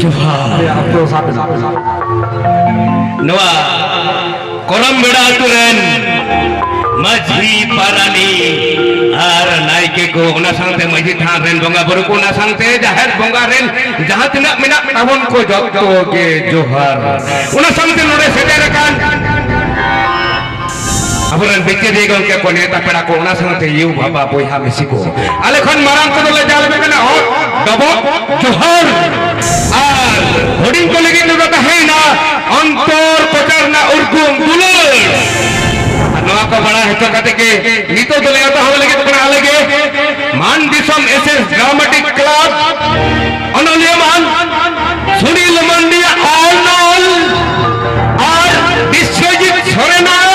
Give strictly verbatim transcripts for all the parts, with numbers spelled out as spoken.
ᱡᱚᱦᱟᱨ᱾ ᱱᱚᱣᱟ ᱠᱚᱨᱚᱢ ᱵᱮᱲᱟ ᱟᱹᱛᱩ ᱨᱮᱱ ᱢᱟᱹᱡᱷᱤ, ᱯᱟᱨᱟᱱᱤᱠ ᱟᱨ ᱱᱟᱭᱠᱮ ᱠᱚ, ᱚᱱᱟ ᱥᱟᱶᱛᱮ ᱢᱟᱹᱡᱷᱤ ᱛᱷᱟᱱ ᱨᱮᱱ ᱵᱚᱸᱜᱟ ᱵᱩᱨᱩ ᱠᱚ, ᱚᱱᱟ ᱥᱟᱶᱛᱮ ᱡᱟᱦᱮᱨ ᱵᱚᱸᱜᱟ ᱨᱮᱱ ᱡᱟᱦᱟᱸ ᱛᱤᱱᱟᱹᱜ ᱢᱮᱱᱟᱜ ᱛᱟᱵᱚᱱ ᱠᱚ, ᱡᱚᱛᱚ ᱜᱮ ᱡᱚᱦᱟᱨ᱾ ᱚᱱᱟ ᱥᱟᱶᱛᱮ ᱱᱚᱰᱮ ᱥᱮᱴᱮᱨ ᱟᱠᱟᱱ ᱟᱵᱚᱨᱮᱱ ᱵᱤᱪᱟᱹᱨᱤᱭᱟᱹ ᱜᱚᱢᱠᱮ ᱠᱚ, ᱱᱮᱣᱛᱟ ᱯᱮᱲᱟ ᱠᱚ, ᱚᱱᱟ ᱥᱟᱶᱛᱮ ᱭᱩ ᱵᱟᱵᱟ, ᱵᱚᱭᱦᱟ ᱢᱤᱥᱤ ᱠᱚ, ᱟᱞᱮ ᱠᱷᱚᱱ ᱢᱟᱨᱟᱝ ᱠᱚᱫᱚ ᱞᱮ ᱡᱟᱦᱟᱸ ᱞᱮᱠᱟ ᱠᱟᱱᱟ, ᱚᱛ ᱰᱚᱵᱚᱜ ᱡᱚᱦᱟᱨ᱾ ᱟᱨ ᱦᱩᱰᱤᱧ ᱠᱚ ᱞᱟᱹᱜᱤᱫ ᱫᱚ ᱛᱟᱦᱮᱸᱭᱮᱱᱟ ᱚᱱᱛᱚᱨ ᱠᱚᱪᱟ ᱨᱮᱱᱟᱜ ᱩᱨᱜᱩᱢ ᱫᱩᱞᱟᱹᱲ᱾ ᱟᱨ ᱱᱚᱣᱟ ᱠᱚ ᱵᱟᱲᱟᱭ ᱦᱚᱪᱚ ᱠᱟᱛᱮ ᱜᱮ ᱱᱤᱛᱚᱜ ᱫᱚᱞᱮ ᱮᱛᱚᱦᱚᱵ ᱞᱟᱹᱜᱤᱫ ᱠᱟᱱᱟ ᱟᱞᱮ ᱜᱮ ᱢᱟᱱ ᱫᱤᱥᱚᱢ ᱮᱥ ᱮᱥ ᱰᱨᱟᱢᱟᱴᱤᱠ ᱠᱞᱟᱵᱽ ᱚᱱᱚᱞᱤᱭᱟᱹ ᱢᱟᱱ ᱥᱩᱱᱤᱞ ᱢᱟᱱᱰᱤᱭᱟᱜ ᱚᱱᱚᱞ ᱟᱨ ᱵᱤᱥᱣᱚᱡᱤᱛ ᱥᱚᱨᱮᱱᱟᱜ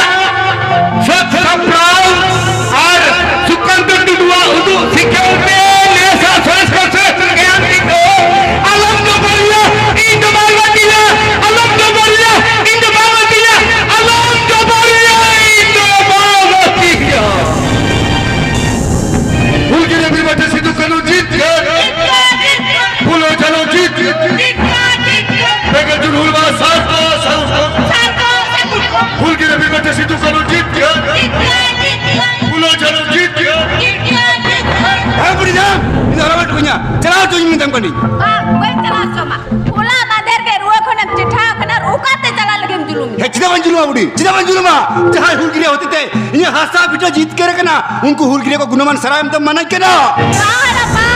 ᱥᱟᱹᱛ ᱥᱟᱯᱲᱟᱣ ᱟᱨ ᱥᱩᱠᱟᱱᱛᱚ ᱴᱩᱰᱩᱣᱟᱜ ᱩᱫᱩᱜ ᱥᱤᱠᱷᱟᱹᱣ ᱛᱮ ᱱᱮᱥᱟ ᱥᱚᱨᱮᱥ ᱠᱷᱚᱱ ᱥᱚᱨᱮᱥ ᱜᱮᱭᱟᱱ ᱫᱤᱠ ᱫᱚ ᱟᱞᱚᱢ ᱡᱚᱵᱚᱨᱤᱭᱟ, ᱤᱧ ᱫᱚ ᱵᱟᱝ ᱜᱟᱛᱮᱭᱟ, ᱟᱞᱚᱢ ᱡᱚᱵᱚᱨᱤᱭᱟ, ᱤᱧ ᱫᱚ ᱵᱟᱝ ᱜᱟᱛᱮᱭᱟ, ᱟᱞᱚᱢ ᱡᱚᱵᱚᱨᱤᱭᱟ, ᱤᱧ ᱫᱚ ᱵᱟᱝ ᱜᱟᱛᱮᱭᱟ᱾ ᱦᱩᱞᱜᱤᱨᱟᱹ ᱵᱤᱨ ᱵᱟᱱᱴᱟ ᱥᱤᱫᱩ ᱠᱟᱹᱱᱦᱩ ᱡᱤᱛᱠᱟᱹᱨ, ᱯᱷᱩᱞᱳ ᱡᱷᱟᱱᱳ ᱡᱤᱛᱠᱟᱹᱨ, ᱵᱮᱸᱜᱚᱞ ᱡᱩᱱ ᱦᱩᱞ ᱢᱟᱦᱟ ᱥᱟᱨᱦᱟᱣ, ᱥᱟᱨᱦᱟᱣ᱾ ᱦᱩᱞᱜᱤᱨᱟᱹ ᱵᱤᱨ ᱵᱟᱱᱴᱟ ᱥᱤᱫᱩ ᱠᱟᱹᱱᱦᱩ ᱡᱤᱛᱠᱟᱹᱨ, ᱯᱷᱩᱞᱳ ᱡᱷᱟᱱᱳ ᱡᱤᱛᱠᱟᱹᱨ᱾ ᱦᱮᱸ, ᱵᱩᱰᱷᱤ ᱡᱟᱝ, ᱤᱧ ᱫᱚ ᱦᱟᱨᱟ ᱵᱟᱹᱴᱩ ᱠᱚᱧᱟ, ᱪᱟᱞᱟᱣ ᱦᱚᱪᱚᱧ ᱢᱮᱛᱟᱢ ᱠᱟᱹᱱᱟᱹᱧ᱾ ᱵᱟᱝ, ᱵᱟᱹᱧ ᱪᱟᱞᱟᱣ ᱦᱚᱪᱚ ᱟᱢᱟ᱾ ᱦᱚᱞᱟ ᱢᱟᱫᱷᱮᱨ ᱜᱮ ᱨᱩᱣᱟᱹ ᱠᱷᱚᱱᱮᱢ ᱪᱮᱴᱷᱟ ᱟᱠᱟᱱᱟ ᱟᱨ ᱚᱠᱟᱛᱮ ᱪᱟᱞᱟᱜ ᱞᱟᱹᱜᱤᱫ ᱮᱢ ᱡᱩᱞᱩᱢ? ᱦᱮᱸ, ᱪᱮᱫᱟᱜ ᱵᱟᱹᱧ ᱡᱩᱞᱩᱢᱟ ᱵᱩᱰᱷᱤ? ᱪᱮᱫᱟᱜ ᱵᱟᱹᱧ ᱡᱩᱞᱩᱢᱟ? ᱡᱟᱦᱟᱸᱭ ᱦᱩᱞᱜᱤᱨᱟᱹ ᱦᱚᱛᱮᱛᱮ ᱤᱧᱟᱹᱜ ᱦᱟᱥᱟ ᱵᱷᱤᱴᱟᱹ ᱡᱤᱛᱠᱟᱹᱨ ᱟᱠᱟᱱᱟ, ᱩᱱᱠᱩ ᱦᱩᱞᱜᱤᱨᱟᱹ ᱠᱚ ᱜᱩᱱᱚᱢᱟᱱ ᱥᱟᱨᱦᱟᱣ ᱮᱢ ᱫᱚ ᱢᱟᱱᱟᱧ ᱠᱟᱱᱟ᱾ ᱵᱟᱝ ᱨᱟᱯᱟ᱾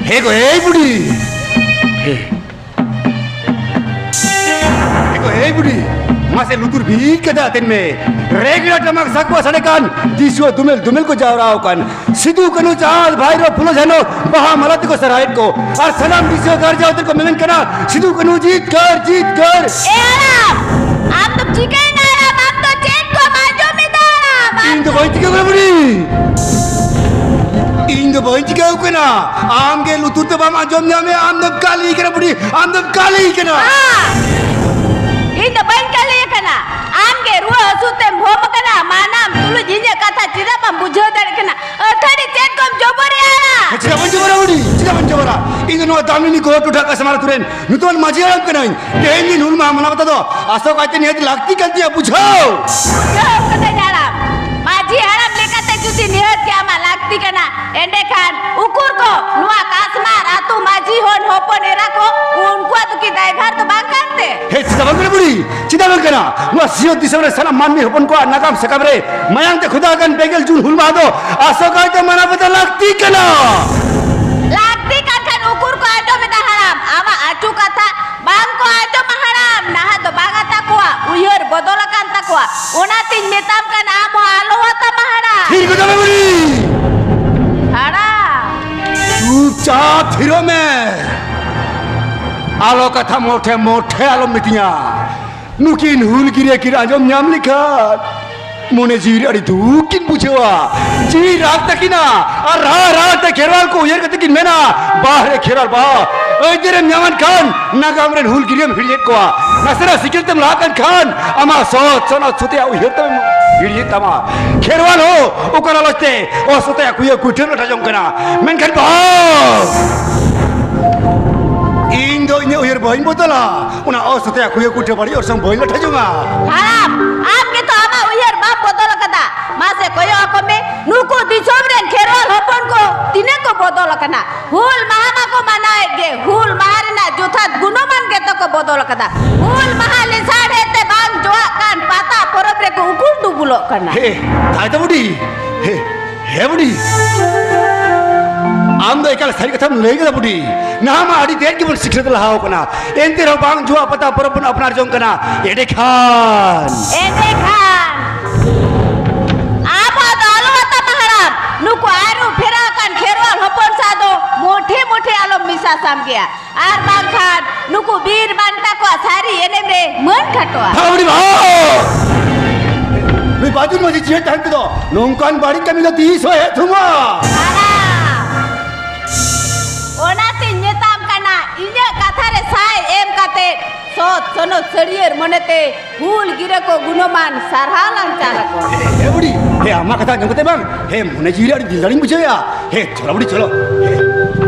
ᱦᱮ ᱜᱚ, ᱮᱭ ᱵᱩᱰᱷᱤ᱾ ᱦᱮ ᱜᱚ, ᱮᱭ ᱵᱩᱰᱷᱤ᱾ ᱢᱟᱥᱮ ᱞᱩᱛᱩᱨ ᱵᱤᱫ ᱠᱟᱛᱮ ᱟᱛᱮᱱ ᱢᱮ᱾ ᱨᱮᱜᱽᱲᱟ ᱴᱟᱢᱟᱠ ᱥᱟᱠᱣᱟ ᱥᱟᱰᱮ ᱠᱟᱱ, ᱫᱤᱥᱩᱣᱟᱹ ᱫᱩᱢᱮᱞ ᱫᱩᱢᱮᱞ ᱠᱚ ᱡᱟᱣᱨᱟ ᱟᱠᱟᱱ᱾ ᱥᱤᱫᱩ ᱠᱟᱹᱱᱦᱩ ᱪᱟᱸᱫᱽ ᱵᱷᱟᱭᱨᱳ ᱯᱷᱩᱞᱳ ᱡᱷᱟᱱᱳ ᱵᱟᱦᱟ ᱢᱟᱞᱟ ᱛᱮᱠᱚ ᱥᱟᱨᱦᱟᱣᱮᱫ ᱠᱚ᱾ ᱟᱨ ᱥᱟᱱᱟᱢ ᱫᱤᱥᱩᱣᱟᱹ ᱜᱟᱨᱡᱟ ᱩᱛᱟᱹᱨ ᱠᱚ ᱢᱮᱢᱮᱱ ᱠᱟᱱᱟ, ᱥᱤᱫᱩ ᱠᱟᱹᱱᱦᱩ ᱡᱤᱛᱠᱟᱹᱨ, ᱡᱤᱛᱠᱟᱹᱨ᱾ ᱮ ᱦᱟᱲᱟᱢ, ᱟᱢ ᱫᱚᱢ ᱪᱤᱠᱟᱹᱭᱮᱱᱟ ᱦᱟᱲᱟᱢ? ᱟᱢ ᱫᱚ ᱪᱮᱫ ᱠᱚᱢ ᱟᱸᱡᱚᱢ ᱮᱫᱟ ᱦᱟᱲᱟᱢ? ᱤᱧ ᱫᱚ ᱵᱟᱹᱧ ᱪᱤᱠᱟᱹ ᱠᱟᱱᱟ ᱵᱩᱰᱷᱤ᱾ ᱤᱧ ᱫᱚ ᱵᱟᱹᱧ ᱪᱤᱠᱟᱹ ᱠᱟᱱᱟ᱾ ᱟᱢ ᱜᱮ ᱞᱩᱛᱩᱨ ᱛᱮ ᱵᱟᱢ ᱟᱸᱡᱚᱢ ᱧᱟᱢᱮᱫ, ᱟᱢ ᱫᱚᱢ ᱠᱟᱹᱞᱤ ᱠᱟᱱᱟ ᱵᱩᱰᱷᱤ, ᱟᱢ ᱫᱚᱢ ᱠᱟᱹᱞᱤ ᱠᱟᱱᱟ᱾ ᱵᱟ, ᱤᱧ ᱫᱚ ᱵᱟᱹᱧ ᱠᱟᱹᱞᱤ ᱟᱠᱟᱱᱟ᱾ ᱟᱢ ᱜᱮ ᱨᱩᱣᱟᱹ ᱦᱟᱹᱥᱩ ᱛᱮᱢ ᱵᱷᱚᱢ ᱟᱠᱟᱱᱟ, ᱢᱟᱱᱟᱢ ᱛᱩᱞᱩᱡ ᱤᱧᱟᱹᱜ ᱠᱟᱛᱷᱟ ᱪᱮᱫᱟᱜ ᱵᱟᱢ ᱵᱩᱡᱷᱟᱹᱣ ᱫᱟᱲᱮᱭᱟᱜ ᱠᱟᱱᱟ? ᱟᱹᱛᱷᱟᱹᱲᱤ ᱪᱮᱫ ᱠᱚᱢ ᱡᱚᱵᱚᱨᱮᱜᱼᱟ? ᱦᱮᱸ, ᱪᱮᱫᱟᱜ ᱵᱟᱹᱧ ᱡᱚᱵᱚᱨᱟ ᱵᱩᱰᱷᱤ? ᱪᱮᱫᱟᱜ ᱵᱟᱹᱧ ᱡᱚᱵᱚᱨᱟ? ᱤᱧ ᱫᱚ ᱱᱚᱣᱟ ᱫᱟᱢᱤᱱᱤ ᱜᱚᱲ ᱴᱚᱴᱷᱟ ᱠᱟᱥᱢᱟᱨ ᱟᱹᱛᱩ ᱨᱮᱱ ᱧᱩᱛᱩᱢᱟᱱ ᱢᱟᱹᱡᱷᱤ ᱦᱟᱲᱟᱢ ᱠᱟᱹᱱᱟᱹᱧ᱾ ᱛᱮᱦᱮᱧ ᱫᱤᱱ ᱦᱩᱞ ᱢᱟᱦᱟ ᱢᱟᱱᱟᱣ ᱠᱟᱛᱮ ᱫᱚ ᱟᱥᱚᱠᱟᱭᱛᱮ ᱱᱤᱦᱟᱹᱛ ᱞᱟᱹᱠᱛᱤ ᱠᱟᱱ ᱛᱤᱧᱟᱹ, ᱵᱩᱡᱷᱟᱹᱣ᱾ ᱵᱩᱡᱷᱟᱹᱣ ᱠᱟᱹᱫᱟᱹᱧ ᱦᱟᱲᱟᱢ᱾ ᱢᱟᱹᱡᱷᱤ ᱦᱟᱲᱟᱢ ᱞᱮᱠᱟᱛᱮ ᱡᱩᱫᱤ ᱱᱤᱦᱟᱹᱛ ᱜᱮ ᱟᱢᱟᱜ ᱞᱟᱹᱠᱛᱤ ᱠᱟᱱᱟ, ᱮᱸᱰᱮᱠᱷᱟᱱ ᱩᱠᱩᱨ ᱠᱚ ᱱᱚᱣᱟ ᱠᱟᱥᱢᱟᱨ ᱟᱹᱛᱩ ᱢᱟᱹᱡᱷᱤ ᱦᱚᱲ ᱦᱚᱯᱚᱱ ᱮᱨᱟ ᱠᱚ, ᱩᱱᱠᱩᱣᱟᱜ ᱫᱚ ᱠᱤ ᱫᱟᱭᱵᱷᱟᱨ ᱫᱚ ᱵᱟᱝ ᱠᱟᱱ ᱛᱮ? ᱦᱮᱸ, ᱪᱮᱫᱟᱜ ᱵᱟᱝ ᱠᱟᱱᱟ ᱵᱩᱰᱷᱤ? ᱪᱮᱫᱟᱜ ᱵᱟᱝ ᱠᱟᱱᱟ? ᱱᱚᱣᱟ ᱥᱤᱧᱚᱛ ᱫᱤᱥᱚᱢ ᱨᱮ ᱥᱟᱱᱟᱢ ᱢᱟᱹᱱᱢᱤ ᱦᱚᱯᱚᱱ ᱠᱚᱣᱟᱜ ᱱᱟᱜᱟᱢ ᱥᱟᱠᱟᱢ ᱨᱮ ᱢᱟᱭᱟᱝ ᱛᱮ ᱠᱷᱚᱫᱟ ᱟᱠᱟᱱ ᱯᱮᱜᱮᱞ ᱡᱩᱱ ᱦᱩᱞ ᱢᱟᱦᱟ ᱫᱚ ᱟᱥᱚᱠᱟᱭᱛᱮ ᱢᱟᱱᱟᱣ ᱵᱟᱛᱟᱣ ᱞᱟᱹᱠᱛᱤ ᱠᱟᱱᱟ᱾ ᱞᱟᱹᱠᱛᱤ ᱠᱟᱱ ᱠᱷᱟᱱ ᱩᱠᱩᱨ ᱠᱚ ᱟᱸᱡᱚᱢ ᱮᱫᱟ ᱦᱟᱲᱟᱢ? ᱟᱢᱟᱜ ᱟᱹᱪᱩ ᱠᱟᱛᱷᱟ ᱵᱟᱝ ᱠᱚ ᱟᱸᱡᱚᱢᱟ ᱦᱟᱲᱟᱢ᱾ ᱱᱟᱦᱟᱜ ᱫᱚ ᱵᱟᱝ ᱟᱛᱟ ᱠᱚᱣᱟ, ᱩᱭᱦᱟᱹᱨ ᱵᱚᱫᱚᱞ ᱟᱠᱟᱱ ᱛᱟᱠᱚᱣᱟ᱾ ᱚᱱᱟᱛᱤᱧ ᱢᱮᱛᱟᱢ ᱠᱟᱱᱟ, ᱟᱢ ᱦᱚᱸ ᱟᱞᱚ ᱟᱛᱟᱢᱟ ᱦᱟᱲᱟᱢ᱾ ᱛᱷᱤᱨ ᱠᱚᱫᱚ ᱢᱮ ᱵᱩᱰᱷᱤ᱾ ᱦᱟᱲᱟᱢ᱾ ᱪᱩᱯᱪᱟᱯ ᱛᱷᱤᱨᱚᱜ ᱢᱮ᱾ ᱟᱞᱚ ᱠᱟᱛᱷᱟ ᱢᱚᱴᱷᱮ ᱢᱚᱴᱷᱮ ᱟᱞᱚᱢ ᱢᱤᱛᱟᱹᱧᱟ᱾ ᱱᱩᱠᱤᱱ ᱦᱩᱞᱜᱤᱨᱤᱭᱟᱹ ᱠᱤᱱ ᱟᱸᱡᱚᱢ ᱧᱟᱢ ᱞᱮᱠᱷᱟᱱ ᱢᱚᱱᱮ ᱡᱤᱣᱤ ᱨᱮ ᱟᱹᱰᱤ ᱫᱩᱠ ᱠᱤᱱ ᱵᱩᱡᱷᱟᱹᱣᱟ᱾ ᱡᱤᱣᱤ ᱨᱟᱜ ᱛᱟᱹᱠᱤᱱᱟ ᱟᱨ ᱨᱟᱜ ᱨᱟᱜ ᱛᱮ ᱠᱷᱮᱨᱣᱟᱞ ᱠᱚ ᱩᱭᱦᱟᱹᱨ ᱠᱟᱛᱮ ᱠᱤᱱ ᱢᱮᱱᱟ, "ᱵᱟᱦ ᱨᱮ ᱠᱷᱮᱨᱣᱟᱞ ᱵᱟᱦ, ᱟᱹᱭᱫᱟᱹᱨᱮᱢ ᱧᱟᱢᱟᱱ ᱠᱷᱟᱱ ᱱᱟᱜᱟᱢ ᱨᱮᱱ ᱦᱩᱞᱜᱤᱨᱤᱭᱟᱹᱢ ᱦᱤᱲᱤᱧᱮᱫ ᱠᱚᱣᱟ᱾ ᱱᱟᱥᱮᱱᱟᱜ ᱥᱤᱠᱤᱲ ᱛᱮᱢ ᱞᱟᱦᱟᱜ ᱠᱟᱱ ᱠᱷᱟᱱ ᱟᱢᱟᱜ ᱥᱚᱛ ᱥᱚᱱᱚᱛ ᱥᱚᱛᱮᱭᱟᱜ ᱩᱭᱦᱟᱹᱨ ᱛᱟᱢ ᱦᱤᱲᱤᱧᱮᱫ ᱛᱟᱢᱟ᱾ ᱠᱷᱮᱨᱣᱟᱞ ᱦᱚᱸ ᱚᱠᱟ ᱞᱟᱞᱚᱪ ᱛᱮ ᱚᱥᱚᱛᱮᱭᱟᱜ ᱠᱩᱭᱟᱹ ᱠᱩᱴᱷᱟᱹᱱ ᱞᱟᱴᱷᱟ ᱡᱚᱝ ᱠᱟᱱᱟ, ᱢᱮᱱᱠᱷᱟᱱ ᱵᱟᱦ, ᱤᱧ ᱫᱚ ᱤᱧᱟᱹᱜ ᱩᱭᱦᱟᱹᱨ ᱵᱟᱹᱧ ᱵᱚᱫᱚᱞᱟ᱾ ᱚᱱᱟ ᱚᱥᱚᱛᱮᱭᱟᱜ ᱠᱩᱭᱟᱹ ᱠᱩᱴᱷᱟᱹ ᱵᱟᱹᱲᱤᱡ ᱚᱨᱥᱚᱝ ᱵᱟᱹᱧ ᱞᱟᱴᱷᱟ ᱡᱚᱝᱟ᱾ ᱦᱟᱲᱟᱢ, ᱟᱢ ᱜᱮᱛᱚ ᱟᱢᱟᱜ ᱩᱭᱦᱟᱹᱨ ᱵᱟᱢ ᱵᱚᱫᱚᱞ ᱟᱠᱟᱫᱟ᱾ ᱢᱟᱥᱮ ᱠᱚᱭᱚᱜ ᱟᱠᱚ ᱢᱮ, ᱱᱩᱠᱩ ᱫᱤᱥᱚᱢ ᱨᱮᱱ ᱠᱷᱮᱨᱣᱟᱞ ᱦᱚᱯᱚᱱ ᱠᱚ ᱛᱤᱱᱟᱹᱜ ᱠᱚ ᱵᱚᱫᱚᱞ ᱟᱠᱟᱱᱟ᱾ ᱦᱩᱞ ᱢᱟᱦᱟ ᱢᱟᱠᱚ ᱢᱟᱱᱟᱣᱮᱫ ᱜᱮ, ᱦᱩᱞ ᱢᱟᱦᱟ ᱨᱮᱱᱟᱜ ᱡᱚᱛᱷᱟᱛ ᱜᱩᱱᱚᱢᱟᱱ ᱜᱮᱛᱚ ᱠᱚ ᱵᱚᱫᱚᱞ ᱟᱠᱟᱫᱟ᱾ ᱦᱩᱞ ᱢᱟᱦᱟ ᱞᱮᱥᱟᱲᱦᱮᱫ ᱛᱮ ᱵᱟᱝ ᱡᱚᱣᱟᱜ ᱠᱟᱱ ᱯᱟᱛᱟ ᱯᱚᱨᱚᱵᱽ ᱨᱮᱠᱚ ᱩᱠᱩᱲ ᱰᱩᱵᱩᱞᱚᱜ ᱠᱟᱱᱟ᱾ ᱦᱮ, ᱛᱟᱭ ᱛᱚ ᱵᱩᱰᱷᱤ, ᱦᱮ, ᱦᱮ ᱵᱩᱰᱷᱤ, ᱟᱢ ᱫᱚ ᱮᱠᱟᱞ ᱥᱟᱹᱨᱤ ᱠᱟᱛᱷᱟᱢ ᱞᱟᱹᱭ ᱠᱮᱫᱟ ᱵᱩᱰᱷᱤ᱾ ᱱᱟᱦᱟᱜ ᱢᱟ ᱟᱹᱰᱤ ᱛᱮᱫ ᱜᱮᱵᱚᱱ ᱥᱤᱠᱷᱱᱟᱹᱛ ᱞᱟᱦᱟᱣ ᱠᱟᱱᱟ, ᱮᱱᱛᱮ ᱨᱮᱦᱚᱸ ᱵᱟᱝ ᱡᱚᱣᱟᱜ ᱯᱟᱛᱟ ᱯᱚᱨᱚᱵᱽ ᱵᱚᱱ ᱟᱯᱱᱟᱨ ᱡᱚᱝ ᱠᱟᱱᱟ᱾ ᱮᱸᱰᱮᱠᱷᱟᱱ ᱮᱸᱰᱮᱠᱷᱟᱱ ᱟᱵᱚ ᱫᱚ ᱟᱞᱚ ᱟᱛᱟᱢᱟ ᱦᱟᱲᱟᱢ, ᱱᱩᱠᱩ ᱟᱹᱨᱩ ᱯᱷᱮᱨᱟᱣ ᱟᱠᱟᱱ ᱠᱷᱮᱨᱣᱟᱞ ᱦᱚᱯᱚᱱ ᱥᱟᱶ ᱫᱚ ᱢᱩᱴᱷᱮ ᱢᱩᱴᱷᱮ ᱟᱞᱚᱢ ᱢᱮᱥᱟ ᱥᱟᱢᱜᱮᱭᱟ, ᱟᱨ ᱵᱟᱝᱠᱷᱟᱱ ᱱᱩᱠᱩ ᱵᱤᱨ ᱵᱟᱱᱴᱟ ᱠᱚᱣᱟᱜ ᱥᱟᱹᱨᱤ ᱮᱱᱮᱢ ᱨᱮ ᱢᱟᱹᱱ ᱠᱷᱟᱴᱚᱜᱼᱟ᱾ ᱵᱷᱟᱜᱽ ᱵᱩᱰᱷᱤ ᱵᱷᱟᱜᱽ! ᱱᱩᱭ ᱵᱟᱹᱡᱩᱱ ᱢᱟᱹᱡᱷᱤ ᱡᱤᱭᱮᱫ ᱛᱟᱦᱮᱱ ᱛᱮᱫᱚ ᱱᱚᱝᱠᱟᱱ ᱵᱟᱹᱲᱤᱡ ᱠᱟᱹᱢᱤ ᱫᱚ ᱛᱤᱥ ᱦᱚᱸ ᱦᱮᱡ ᱛᱷᱩᱢᱟ᱾ ᱦᱟᱲᱟᱢ, ᱚᱱᱟᱛᱤᱧ ᱢᱮᱛᱟᱢ ᱠᱟᱱᱟ, ᱤᱧᱟᱹᱜ ᱠᱟᱛᱷᱟ ᱨᱮ ᱥᱟᱭ ᱮᱢ ᱠᱟᱛᱮ ᱥᱚᱛ ᱥᱚᱱᱚᱛ ᱥᱟᱹᱲᱭᱟᱹᱨ ᱢᱚᱱᱮᱛᱮ ᱦᱩᱞ ᱜᱤᱨᱟᱹ ᱠᱚ ᱜᱩᱱᱚᱢᱟᱱ ᱥᱟᱨᱦᱟᱣ ᱞᱟᱝ ᱪᱟᱞ ᱟᱠᱚᱣᱟ᱾ ᱦᱮ ᱵᱩᱰᱷᱤ, ᱦᱮ ᱟᱢᱟᱜ ᱠᱟᱛᱷᱟ ᱟᱸᱡᱚᱢ ᱠᱟᱛᱮ ᱵᱟᱝ, ᱦᱮ ᱢᱚᱱᱮ ᱡᱤᱣᱤ ᱨᱮ ᱟᱹᱰᱤ ᱫᱤᱞ ᱫᱟᱲᱮᱧ ᱵᱩᱡᱷᱟᱹᱣᱮᱜᱼᱟ᱾ ᱦᱮ ᱪᱚᱞᱚ ᱵᱩᱰᱷᱤ ᱪᱚᱞᱚ᱾ ᱦᱮ,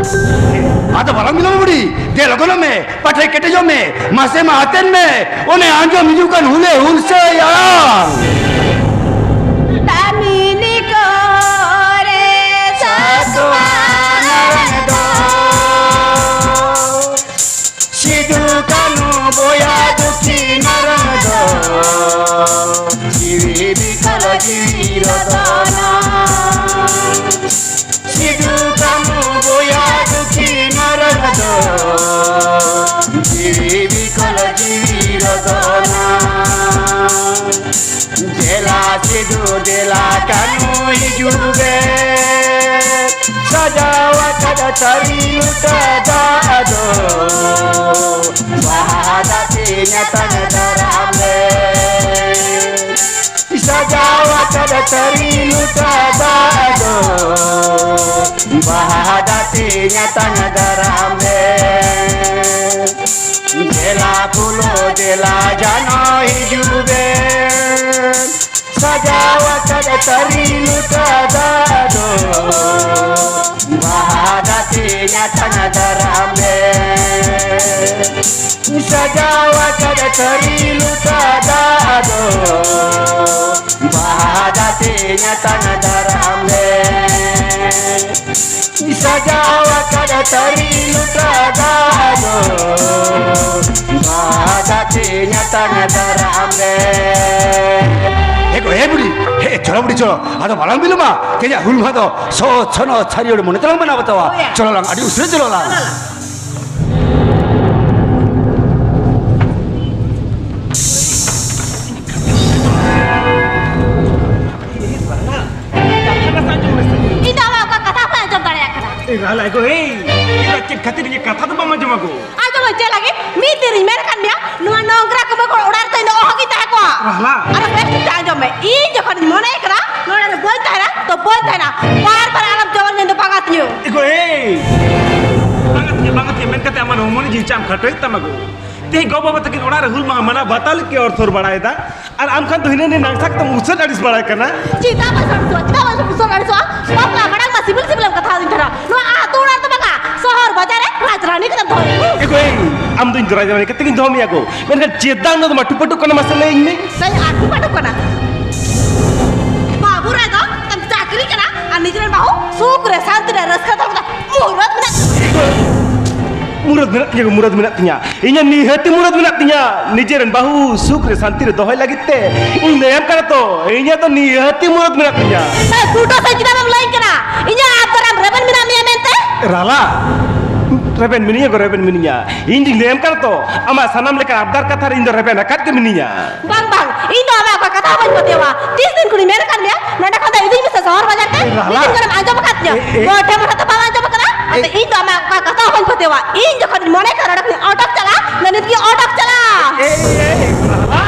ᱦᱮ, ᱟᱫᱚ ᱵᱟᱞᱟᱝ ᱵᱤᱞᱚᱢᱟ ᱵᱩᱰᱷᱤ, ᱫᱮ ᱞᱚᱜᱚᱱᱚᱜ ᱢᱮ, ᱯᱟᱴᱷᱮ ᱠᱮᱴᱮᱡᱚᱜ ᱢᱮ, ᱢᱟᱥᱮ ᱢᱟ ᱟᱛᱮᱱ ᱢᱮ, ᱚᱱᱮ ᱟᱸᱡᱚᱢ ᱦᱤᱡᱩᱜ ᱠᱟᱱ ᱦᱩᱞᱮ ᱦᱩᱞᱥᱟᱹᱭ ᱟᱲᱟᱝ᱾ ᱫᱟᱢᱤᱱᱤ ᱠᱚᱨᱮ ᱥᱟᱥᱣᱟᱱ ᱫᱚ ᱥᱤᱫᱩ ᱠᱟᱹᱱᱦᱩ ᱵᱚᱭᱦᱟ ᱫᱩᱠᱷᱤᱱ ᱨᱚᱲ ᱫᱚ ᱡᱤᱣᱤ ᱵᱤᱠᱚᱞ ᱡᱤᱣᱤ ᱨᱚᱛᱚᱱᱟ᱾ ᱥᱤᱫᱩ ᱠᱟᱹᱱᱦᱩ ᱵᱚᱭᱦᱟ ᱫᱩᱠᱷᱤᱱ ᱨᱚᱲ ᱫᱚ ᱡᱤᱣᱤ ᱵᱤᱠᱚᱞ ᱡᱤᱣᱤ ᱨᱚᱛᱚᱱᱟ᱾ ᱫᱮᱞᱟ ᱥᱤᱫᱩ ᱫᱮᱞᱟ ᱠᱟᱹᱱᱦᱩ ᱦᱤᱡᱩᱜ ᱢᱮ, ᱥᱟᱡᱟᱣ ᱟᱠᱟᱫ ᱛᱷᱟᱹᱨᱤ ᱞᱚᱴᱟ ᱫᱟᱜ ᱫᱚ ᱵᱟᱦᱟ ᱫᱟᱜ ᱛᱮ ᱧᱟᱛᱟᱝ ᱫᱟᱨᱟᱢ ᱢᱮ᱾ ᱥᱟᱡᱟᱣ ᱟᱠᱟᱫ ᱛᱷᱟᱹᱨᱤ ᱞᱚᱴᱟ ᱫᱟᱜ ᱫᱚ ᱵᱟᱦᱟ ᱫᱟᱜ ᱛᱮ ᱧᱟᱛᱟᱝ ᱫᱟᱨᱟᱢ ᱢᱮ᱾ ᱫᱮᱞᱟ ᱯᱷᱩᱞᱳ ᱫᱮᱞᱟ ᱡᱷᱟᱱᱚ ᱦᱤᱡᱩᱜ ᱵᱮᱱ, ᱥᱟᱡᱟᱣ ᱟᱠᱟᱫ ᱛᱷᱟᱹᱨᱤ ᱞᱚᱴᱟ ᱫᱟᱜ ᱫᱚ ᱵᱟᱦᱟ ᱫᱟᱜ ᱛᱮ ᱧᱟᱛᱟᱝ ᱫᱟᱨᱟᱢ ᱵᱮᱱ᱾ ᱥᱟᱡᱟᱣ ᱟᱠᱟᱫ ᱛᱷᱟᱹᱨᱤ ᱞᱚᱴᱟ ᱫᱟᱜ ᱫᱚ ᱵᱟᱦᱟ ᱫᱟᱜ ᱛᱮ ᱧᱟᱛᱟᱝ ᱫᱟᱨᱟᱢ ᱵᱮᱱ᱾ ᱥᱟᱡᱟᱣ ᱟᱠᱟᱫ ᱛᱷᱟᱹᱨᱤ ᱞᱚᱴᱟ ᱫᱟᱜ ᱫᱚ ᱵᱟᱦᱟ ᱫᱟᱜ ᱛᱮ ᱧᱟᱛᱟᱝ ᱫᱟᱨᱟᱢ ᱵᱮᱱ᱾ ᱮ ᱜᱚ, ᱮ ᱵᱩᱰᱷᱤ, ᱦᱮ, ᱪᱚᱞᱚ ᱵᱩᱰᱷᱤ, ᱪᱚᱞᱚ᱾ ᱟᱫᱚ ᱵᱟᱞᱟᱝ ᱵᱤᱞᱚᱢᱟ, ᱛᱮᱦᱮᱧᱟᱜ ᱦᱩᱞ ᱢᱟᱦᱟ ᱫᱚ ᱥᱚᱛ ᱥᱚᱱᱚᱛ ᱥᱟᱹᱨᱭᱟᱹᱲ ᱢᱚᱱᱮ ᱛᱮᱞᱟᱝ ᱢᱟᱱᱟᱣ ᱵᱟᱛᱟᱣᱟ᱾ ᱦᱳᱭ᱾ ᱪᱚᱞᱚ ᱞᱟᱝ, ᱟᱹᱰᱤ ᱩᱥᱟᱹᱨᱟ ᱪᱚᱞᱚ ᱞᱟᱝ᱾ ᱪᱚᱞᱚ ᱞᱟᱝ᱾ ᱤᱧ ᱫᱚ ᱟᱢᱟᱜ ᱚᱠᱟ ᱠᱟᱛᱷᱟ ᱦᱚᱸ ᱵᱟᱹᱧ ᱟᱸᱡᱚᱢ ᱫᱟᱲᱮᱭᱟᱜ ᱠᱟᱱᱟ᱾ ᱮ ᱨᱟᱦᱞᱟ, ᱮ ᱜᱚ, ᱮᱭ, ᱪᱮᱫᱟᱜ, ᱪᱮᱫ ᱠᱷᱟᱹᱛᱤᱨ ᱤᱧᱟᱹᱜ ᱠᱟᱛᱷᱟ ᱫᱚ ᱵᱟᱢ ᱟᱸᱡᱚᱢᱟ ᱜᱚ? ᱟᱸᱡᱚᱢᱟᱹᱧ ᱪᱮᱫ ᱞᱟᱹᱜᱤᱫ? ᱢᱤᱫ ᱫᱤᱱ ᱨᱤᱧ ᱢᱮᱱ ᱟᱠᱟᱫ ᱢᱮᱭᱟ, ᱱᱚᱣᱟ ᱱᱚᱝᱨᱟ ᱠᱚ ᱵᱮᱜᱚᱨ ᱚᱲᱟᱜ ᱨᱮᱫᱚ ᱤᱧ ᱫᱚ ᱚᱦᱚᱜᱤᱧ ᱛᱟᱦᱮᱸ ᱠᱚᱜᱼᱟ᱾ ᱨᱟᱦᱞᱟ᱾ ᱟᱨ ᱵᱮᱥ ᱴᱷᱤᱠ ᱛᱮ ᱟᱸᱡᱚᱢ ᱢᱮ, ᱤᱧ ᱡᱚᱠᱷᱚᱱᱤᱧ ᱢᱚᱱᱮᱭ ᱠᱟᱱᱟ ᱱᱚᱰᱮ ᱫᱚ ᱵᱟᱹᱧ ᱛᱟᱦᱮᱱᱟ, ᱛᱚ ᱵᱟᱹᱧ ᱛᱟᱦᱮᱱᱟ᱾ ᱵᱟᱨ ᱵᱟᱨ ᱟᱞᱚᱢ ᱡᱚᱵᱚᱨ ᱢᱮᱱ ᱫᱚ ᱵᱟᱝᱟ ᱛᱤᱧᱟᱹ᱾ ᱮ ᱜᱚ, ᱮᱭ, ᱵᱟᱝᱟ ᱛᱤᱧᱟᱹ, ᱵᱟᱝᱟ ᱛᱤᱧᱟᱹ ᱢᱮᱱ ᱠᱟᱛᱮ ᱟᱢᱟᱜ ᱱᱚᱣᱟ ᱢᱚᱱᱮ ᱡᱤᱣᱤ ᱪᱟᱢ ᱠᱷᱟᱴᱚᱭᱮᱫ ᱛᱟᱢᱟ ᱜᱚ? ᱛᱮᱦᱮᱧ ᱜᱚ ᱵᱟᱵᱟ ᱛᱟᱹᱠᱤᱱ ᱚᱲᱟᱜ ᱨᱮ ᱦᱩᱞ ᱢᱟᱦᱟ ᱢᱟᱱᱟᱣ ᱵᱟᱛᱟᱣ ᱞᱟᱹᱜᱤᱫ ᱠᱚ ᱚᱨ ᱥᱚᱨ ᱵᱟᱲᱟᱭᱮᱫᱟ, ᱟᱨ ᱟᱢ ᱠᱷᱟᱱ ᱫᱚ ᱦᱤᱱᱟᱹ ᱱᱤᱭᱟᱹ ᱱᱟᱝᱥᱟ ᱠᱟᱛᱮᱢ ᱩᱥᱟᱹᱫ ᱟᱹᱲᱤᱥ ᱵᱟᱲᱟᱭ ᱠᱟᱱᱟ᱾ ᱪᱮᱫᱟᱜ ᱵᱟᱭ ᱥᱚᱨ ᱥᱚᱣᱟ? ᱪᱮᱫᱟᱜ ᱵᱟᱭ ᱩᱥᱟᱹᱫ ᱟᱹᱲᱤᱥᱚᱜᱼᱟ? ᱵᱟᱯᱞᱟ ᱢᱟᱲᱟᱝ ᱢᱟ ᱥᱤᱵᱤᱞ ᱥᱤᱵᱤᱞᱮᱢ ᱠᱟᱛᱷᱟ ᱟᱹᱫᱤᱧ ᱛᱟᱦᱮᱱᱟ᱾ ᱱᱚᱣᱟ ᱟᱹᱛᱩ ᱚᱲᱟᱜ ᱨᱮᱫᱚ ᱵᱟᱝᱟ, ᱥᱚᱦᱚᱨ ᱵᱟᱡᱟᱨ ᱨᱮ ᱨᱟᱡᱽᱨᱟᱱᱤ ᱠᱟᱛᱮᱢ ᱫᱚᱦᱚᱭ᱾ ᱮ ᱜᱳᱭ, ᱟᱢ ᱫᱚ ᱤᱧ ᱫᱚ ᱨᱟᱡᱽᱨᱟᱱᱤ ᱠᱟᱛᱮ ᱜᱤᱧ ᱫᱚᱦᱚ ᱢᱮᱭᱟ ᱜᱳ, ᱢᱮᱱᱠᱷᱟᱱ ᱪᱮᱫᱟᱜ ᱱᱚᱣᱟ ᱫᱚ ᱢᱟᱴᱩ ᱯᱟᱴᱩ ᱠᱟᱱᱟ, ᱢᱟᱥᱮ ᱞᱟᱹᱭᱟᱹᱧ ᱢᱮ᱾ ᱥᱮ ᱟᱹᱴᱩ ᱯᱟᱹᱴᱩ ᱠᱟᱱᱟ? ᱵᱟᱹᱵᱩ ᱨᱮ ᱫᱚ ᱛᱟᱢ ᱪᱟᱹᱠᱨᱤ ᱠᱟᱱᱟ, ᱟᱨ ᱱᱤᱡᱮᱨᱮᱱ ᱵᱟᱹᱦᱩ ᱥᱩᱠ ᱨᱮ ᱥᱟᱱᱛᱤ ᱨᱮ ᱨᱟᱹᱥᱠᱟᱹ ᱫᱚᱦᱚ ᱠᱟᱛᱮ ᱢᱩᱨᱟᱹᱫ ᱢᱮᱱᱟᱜ ᱛᱟᱢᱟ᱾ ᱢᱩᱨᱟᱹᱫ ᱢᱮᱱᱟᱜ ᱛᱤᱧᱟ ᱜᱳ, ᱢᱩᱨᱟᱹᱫ ᱢᱮᱱᱟᱜ ᱛᱤᱧᱟ᱾ ᱤᱧᱟᱹᱜ ᱱᱤᱦᱟᱹᱛᱤ ᱢᱩᱨᱟᱹᱫ ᱢᱮᱱᱟᱜ ᱛᱤᱧᱟ, ᱱᱤᱡᱮᱨᱮᱱ ᱵᱟᱹᱦᱩ ᱥᱩᱠ ᱨᱮ ᱥᱟᱱᱛᱤ ᱨᱮ ᱫᱚᱦᱚᱭ ᱞᱟᱹᱜᱤᱫ ᱛᱮ᱾ ᱤᱧ ᱞᱟᱹᱭᱟᱢ ᱠᱟᱱᱟ ᱛᱚ, ᱤᱧᱟᱹᱜ ᱫᱚ ᱱᱤᱦᱟᱹᱛᱤ ᱢᱩᱨᱟᱹᱫ ᱢᱮᱱᱟᱜ ᱛᱤᱧᱟ᱾ ᱦᱮᱸ, ᱠᱩᱴᱟᱹ ᱥᱮ ᱪᱮᱫᱟᱜ ᱮᱢ ᱞᱟᱹᱭᱟᱹᱧ ᱠᱟᱱᱟ? ᱤᱧᱟᱹᱜ ᱟᱯᱛᱟᱨ ᱟᱢ ᱨᱮᱵᱮᱱ ᱢᱮᱱᱟᱜ ᱢᱮᱭᱟ ᱢᱮᱱᱛᱮ? ᱨᱟᱞᱟ, ᱨᱮᱵᱮᱱ ᱢᱤᱱᱟᱹᱧᱟ ᱜᱳ, ᱨᱮᱵᱮᱱ ᱢᱤᱱᱟᱹᱧᱟ᱾ ᱤᱧ ᱫᱩᱧ ᱞᱟᱹᱭᱟᱢ ᱠᱟᱱᱟ ᱛᱚ, ᱟᱢᱟᱜ ᱥᱟᱱᱟᱢ ᱞᱮᱠᱟᱱ ᱟᱵᱫᱟᱨ ᱠᱟᱛᱷᱟ ᱨᱮ ᱤᱧ ᱫᱚ ᱨᱮᱵᱮᱱ ᱟᱠᱟᱫ ᱜᱮ ᱢᱤᱱᱟᱹᱧᱟ᱾ ᱵᱟᱝ, ᱵᱟᱝ, ᱤᱧ ᱫᱚ ᱟᱢᱟᱜ ᱚᱠᱟ ᱠᱟᱛᱷᱟ ᱦᱚᱸ ᱵᱟᱹᱧ ᱯᱟᱹᱛᱭᱟᱹᱣᱟ᱾ ᱛᱤᱥ ᱫᱤᱱ ᱠᱷᱚᱱᱤᱧ ᱢᱮᱱ ᱟᱠᱟᱫ ᱢᱮᱭᱟ, ᱱᱚᱰᱮ ᱠᱷᱚᱱ ᱫᱚ ᱤᱫᱤᱧ ᱢᱮᱥᱮ ᱥᱚᱦᱚᱨ ᱵᱟᱡᱟᱨ ᱛᱮ? ᱨᱟᱞᱟ᱾ ᱢᱤᱫ ᱫᱤᱱ ᱜᱟᱱᱮᱢ ᱟᱸᱡᱚᱢ ᱟᱠᱟᱫ ᱛᱤᱧᱟ? ᱮ, ᱮ᱾ ᱜᱚᱴᱷᱮ ᱢᱚᱴᱷᱮ ᱫᱚ ᱵᱟᱢ ᱟᱸᱡᱚᱢ ᱟᱠᱟᱫᱟ? ᱟᱫᱚ ᱮ᱾ ᱤᱧ ᱫᱚ ᱟᱢᱟᱜ ᱚᱠᱟ ᱠᱟᱛᱷᱟ ᱦᱚᱸ ᱵᱟᱹᱧ ᱯᱟᱹᱛᱭᱟᱹᱣᱟ᱾ ᱤᱧ ᱡᱚᱠᱷᱚᱱᱤᱧ ᱢᱚᱱᱮ ᱠᱟᱜᱼᱟ ᱱᱚᱰᱮ ᱠᱷᱚᱱᱤᱧ ᱚᱰᱚᱠ ᱪᱟᱞᱟᱜᱼᱟ, ᱚᱱᱟ ᱱᱤᱛ ᱜᱮ ᱚᱰᱚᱠ ᱪᱟᱞᱟᱜᱼᱟ᱾ ᱮ, ᱮ, ᱮ, ᱨᱟᱞᱟ᱾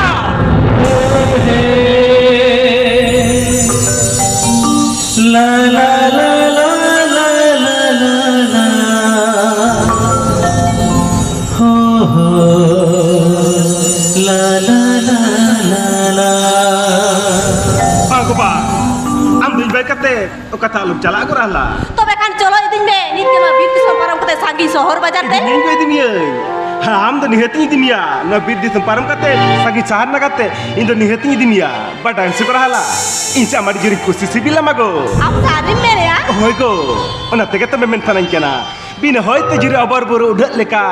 ᱞᱟ, ᱞᱟ, ᱞᱟ, ᱞᱟ, ᱞᱟ, ᱞᱟ, ᱞᱟ, ᱞᱟ᱾ ᱦᱳ, ᱦᱳ, ᱞᱟ, ᱞᱟ, ᱞᱟ, ᱞᱟ, ᱞᱟ᱾ ᱵᱟᱝ ᱜᱳ ᱵᱟᱝ, ᱟᱢ ᱫᱚ ᱤᱧ ᱵᱟᱹᱜᱤ ᱠᱟᱛᱮ ᱚᱠᱟ ᱛᱮ ᱟᱞᱚᱢ ᱪᱟᱞᱟᱜᱼᱟ ᱜᱳ ᱨᱟᱦᱞᱟ᱾ ᱛᱚᱵᱮ ᱠᱷᱟᱱ ᱪᱚᱞᱚ ᱤᱫᱤᱧ ᱢᱮ, ᱱᱤᱛ ᱜᱮ ᱱᱚᱣᱟ ᱵᱤᱨ ᱫᱤᱥᱚᱢ ᱯᱟᱨᱚᱢ ᱠᱟᱛᱮ ᱥᱟᱺᱜᱤᱧ ᱥᱚᱦᱚᱨ ᱵᱟᱡᱟᱨ ᱛᱮ᱾ ᱤᱫᱤᱢᱤᱭᱟᱹᱧ ᱜᱳ, ᱤᱫᱤᱢᱤᱭᱟᱹᱧ᱾ ᱦᱮᱸ, ᱟᱢ ᱫᱚ ᱱᱤᱦᱟᱹᱛᱤᱧ ᱤᱫᱤ ᱢᱮᱭᱟ᱾ ᱱᱚᱣᱟ ᱵᱤᱨ ᱫᱤᱥᱚᱢ ᱯᱟᱨᱚᱢ ᱠᱟᱛᱮ, ᱥᱟᱺᱜᱤᱧ ᱥᱟᱦᱟᱨ ᱱᱟᱜᱟᱨ ᱛᱮ, ᱤᱧ ᱫᱚ ᱱᱤᱦᱟᱹᱛᱤᱧ ᱤᱫᱤ ᱢᱮᱭᱟ᱾ ᱵᱟᱰᱟᱭᱟᱢ ᱥᱮ ᱜᱳ ᱨᱟᱦᱞᱟ, ᱤᱧ ᱥᱮ ᱟᱢ ᱟᱹᱰᱤ ᱡᱳᱨᱤᱧ ᱠᱩᱥᱤ ᱥᱤᱵᱤᱞᱟᱢᱟ ᱜᱳ᱾ ᱟᱢ ᱥᱟᱹᱨᱤᱢ ᱢᱮᱱᱮᱜᱼᱟ? ᱦᱳᱭ ᱜᱳ, ᱚᱱᱟ ᱛᱮᱜᱮ ᱛᱚ ᱢᱮᱢᱮᱱ ᱥᱟᱱᱟᱧ ᱠᱟᱱᱟ᱾ ᱵᱤᱱᱟᱹ ᱦᱚᱭ ᱛᱮ ᱡᱩᱨᱤ ᱚᱵᱚᱨ ᱵᱩᱨᱩ ᱩᱰᱷᱟᱹᱜ ᱞᱮᱠᱟ,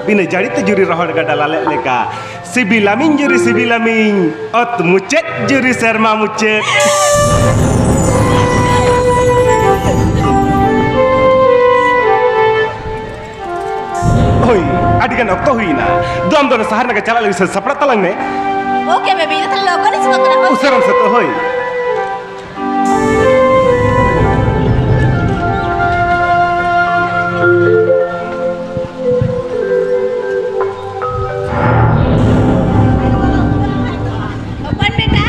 ᱵᱤᱱᱟᱹ ᱡᱟᱹᱲᱤ ᱛᱮ ᱡᱩᱨᱤ ᱨᱚᱦᱚᱲ ᱜᱟᱰᱟ ᱞᱟᱞᱮᱜ ᱞᱮᱠᱟ, ᱥᱤᱵᱤᱞᱟᱢᱤᱧ ᱡᱩᱨᱤ ᱥᱤᱵᱤᱞᱟᱢᱤᱧ, ᱚᱛ ᱢᱩᱪᱟᱹᱫ ᱡᱩᱨᱤ ᱥᱮᱨᱢᱟ ᱢᱩᱪᱟᱹᱫ᱾ ᱦᱳᱭ, ᱟᱹᱰᱤ ᱜᱟᱱ ᱚᱠᱛᱚ ᱦᱩᱭᱮᱱᱟ᱾ ᱫᱩ ᱟᱢ ᱫᱚ ᱚᱱᱟ ᱥᱟᱦᱟᱨ ᱱᱟᱜᱟᱨ ᱪᱟᱞᱟᱜ ᱞᱟᱹᱜᱤᱫ ᱥᱟᱹᱛ ᱥᱟᱯᱲᱟᱜ ᱛᱟᱞᱟᱝ ᱢᱮ᱾ ᱳᱠᱮ ᱵᱮᱵᱤ, ᱤᱧ ᱫᱚ ᱛᱟᱦᱞᱮ ᱞᱚᱜᱚᱱᱤᱧ ᱥᱮᱱᱚᱜ ᱠᱟᱱᱟ, ᱦᱳᱭ᱾ ᱩᱥᱟᱹᱨᱟᱢ ᱥᱟᱹᱛᱚᱜ, ᱦᱳᱭ᱾ ᱦᱚᱯᱚᱱ ᱵᱮᱴᱟ,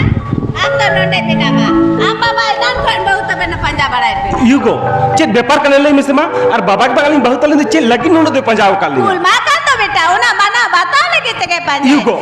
ᱟᱢ ᱫᱚ ᱱᱚᱰᱮ ᱢᱮᱱᱟᱢᱟ᱾ ᱟᱢ ᱵᱟᱵᱟ ᱮᱱᱟᱱ ᱠᱷᱚᱱ ᱵᱟᱹᱦᱩ ᱛᱟᱵᱮᱱ ᱯᱟᱸᱡᱟ ᱵᱟᱲᱟ ᱤᱭᱩ ᱜᱚ, ᱪᱮᱫ ᱵᱮᱯᱟᱨ ᱠᱟᱱᱟ ᱞᱟᱹᱭ ᱢᱮᱥᱮ ᱢᱟ? ᱟᱨ ᱵᱟᱵᱟ ᱜᱮ ᱵᱟᱝ ᱟᱹᱞᱤᱧ ᱵᱟᱹᱦᱩ ᱛᱟᱹᱞᱤᱧ ᱫᱚ ᱪᱮᱫ ᱞᱟᱹᱜᱤᱫ ᱱᱩᱱᱟᱹᱜ ᱫᱚᱭ ᱯᱟᱸᱡᱟ ᱟᱠᱟᱫ ᱞᱤᱧᱟ? ᱦᱩᱞ ᱢᱟᱦᱟ ᱠᱟᱱ ᱫᱚ ᱵᱮᱴᱟ, ᱚᱱᱟ ᱢᱟᱱᱟᱣ ᱵᱟᱛᱟᱣ ᱞᱟᱹᱜᱤᱫ ᱛᱮᱜᱮ ᱯᱟᱸᱡᱟ ᱤᱭᱩ ᱜᱚ᱾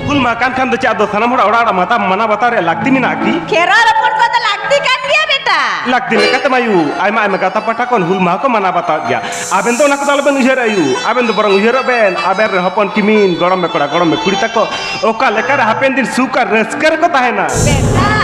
ᱦᱩᱞ ᱢᱟᱦᱟ ᱠᱟᱱ ᱠᱷᱟᱱ ᱫᱚ ᱪᱮᱫ ᱟᱫᱚ ᱥᱟᱱᱟᱢ ᱦᱚᱲᱟᱜ ᱚᱲᱟᱜ ᱚᱲᱟᱜ ᱢᱟᱛᱟ-, ᱢᱟᱱᱟᱣ ᱵᱟᱛᱟᱣ ᱨᱮᱭᱟᱜ ᱞᱟᱹᱠᱛᱤ ᱢᱮᱱᱟᱜᱼᱟ ᱠᱤ? ᱠᱷᱮᱨᱣᱟᱞ ᱦᱚᱯᱚᱱ ᱠᱚᱫᱚ ᱞᱟᱹᱠᱛᱤ ᱠᱟᱱ ᱜᱮᱭᱟ ᱵᱮᱴᱟ᱾ ᱞᱟᱹᱠᱛᱤ ᱞᱮᱠᱟᱛᱮ ᱢᱟᱭᱩ, ᱟᱭᱢᱟ ᱟᱭᱢᱟ ᱜᱟᱶᱛᱟ ᱯᱟᱦᱴᱟ ᱠᱷᱚᱱ ᱦᱩᱞ ᱢᱟᱦᱟ ᱠᱚ ᱢᱟᱱᱟᱣ ᱵᱟᱛᱟᱣᱮᱫ ᱜᱮᱭᱟ᱾ ᱟᱵᱮᱱ ᱫᱚ ᱚᱱᱟ ᱠᱚᱫᱚ ᱟᱞᱚᱵᱮᱱ ᱩᱭᱦᱟᱹᱨᱟ ᱭᱩ᱾ ᱟᱵᱮᱱ ᱫᱚ ᱵᱚᱨᱚᱝ ᱩᱭᱦᱟᱹᱨᱚᱜ ᱵᱮᱱ, ᱟᱵᱮᱱ ᱨᱮᱱ ᱦᱚᱯᱚᱱ ᱠᱤᱢᱤᱱ, ᱜᱚᱲᱚᱢ ᱵᱮ ᱠᱚᱲᱟ, ᱜᱚᱲᱚᱢ ᱵᱮ ᱠᱩᱲᱤ ᱛᱟᱠᱚ ᱚᱠᱟ ᱞᱮᱠᱟᱨᱮ ᱦᱟᱯᱮᱱ ᱫᱤᱱ ᱥᱩᱠ ᱟᱨ ᱨᱟᱹᱥᱠᱟᱹ ᱨᱮᱠᱚ ᱛᱟᱦᱮᱱᱟ᱾ ᱵᱮᱴᱟ,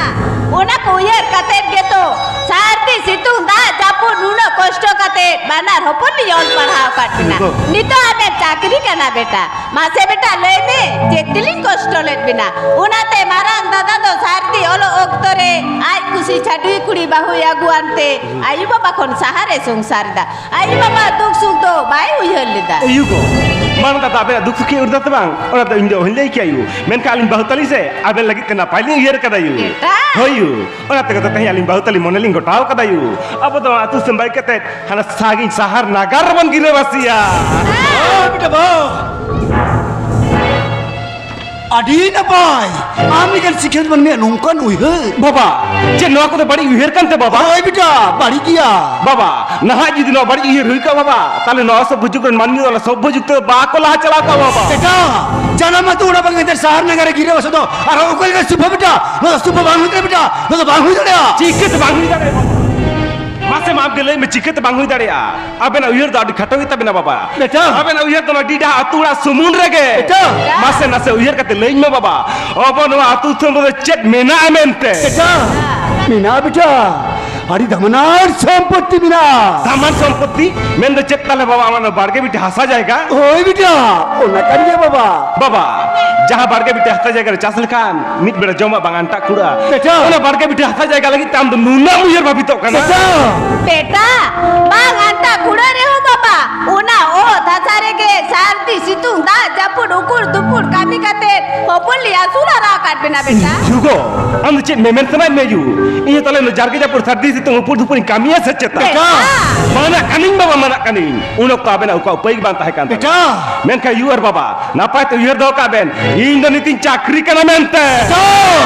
ᱚᱱᱟ ᱠᱚ ᱩᱭᱦᱟᱹᱨ ᱠᱟᱛᱮᱫ ᱜᱮᱛᱚ ᱥᱟᱹᱨᱫᱤ ᱥᱤᱛᱩᱝ ᱫᱟᱜ ᱡᱟᱹᱯᱩᱫ ᱱᱩᱱᱟᱹᱜ ᱠᱚᱥᱴᱚ ᱠᱟᱛᱮᱫ ᱵᱟᱱᱟᱨ ᱦᱚᱯᱚᱱ ᱞᱤᱧ ᱚᱞ ᱯᱟᱲᱦᱟᱣ ᱟᱠᱟᱫ ᱠᱤᱱᱟ᱾ ᱱᱤᱛᱚᱜ ᱟᱵᱮᱱ ᱪᱟᱹᱠᱨᱤ ᱠᱟᱱᱟ ᱵᱮᱴᱟ᱾ ᱢᱟᱥᱮ ᱵᱮᱴᱟ ᱞᱟᱹᱭ ᱢᱮ, ᱪᱮᱫ ᱛᱮᱞᱤᱧ ᱠᱚᱥᱴᱚ ᱞᱮᱫ ᱵᱮᱱᱟ? ᱚᱱᱟᱛᱮ ᱢᱟᱨᱟᱝ ᱫᱟᱫᱟ ᱫᱚ ᱥᱟᱹᱨᱫᱤ ᱚᱞᱚᱜ ᱚᱠᱛᱚ ᱨᱮ ᱟᱡ ᱠᱩᱥᱤ ᱪᱷᱟᱹᱰᱩᱭ ᱠᱩᱲᱤ ᱵᱟᱹᱦᱩᱭ ᱟᱹᱜᱩᱣᱟᱱ ᱛᱮ ᱟᱭᱳ ᱵᱟᱵᱟ ᱠᱷᱚᱱ ᱥᱟᱦᱟᱨᱮ ᱥᱚᱝᱥᱟᱨ ᱮᱫᱟ᱾ ᱟᱭᱳ ᱵᱟᱵᱟ ᱫᱩᱠ ᱥᱩᱠ ᱫᱚ ᱵᱟᱭ ᱩᱭᱦᱟᱹᱨ ᱞᱮᱫᱟ᱾ ᱟᱭᱳ ᱜᱚ, ᱢᱟᱨᱟᱝ ᱫᱟᱫᱟ ᱟᱵᱮᱱᱟᱜ ᱫᱩᱠ ᱥᱩᱠᱷᱤ ᱩᱨᱫᱟ ᱛᱮ ᱵᱟᱝ, ᱚᱱᱟ ᱫᱚ ᱤᱧ ᱫᱚ ᱚᱦᱚᱧ ᱞᱟᱹᱭ ᱠᱮᱭᱟ ᱟᱭᱳ᱾ ᱢᱮᱱᱠᱷᱟᱱ ᱟᱹᱞᱤᱧ ᱵᱟᱹᱦᱩ ᱛᱟᱹᱞᱤᱧ ᱥᱮ ᱟᱵᱮᱱ ᱞᱟᱹᱜᱤᱫ ᱛᱮ ᱱᱟᱯᱟᱭ ᱞᱤᱧ ᱩᱭᱦᱟᱹᱨ ᱠᱟᱫᱟ ᱟᱭᱳ᱾ ᱮᱴᱟ? ᱦᱳᱭ ᱟᱭᱳ, ᱚᱱᱟ ᱛᱮᱜᱮ ᱛᱚ ᱛᱮᱦᱮᱧ ᱟᱹᱞᱤᱧ ᱵᱟᱹᱦᱩ ᱛᱟᱹᱞᱤᱧ ᱢᱚᱱᱮ ᱞᱤᱧ ᱜᱚᱴᱟᱣ ᱠᱟᱫᱟ ᱟᱭᱳ᱾ ᱟᱵᱚ ᱫᱚ ᱟᱹᱛᱩ ᱫᱤᱥᱚᱢ ᱵᱟᱹᱜᱤ ᱠᱟᱛᱮ ᱦᱟᱱᱟ ᱥᱟᱺᱜᱤᱧ ᱥᱟᱦᱟᱨ ᱱᱟᱜᱟᱨ ᱨᱮᱵᱚᱱ ᱜᱤᱨᱟᱹᱵᱟᱹᱥᱤᱭᱟ᱾ ᱦᱮᱸ, ᱵᱮᱴᱟ ᱵᱟᱹᱦᱩ᱾ ᱟᱹᱰᱤ ᱱᱟᱯᱟᱭ᱾ ᱟᱢ ᱞᱮᱠᱟᱱ ᱥᱤᱠᱷᱱᱟᱹᱛ ᱢᱟᱹᱱᱢᱤᱭᱟᱜ ᱱᱚᱝᱠᱟᱱ ᱩᱭᱦᱟᱹᱨ᱾ ᱵᱟᱵᱟ, ᱪᱮᱫ ᱱᱚᱣᱟ ᱠᱚᱫᱚ ᱵᱟᱹᱲᱤᱡ ᱩᱭᱦᱟᱹᱨ ᱠᱟᱱ ᱛᱮ ᱵᱟᱵᱟ? ᱦᱳᱭ ᱵᱮᱴᱟ, ᱵᱟᱹᱲᱤᱡ ᱜᱮᱭᱟ᱾ ᱵᱟᱵᱟ, ᱱᱟᱦᱟᱜ ᱡᱩᱫᱤ ᱱᱚᱣᱟ ᱵᱟᱹᱲᱤᱡ ᱩᱭᱦᱟᱹᱨ ᱦᱩᱭ ᱠᱚᱜᱼᱟ ᱵᱟᱵᱟ, ᱛᱟᱦᱞᱮ ᱱᱚᱣᱟ ᱥᱚᱵᱽᱵᱷᱚ ᱡᱩᱜᱽ ᱨᱮᱱ ᱢᱟᱹᱱᱢᱤ ᱫᱚ ᱚᱱᱟ ᱥᱚᱵᱽᱵᱷᱚ ᱡᱩᱜᱽ ᱛᱮᱫᱚ ᱵᱟᱠᱚ ᱞᱟᱦᱟ ᱪᱟᱞᱟᱣ ᱠᱚᱜᱼᱟ ᱵᱟᱵᱟ᱾ ᱵᱮᱴᱟ, ᱡᱟᱱᱟᱢ ᱟᱹᱛᱩ ᱚᱲᱟᱜ ᱵᱟᱹᱜᱤ ᱠᱟᱛᱮ ᱥᱟᱦᱟᱨ ᱱᱟᱜᱟᱨ ᱨᱮ ᱜᱤᱨᱟᱹ ᱵᱟᱥᱟ ᱫᱚ ᱟᱨᱦᱚᱸ ᱚᱠᱚᱭ ᱞᱮᱠᱟ ᱥᱩᱵᱷᱟ ᱵᱮᱴᱟ? ᱱᱚᱣᱟ ᱫᱚ ᱥᱩᱵᱷᱟ ᱵᱟᱝ ᱦᱩᱭ ᱫᱟᱲᱮᱭᱟᱜᱼᱟ ᱵᱮᱴᱟ, ᱱᱚᱣᱟ ᱫᱚ ᱵᱟᱝ ᱦᱩᱭ ᱫᱟᱲᱮᱭᱟᱜᱼᱟ᱾ ᱪᱤᱠᱟᱹᱛᱮ ᱵᱟᱝ ᱦᱩᱭ ᱫᱟᱲᱮᱭᱟᱜᱼᱟ ᱵᱟᱵᱟ? ᱢᱟᱥᱮ ᱢᱟ ᱟᱢ ᱜᱮ ᱞᱟᱹᱭ ᱢᱮ, ᱪᱤᱠᱟᱹᱛᱮ ᱵᱟᱝ ᱦᱩᱭ ᱫᱟᱲᱮᱭᱟᱜᱼᱟ? ᱟᱵᱮᱱᱟᱜ ᱩᱭᱦᱟᱹᱨ ᱫᱚ ᱟᱹᱰᱤ ᱠᱷᱟᱴᱚ ᱜᱮᱛᱟ ᱵᱮᱱᱟ ᱵᱟᱵᱟ᱾ ᱵᱮᱴᱟ᱾ ᱟᱵᱮᱱᱟᱜ ᱩᱭᱦᱟᱹᱨ ᱫᱚ ᱱᱚᱣᱟ ᱰᱤᱰᱟ ᱟᱹᱛᱩ ᱚᱲᱟᱜ ᱥᱩᱢᱩᱝ ᱨᱮᱜᱮ᱾ ᱵᱮᱴᱟ᱾ ᱢᱟᱥᱮ ᱱᱟᱥᱮ ᱩᱭᱦᱟᱹᱨ ᱠᱟᱛᱮ ᱞᱟᱹᱭᱟᱹᱧ ᱢᱮ ᱵᱟᱵᱟ, ᱟᱵᱚ ᱱᱚᱣᱟ ᱟᱹᱛᱩ ᱫᱤᱥᱚᱢ ᱨᱮᱫᱚ ᱪᱮᱫ ᱢᱮᱱᱟᱜᱼᱟ ᱢᱮᱱᱛᱮ? ᱵᱮᱴᱟ, ᱢᱮᱱᱟᱜᱼᱟ ᱵᱮᱴᱟ, ᱟᱹᱰᱤ ᱫᱟᱢᱟᱱᱟᱱ ᱥᱚᱢᱯᱚᱛᱛᱤ ᱢᱮᱱᱟᱜᱼᱟ᱾ ᱫᱟᱢᱟᱱ ᱥᱚᱢᱯᱚᱛᱛᱤ? ᱢᱮᱱᱫᱚ ᱪᱮᱫ ᱛᱟᱞᱮ ᱵᱟᱵᱟ, ᱟᱢᱟᱜ ᱱᱚᱣᱟ ᱵᱟᱲᱜᱮ ᱵᱤᱴᱟᱹ ᱦᱟᱥᱟ ᱡᱟᱭᱜᱟ? ᱦᱳᱭ ᱵᱮᱴᱟ, ᱚᱱᱟ ᱠᱟᱱ ᱜᱮᱭᱟ ᱵᱟᱵᱟ᱾ ᱵᱟᱵᱟ, ᱡᱟᱦᱟᱸ ᱵᱟᱲᱜᱮ ᱵᱤᱴᱟᱹ ᱦᱟᱥᱟ ᱡᱟᱭᱜᱟ ᱨᱮ ᱪᱟᱥ ᱞᱮᱠᱷᱟᱱ ᱢᱤᱫ ᱵᱮᱲᱟ ᱡᱚᱢᱟᱜ ᱵᱟᱝ ᱟᱱᱴᱟᱜ ᱠᱩᱲᱟᱹᱜᱼᱟ᱾ ᱵᱮᱴᱟ᱾ ᱚᱱᱟ ᱵᱟᱲᱜᱮ ᱵᱤᱴᱟᱹ ᱦᱟᱥᱟ ᱡᱟᱭᱜᱟ ᱞᱟᱹᱜᱤᱫ ᱛᱮ ᱟᱢ ᱫᱚ ᱱᱩᱱᱟᱹᱜ ᱩᱭᱦᱟᱹᱨ ᱵᱷᱟᱵᱤᱛᱚᱜ ᱠᱟᱱᱟ? ᱵᱮᱴᱟ᱾ ᱵᱮᱴᱟ, ᱵᱟᱝ ᱟᱱᱴᱟ ᱠᱩᱲᱟᱹ ᱨᱮᱦᱚᱸ ᱵᱟᱵᱟ, ᱚᱱᱟ ᱚᱛ ᱦᱟᱥᱟ ᱨᱮᱜᱮ ᱥᱟᱹᱨᱫᱤ ᱥᱤᱛᱩᱝ ᱫᱟᱜ ᱡᱟᱹᱯᱩᱫ ᱩᱠᱩᱲ ᱫᱩᱯᱩᱲ ᱠᱟᱹᱢᱤ ᱠᱟᱛᱮ ᱦᱚᱯᱚᱱ ᱞᱮ ᱟᱹᱥᱩᱞ ᱦᱟᱨᱟ ᱟᱠᱟᱫ ᱵᱮᱱᱟ ᱵᱮᱴᱟ᱾ ᱡᱩᱜᱚ, ᱟᱢ ᱫᱚ ᱪᱮᱫ ᱢᱮᱢᱮᱱ ᱥᱟᱱᱟᱭᱮᱫ ᱢᱮᱭᱟ ᱭᱩ? ᱤᱧ ᱦᱚᱸ ᱛᱟᱦᱞᱮ ᱱᱚᱣᱟ ᱡᱟᱨᱜᱮ ᱡᱟᱹᱯᱩᱫ ᱥᱟᱹᱨᱫᱤ ᱥᱤᱛᱩᱝ ᱩᱯᱩᱲ ᱫᱩᱯᱩᱲᱤᱧ ᱠᱟᱹᱢᱤᱭᱟ ᱥᱮ ᱪᱮᱛᱟ? ᱵᱮᱴᱟ! ᱢᱟᱱᱟᱜ ᱠᱟᱹᱱᱟᱹᱧ ᱵᱟᱵᱟ, ᱢᱟᱱᱟᱜ ᱠᱟᱹᱱᱟᱹᱧ᱾ ᱩᱱ ᱚᱠᱛᱚ ᱟᱵᱮᱱᱟᱜ ᱚᱠᱟ ᱩᱯᱟᱹᱭ ᱜᱮ ᱵᱟᱝ ᱛᱟᱦᱮᱸ ᱠᱟᱱ ᱛᱟᱵᱮᱱᱟ᱾ ᱵᱮᱴᱟ! ᱢᱮᱱᱠᱷᱟᱱ ᱭᱩ ᱟᱨ ᱵᱟᱵᱟ, ᱱᱟᱯᱟᱭ ᱛᱮ ᱩᱭᱦᱟᱹᱨ ᱫᱚᱦᱚ ᱠᱟᱜ ᱵᱮᱱ, ᱤᱧ ᱫᱚ ᱱᱤᱛᱤᱧ ᱪᱟᱹᱠᱨᱤ ᱠᱟᱱᱟ ᱢᱮᱱᱛᱮ᱾ ᱵᱮᱴᱟ!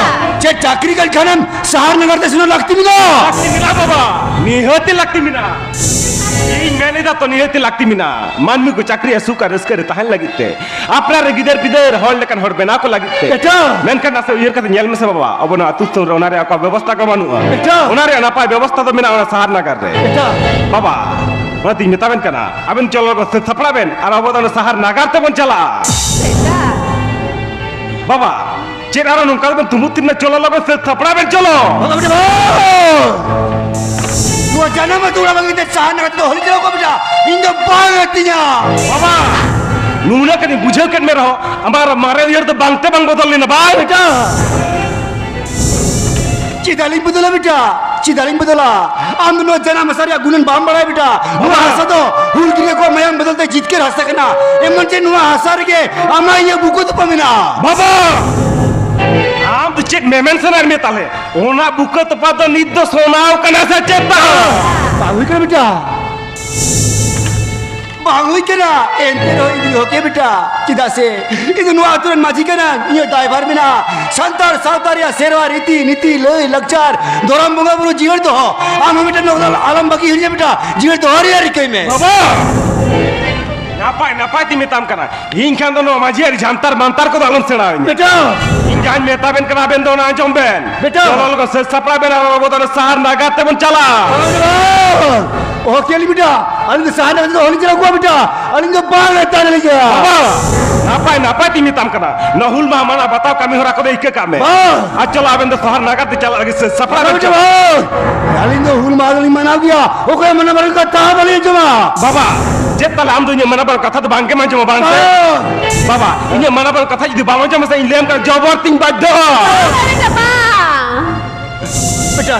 ᱪᱮᱫ ᱪᱟᱹᱠᱨᱤ ᱠᱟᱱ ᱠᱷᱟᱱᱮᱢ ᱥᱟᱦᱟᱨ ᱱᱟᱜᱟᱨ ᱛᱮ ᱥᱮᱱᱚᱜ ᱞᱟᱹᱠᱛᱤ ᱢᱮᱱᱟᱜᱼᱟ? ᱞᱟᱹᱠᱛᱤ ᱢᱮᱱᱟᱜᱼᱟ ᱵᱟᱵᱟ, ᱱᱤᱦᱟᱹᱛᱤ ᱞᱟᱹᱠᱛᱤ ᱢᱮᱱᱟᱜᱼᱟ᱾ ᱤᱧ ᱢᱮᱱ ᱮᱫᱟ ᱛᱚ, ᱱᱤᱦᱟᱹᱛᱤ ᱞᱟᱹᱠᱛᱤ ᱢᱮᱱᱟᱜᱼᱟ᱾ ᱢᱟᱹᱱᱢᱤ ᱠᱚ ᱪᱟᱹᱠᱨᱤ ᱟᱨ ᱥᱩᱠ ᱟᱨ ᱨᱟᱹᱥᱠᱟᱹ ᱨᱮ ᱛᱟᱦᱮᱱ ᱞᱟᱹᱜᱤᱫ ᱛᱮ ᱟᱯᱱᱟᱨ ᱨᱮ ᱜᱤᱫᱟᱹᱨ ᱯᱤᱫᱟᱹᱨ ᱦᱚᱲ ᱞᱮᱠᱟᱱ ᱦᱚᱲ ᱵᱮᱱᱟᱣ ᱠᱚ ᱞᱟᱹᱜᱤᱫ ᱛᱮ᱾ ᱮᱴᱟᱜ᱾ ᱢᱮᱱᱠᱷᱟᱱ ᱱᱟᱥᱮ ᱩᱭᱦᱟᱹᱨ ᱠᱟᱛᱮ ᱧᱮᱞ ᱢᱮᱥᱮ ᱵᱟᱵᱟ, ᱟᱵᱚ ᱱᱚᱣᱟ ᱟᱹᱛᱩ ᱫᱤᱥᱚᱢ ᱨᱮ ᱚᱱᱟ ᱨᱮᱭᱟᱜ ᱚᱠᱟ ᱵᱮᱵᱚᱥᱛᱷᱟ ᱠᱚ ᱵᱟᱹᱱᱩᱜᱼᱟ᱾ ᱮᱴᱟᱜ᱾ ᱚᱱᱟ ᱨᱮᱭᱟᱜ ᱱᱟᱯᱟᱭ ᱵᱮᱵᱚᱥᱛᱷᱟ ᱫᱚ ᱢᱮᱱᱟᱜᱼᱟ ᱚᱱᱟ ᱥᱟᱦᱟᱨ ᱱᱟᱜᱟᱨ ᱨᱮ᱾ ᱮᱴᱟᱜ᱾ ᱵᱟᱵᱟ, ᱚᱱᱟᱛᱤᱧ ᱢᱮᱛᱟᱵᱮᱱ ᱠᱟᱱᱟ, ᱟᱵᱮᱱ ᱪᱚᱞᱚ ᱞᱚᱜᱚᱱ ᱥᱟᱹᱛ ᱥᱟᱯᱲᱟᱣ ᱵᱮᱱ ᱟᱨ ᱟᱵᱚ ᱫᱚ ᱚᱱᱟ ᱥᱟᱦᱟᱨ ᱱᱟᱜᱟᱨ ᱛᱮᱵᱚᱱ ᱪᱟᱞᱟᱜᱼᱟ᱾ ᱮᱴᱟᱜ᱾ ᱵᱟᱵᱟ, ᱪᱮᱫ ᱟᱨᱚ ᱱᱚᱝᱠᱟ ᱫᱚᱵᱮᱱ ᱛᱩᱢᱵᱩᱫ ᱛᱤᱨᱱᱟ? ᱪᱚᱞᱚ ᱞᱚᱜᱚᱱ ᱥᱟᱹᱛ ᱥᱟᱯᱲᱟᱣ ᱵᱮᱱ, ᱪᱚᱞᱚ᱾ ᱵᱟᱵᱟ, ᱵᱮᱴᱟ, ᱵᱟᱵᱟ! ᱱᱚᱣᱟ ᱡᱟᱱᱟᱢ ᱟᱹᱛᱩ ᱚᱲᱟᱜ ᱵᱟᱹᱜᱤ ᱠᱟᱛᱮ ᱥᱟᱦᱟᱨ ᱱᱟᱜᱟᱨ ᱛᱮᱫᱚ ᱦᱚᱞᱤ ᱪᱟᱞᱟᱣ ᱠᱚᱜ ᱵᱮᱴᱟ, ᱤᱧ ᱫᱚ ᱵᱟᱝ ᱟᱹᱛᱤᱧᱟ᱾ ᱵᱟᱵᱟ, ᱱᱩᱱᱟᱹᱜ ᱠᱟᱛᱮᱧ ᱵᱩᱡᱷᱟᱹᱣ ᱠᱮᱫ ᱢᱮ ᱨᱮᱦᱚᱸ, ᱟᱢᱟᱜ ᱢᱟᱨᱮ ᱩᱭᱦᱟᱹᱨ ᱫᱚ ᱵᱟᱝ ᱛᱮ ᱵᱟᱝ ᱵᱚᱫᱚᱞ ᱞᱮᱱᱟ, ᱵᱟᱝ? ᱵᱮᱴᱟ! ᱪᱮᱫᱟᱜ ᱞᱤᱧ ᱵᱚᱫᱚᱞᱟ ᱵᱮᱴᱟ? ᱪᱮᱫᱟᱜ ᱞᱤᱧ ᱵᱚᱫᱚᱞᱟ? ᱟᱢ ᱫᱚ ᱱᱚᱣᱟ ᱡᱟᱱᱟᱢ ᱦᱟᱥᱟ ᱨᱮᱭᱟᱜ ᱜᱩᱱᱟᱹᱱ ᱵᱟᱢ ᱵᱟᱲᱟᱭᱟ ᱵᱮᱴᱟ᱾ ᱱᱚᱣᱟ ᱵᱟᱵᱟ! ᱦᱟᱥᱟ ᱫᱚ ᱦᱩᱞᱜᱟᱹᱨᱤᱭᱟᱹ ᱠᱚᱣᱟᱜ ᱢᱟᱭᱟᱢ ᱵᱚᱫᱚᱞ ᱛᱮ ᱡᱤᱛᱠᱟᱹᱨ ᱦᱟᱥᱟ ᱠᱟᱱᱟ᱾ ᱮᱢᱚᱱ ᱪᱮ ᱱᱚᱣᱟ ᱦᱟᱥᱟ ᱨᱮᱜᱮ ᱟᱢᱟᱜ ᱤᱧᱟᱹᱜ ᱵᱩᱠᱟᱹ ᱛᱚᱯᱟ ᱢᱮᱱᱟᱜᱼᱟ᱾ ᱵᱟᱵᱟ! ᱟᱢ ᱫᱚ ᱪᱮᱫ ᱢᱮᱢᱮᱱ ᱥᱟᱱᱟᱭᱮᱫ ᱢᱮᱭᱟ ᱛᱟᱦᱞᱮ? ᱚᱱᱟ ᱵᱩᱠᱟᱹ ᱛᱚᱯᱟ ᱫᱚ ᱱᱤᱛ ᱫᱚ ᱥᱚᱱᱟᱣ ᱠᱟᱱᱟ ᱥᱮ ᱪᱮᱫ ᱛᱟᱢ? ᱵᱟᱝ ᱦᱩᱭ ᱠᱟᱱᱟ ᱵᱮᱴᱟ᱾ ᱵᱟᱝ ᱦᱩᱭ ᱠᱟᱱᱟ, ᱮᱱᱛᱮ ᱨᱮᱦᱚᱸ ᱤᱧ ᱫᱩᱧ ᱦᱚᱠᱮ ᱵᱮᱴᱟ᱾ ᱪᱮᱫᱟᱜ ᱥᱮ ᱤᱧ ᱫᱚ ᱱᱚᱣᱟ ᱟᱹᱛᱩ ᱨᱮᱱ ᱢᱟᱹᱡᱷᱤ ᱠᱟᱱᱟᱧ, ᱤᱧᱟᱹᱜ ᱫᱟᱭᱵᱷᱟᱨ ᱢᱮᱱᱟᱜᱼᱟ ᱥᱟᱱᱛᱟᱲ ᱥᱟᱶᱛᱟ ᱨᱮᱭᱟᱜ ᱥᱮᱨᱣᱟ, ᱨᱤᱛᱤ ᱱᱤᱛᱤ, ᱞᱟᱹᱭ ᱞᱟᱠᱪᱟᱨ, ᱫᱷᱚᱨᱚᱢ, ᱵᱚᱸᱜᱟ ᱵᱩᱨᱩ ᱡᱤᱭᱟᱹᱲ ᱫᱚᱦᱚ᱾ ᱟᱢ ᱦᱚᱸ ᱢᱤᱫᱴᱮᱱ ᱱᱚᱣᱟ ᱫᱚ ᱟᱞᱚᱢ ᱵᱟᱹᱜᱤ ᱦᱤᱲᱤᱧᱟ ᱵᱮᱴᱟ, ᱡᱤᱭᱟᱹᱲ ᱫᱚᱦᱚ ᱨᱮᱭᱟᱜ ᱨᱤᱠᱟᱹᱭ ᱢᱮ᱾ ᱵᱟᱵᱟ! ᱱᱟᱯᱟᱭ ᱱᱟᱯᱟᱭ ᱛᱤᱧ ᱢᱮᱛᱟᱢ ᱠᱟᱱᱟ, ᱤᱧ ᱠᱷᱟᱱ ᱫᱚ ᱱᱚᱣᱟ ᱢᱟᱹᱡᱷᱤ ᱟᱹᱨᱤ ᱡᱷᱟᱱᱛᱟᱨ ᱢᱟᱱᱛᱟᱨ ᱠᱚᱫᱚ ᱟᱞᱚᱢ ᱥᱮᱬᱟ ᱟᱹᱧᱟ᱾ ᱵᱮᱴᱟ! ᱤᱧ ᱡᱟᱦᱟᱸᱧ ᱢᱮᱛᱟ ᱵᱮᱱ ᱠᱟᱱᱟ, ᱟᱵᱮᱱ ᱫᱚ ᱚᱱᱟ ᱟᱸᱡᱚᱢ ᱵᱮᱱ᱾ ᱵᱮᱴᱟ! ᱪᱚᱞᱚ ᱞᱚᱜᱚᱱ ᱥᱟᱹᱛ ᱥᱟᱯᱲᱟᱣ ᱵᱮᱱ, ᱟᱨ ᱟᱵᱚ ᱫᱚ ᱚᱱᱟ ᱥᱟᱦᱟᱨ ᱱᱟᱜᱟᱨ ᱛᱮᱵᱚᱱ ᱪᱟᱞᱟᱜᱼᱟ᱾ ᱵᱟᱵᱟ! ᱚᱦᱚ ᱠᱮᱞᱤ ᱵᱮᱴᱟ, ᱟᱹᱞᱤᱧ ᱫᱚ ᱥᱟᱦᱟᱨ ᱱᱟᱜᱟᱨ ᱛᱮᱫᱚ ᱚᱦᱚᱞᱤᱧ ᱪᱟᱞᱟᱣ ᱠᱚᱜᱼᱟ ᱵᱮᱴᱟ, ᱟᱹᱞᱤᱧ ᱫᱚ ᱵᱟᱝ ᱟᱹᱛᱤᱧ ᱞᱤᱧᱟ᱾ ᱵᱟᱵᱟ, ᱱᱟᱯᱟᱭ ᱱᱟᱯᱟᱭ ᱛᱤᱧ ᱢᱮᱛᱟᱢ ᱠᱟᱱᱟ, ᱱᱚᱣᱟ ᱦᱩᱞ ᱢᱟᱦᱟ ᱢᱟᱱᱟᱣ ᱵᱟᱛᱟᱣ ᱠᱟᱹᱢᱤ ᱦᱚᱨᱟ ᱠᱚᱫᱚ ᱤᱠᱟᱹ ᱠᱟᱜ ᱢᱮ᱾ ᱵᱟᱝ᱾ ᱟᱨ ᱪᱚᱞᱚ, ᱟᱵᱮᱱ ᱫᱚ ᱥᱟᱦᱟᱨ ᱱᱟᱜᱟᱨ ᱛᱮ ᱪᱟᱞᱟᱜ ᱞᱟᱹᱜᱤᱫ ᱥᱟᱹᱛ ᱥᱟᱯᱲᱟᱣ ᱵᱮᱱ ᱵᱮᱴᱟ, ᱪᱟᱞᱟᱜᱼᱟ᱾ ᱵᱟᱝ᱾ ᱟᱹᱞᱤᱧ ᱫᱚ ᱦᱩᱞ ᱢᱟᱦᱟ ᱫᱚᱞᱤᱧ ᱢᱟᱱᱟᱣ ᱜᱮᱭᱟ, ᱚᱠᱚᱭ ᱢᱟᱱᱟᱣ ᱵᱟᱨᱚᱱ ᱠᱟᱛᱷᱟ ᱵᱟᱹᱞᱤᱧ ᱟᱸᱡᱚᱢᱟ᱾ ᱵᱟᱵᱟ, ᱪᱮᱫ ᱛᱟᱦᱞᱮ ᱟᱢ ᱫᱚ ᱤᱧᱟᱹᱜ ᱢᱟᱱᱟ ᱵᱟᱨᱚᱱ ᱠᱟᱛᱷᱟ ᱫᱚ ᱵᱟᱝ ᱜᱮᱢ ᱟᱸᱡᱚᱢᱟ, ᱵᱟᱝ ᱥᱮ? ᱵᱟᱝ᱾ ᱵᱟᱵᱟ, ᱤᱧᱟᱹᱜ ᱢᱟᱱᱟ ᱵᱟᱨᱚᱱ ᱠᱟᱛᱷᱟ ᱡᱩᱫᱤ ᱵᱟᱢ ᱟᱸᱡᱚᱢᱟ ᱥᱮ, ᱤᱧ ᱞᱟᱹᱭᱟᱢ ᱠᱟᱱᱟ, ᱡᱚᱵᱚᱨ ᱛᱤᱧ ᱵᱟᱫᱽᱫᱷᱚᱜᱼᱟ᱾ ᱵᱟᱵᱟ ᱨᱮ ᱵᱟᱵᱟ᱾ ᱵᱮᱴᱟ,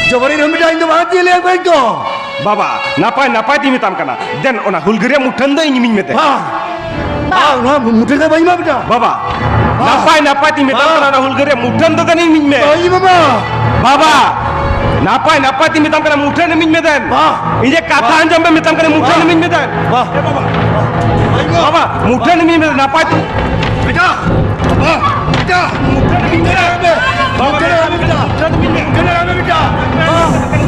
ᱡᱚᱵᱚᱨᱤ ᱨᱮᱦᱚᱸ ᱵᱮᱴᱟ, ᱤᱧ ᱫᱚ ᱵᱟᱝ ᱛᱤᱧ ᱞᱟᱹᱭᱟᱢ ᱠᱟᱱᱟ ᱤᱧ ᱫᱚ᱾ ᱵᱟᱵᱟ, ᱱᱟᱯᱟᱭ ᱱᱟᱯᱟᱭ ᱛᱤᱧ ᱢᱮᱛᱟᱢ ᱠᱟᱱᱟ, ᱫᱮᱱ ᱚᱱᱟ ᱦᱩᱞᱜᱟᱹᱨᱤᱭᱟᱹ ᱢᱩᱴᱷᱟᱹᱱ ᱫᱚ ᱤᱧ ᱤᱢᱟᱹᱧ ᱢᱮ ᱛᱮ᱾ ᱵᱟᱝ᱾ ᱵᱟᱝ, ᱱᱚᱣᱟ ᱢᱩᱴᱷᱟᱹᱱ ᱫᱚ ᱵᱟᱹᱧ ᱮᱢᱟ ᱵᱮᱴᱟ᱾ ᱵᱟᱵᱟ, ᱵᱟᱝ᱾ ᱱᱟᱯᱟᱭ ᱱᱟᱯᱟᱭ ᱛᱤᱧ ᱢᱮᱛᱟᱢ ᱵᱟᱝ᱾ ᱠᱟᱱᱟ ᱚᱱᱟ ᱦᱩᱞᱜᱟᱹᱨᱤᱭᱟᱹ, ᱢᱩᱴᱷᱟᱹᱱ ᱫᱚ ᱫᱮᱱ ᱤᱢᱟᱹᱧ ᱢᱮ᱾ ᱵᱟᱹᱧ ᱮᱢᱟᱢᱟ᱾ ᱵᱟᱵᱟ, ᱱᱟᱯᱟᱭ ᱱᱟᱯᱟᱭ ᱛᱤᱧ ᱢᱮᱛᱟᱢ ᱠᱟᱱᱟ, ᱢᱩᱴᱷᱟᱹᱱ ᱤᱢᱟᱹᱧ ᱢᱮ ᱫᱮᱱ᱾ ᱵᱟᱝ᱾ ᱤᱧ ᱡᱮ ᱠᱟᱛᱷᱟ ᱵᱟᱝ᱾ ᱟᱸᱡᱚᱢ ᱢᱮ ᱢᱮᱛᱟᱢ ᱠᱟᱱᱟ, ᱢᱩᱴᱷᱟᱹᱱ ᱵᱟᱝ᱾ ᱤᱢᱟᱹᱧ ᱢᱮ ᱫᱮᱱ᱾ ᱵᱟᱝ᱾ ᱮ ᱵᱟᱵᱟ, ᱵᱟᱹᱧ ᱮᱢᱟᱢᱟ᱾ ᱵᱟᱵᱟ, ᱢᱩᱴᱷᱟᱹᱱ ᱤᱢᱟᱹᱧ ᱢᱮ ᱫᱮᱱ, ᱱᱟᱯᱟᱭ ᱛᱤᱧ᱾ ᱵᱮᱴᱟ, ᱵᱟᱝ, ᱵᱮᱴᱟ, ᱢᱩᱴᱷᱟᱹᱱ ᱤᱢᱟᱹᱧ ᱢᱮ ᱫᱮᱱ᱾ ᱵᱟᱵᱟ, ᱢᱩᱴᱷᱟᱹᱱ ᱤᱢᱟᱹᱧ ᱢᱮ ᱫᱮᱱ᱾ ᱢᱩᱴᱷᱟᱹᱱ ᱤᱢᱟᱹᱧ ᱢᱮ᱾ ᱵᱮᱴᱟ, ᱵᱟᱝ᱾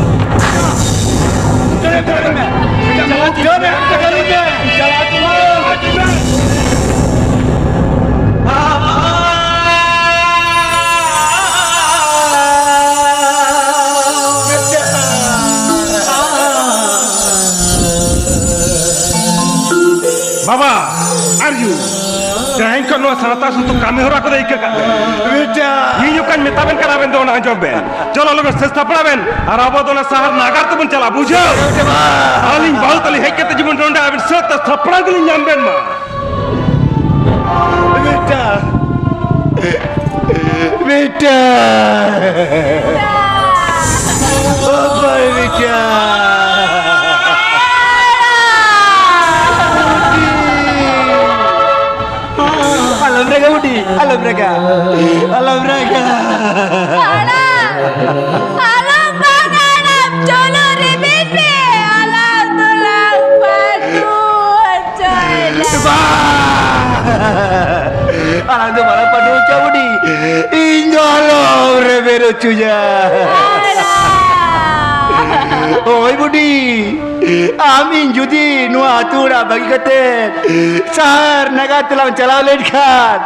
ᱵᱟᱵᱟ, ᱟᱨ ᱭᱩ ᱛᱮᱦᱮᱧ ᱠᱷᱚᱱ ᱱᱚᱣᱟ ᱥᱟᱶᱛᱟ ᱥᱩᱛᱩᱜ ᱠᱟᱹᱢᱤ ᱦᱚᱨᱟ ᱠᱚᱫᱚ ᱤᱠᱟᱹ ᱠᱟᱜ ᱢᱮ᱾ ᱵᱮᱴᱟ᱾ ᱤᱧ ᱚᱠᱟᱧ ᱢᱮᱛᱟᱵᱮᱱ ᱠᱟᱱᱟ, ᱟᱵᱮᱱ ᱫᱚ ᱚᱱᱟ ᱟᱸᱡᱚᱢ ᱵᱮᱱ᱾ ᱪᱚᱞᱚ ᱞᱚᱜᱚᱱ ᱥᱟᱹᱛ ᱥᱟᱯᱲᱟᱣ ᱵᱮᱱ, ᱟᱨ ᱟᱵᱚ ᱫᱚ ᱚᱱᱟ ᱥᱟᱦᱟᱨ ᱱᱟᱜᱟᱨ ᱛᱮᱵᱚᱱ ᱪᱟᱞᱟᱜᱼᱟ, ᱵᱩᱡᱷᱟᱹᱣ? ᱟᱹᱞᱤᱧ ᱵᱟᱹᱦᱩ ᱛᱟᱹᱞᱤᱧ ᱦᱮᱡ ᱠᱟᱛᱮ ᱡᱮᱢᱚᱱ ᱱᱚᱰᱮ ᱟᱵᱮᱱ ᱥᱟᱹᱛ ᱥᱟᱯᱲᱟᱣ ᱜᱮᱞᱤᱧ ᱧᱟᱢ ᱵᱮᱱ ᱢᱟ᱾ ᱵᱮᱴᱟ, ᱵᱮᱴᱟ, ᱵᱟᱵᱟ ᱵᱮᱴᱟ᱾ ᱟᱞᱚᱢ ᱨᱟᱜᱟ ᱵᱩᱰᱤ, ᱟᱞᱚᱢ ᱨᱟᱜᱟ, ᱟᱞᱚᱢ ᱨᱟᱜᱟ᱾ ᱟᱞᱚᱢ ᱨᱟᱜᱟ, ᱟᱞᱚᱢ ᱪᱚᱞᱚ ᱨᱮᱵᱮᱱ ᱯᱮ, ᱟᱞᱟᱝ ᱫᱚᱞᱟᱝ ᱯᱟᱹᱴᱩᱣᱟᱹ ᱪᱟᱞᱟᱜ᱾ ᱵᱟ! ᱟᱞᱟᱝ ᱫᱚ ᱵᱟᱞᱟᱝ ᱯᱟᱹᱴᱩᱣᱟᱹ ᱪᱚ ᱵᱩᱰᱤ, ᱤᱧ ᱫᱚ ᱟᱞᱚᱢ ᱨᱮᱵᱮᱱ ᱦᱚᱪᱚᱧᱟ᱾ ᱟᱞᱟᱝ᱾ ᱳᱭ ᱵᱩᱰᱤ, ᱟᱢ ᱤᱧ ᱡᱩᱫᱤ ᱱᱚᱣᱟ ᱟᱹᱛᱩ ᱚᱲᱟᱜ ᱵᱟᱹᱜᱤ ᱠᱟᱛᱮ ᱥᱟᱦᱟᱨ ᱱᱟᱜᱟᱨ ᱛᱮᱞᱟᱝ ᱪᱟᱞᱟᱣ ᱞᱮᱱᱠᱷᱟᱱ,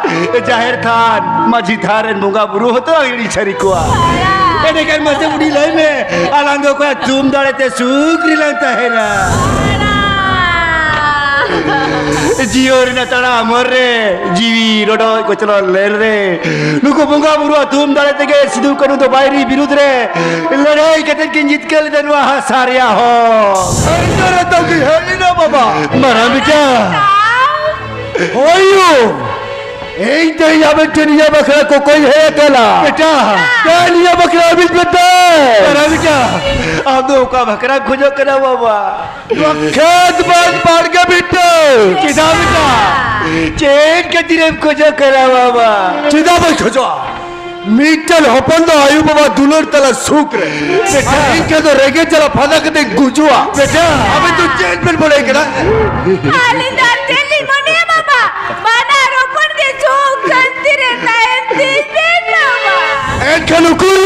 ᱡᱟᱦᱮᱨ ᱛᱷᱟᱱ, ᱢᱟᱹᱡᱷᱤ ᱛᱷᱟᱱ ᱨᱮᱱ ᱵᱚᱸᱜᱟ ᱵᱩᱨᱩ ᱦᱚᱸᱛᱚ ᱦᱤᱲᱤᱧ ᱥᱟᱹᱨᱤ ᱠᱚᱣᱟ᱾ ᱮᱸᱰᱮᱠᱷᱟᱱ ᱢᱟᱥᱮ ᱵᱩᱰᱷᱤ ᱞᱟᱹᱭ ᱢᱮ, ᱟᱞᱟᱝ ᱫᱚ ᱚᱠᱟ ᱛᱷᱩᱢ ᱫᱟᱲᱮ ᱛᱮ ᱥᱩᱠ ᱨᱮᱞᱟᱝ ᱛᱟᱦᱮᱱᱟ? ᱡᱤᱭᱚᱱ ᱨᱮᱱᱟᱜ ᱛᱟᱲᱟᱢ ᱦᱚᱨ ᱨᱮ, ᱡᱤᱣᱤ ᱨᱚᱰᱚᱡ ᱠᱚᱪᱞᱚᱱ ᱞᱮᱱ ᱨᱮ, ᱱᱩᱠᱩ ᱵᱚᱸᱜᱟ ᱵᱩᱨᱩᱣᱟᱜ ᱛᱷᱩᱢ ᱫᱟᱲᱮ ᱛᱮᱜᱮ ᱥᱤᱫᱩ ᱠᱟᱹᱱᱦᱩ ᱫᱚ ᱵᱟᱹᱭᱨᱤ ᱵᱤᱨᱩᱫᱽ ᱨᱮ ᱞᱟᱹᱲᱦᱟᱹᱭ ᱠᱟᱛᱮ ᱠᱤᱱ ᱡᱤᱛᱠᱟᱹᱨ ᱞᱮᱫᱟ ᱱᱚᱣᱟ ᱦᱟᱥᱟ ᱨᱮᱭᱟᱜ ᱦᱚᱸ᱾ ᱥᱟᱹᱨᱤ ᱫᱚ ᱨᱮ ᱛᱟᱹᱜᱤ ᱦᱮᱡ ᱮᱱᱟ ᱵᱟᱵᱟ᱾ ᱢᱟᱨᱟᱝ ᱵᱮᱴᱟ᱾ ᱦᱳᱭ ᱭᱳ᱾ ᱤᱧ ᱛᱮᱦᱮᱧ ᱟᱵᱮᱱ ᱴᱷᱮᱱ ᱱᱤᱭᱟᱹ ᱵᱟᱠᱷᱨᱟ ᱠᱚᱠᱚᱧ ᱦᱮᱡ ᱟᱠᱟᱱᱟ᱾ ᱵᱮᱴᱟ᱾ ᱛᱮ ᱱᱤᱭᱟᱹ ᱵᱟᱠᱷᱨᱟ ᱟᱹᱵᱤᱱ ᱵᱮᱴᱟ᱾ ᱢᱟᱨᱟᱝ ᱵᱮᱴᱟ᱾ ᱟᱢ ᱫᱚ ᱚᱠᱟ ᱵᱟᱠᱷᱨᱟᱢ ᱠᱷᱚᱡᱚᱜ ᱠᱟᱱᱟ ᱵᱟᱵᱟ? ᱱᱚᱣᱟ ᱠᱷᱮᱛ ᱵᱟᱹᱫᱽ ᱵᱟᱲᱜᱮ ᱵᱷᱤᱴᱟᱹ᱾ ᱪᱮᱫᱟᱜ ᱵᱮᱴᱟ? ᱪᱮᱫ ᱠᱷᱟᱹᱛᱤᱨᱮᱢ ᱠᱷᱚᱡᱚᱜ ᱠᱟᱱᱟ ᱵᱟᱵᱟ? ᱪᱮᱫᱟᱜ ᱵᱟᱹᱧ ᱠᱷᱚᱡᱚᱜᱼᱟ? ᱢᱤᱫᱴᱮᱱ ᱦᱚᱯᱚᱱ ᱫᱚ ᱟᱭᱳ ᱵᱟᱵᱟ ᱫᱩᱞᱟᱹᱲ ᱛᱟᱞᱟ ᱥᱩᱠ ᱨᱮ, ᱟᱨ ᱤᱧ ᱴᱷᱮᱱ ᱫᱚ ᱨᱮᱸᱜᱮᱡ ᱡᱟᱞᱟ ᱯᱷᱟᱫᱟ ᱠᱟᱛᱮ ᱜᱩᱡᱩᱜᱼᱟ᱾ ᱵᱮᱴᱟ᱾ ᱟᱵᱮᱱ ᱫᱚ ᱪᱮᱫ ᱵᱮᱱ ᱢᱚᱱᱮ ᱠᱟᱱᱟ? ᱟᱹᱞᱤᱧ ᱫᱚ ᱟᱨ ᱪᱮᱫ ᱞᱤᱧ ᱢᱚᱱᱮᱭᱟ ᱵᱟᱵᱟ? ᱵᱟᱱᱟᱨ ᱦᱚᱯᱚᱱ ᱜᱮ ᱥᱩᱠ ᱥᱟᱱᱛᱤ ᱨᱮ ᱛᱟᱦᱮᱱ ᱛᱤᱧ ᱵᱮᱱ ᱵᱟᱵᱟ᱾ ᱮᱱᱠᱷᱟᱱ ᱩᱠᱩᱨ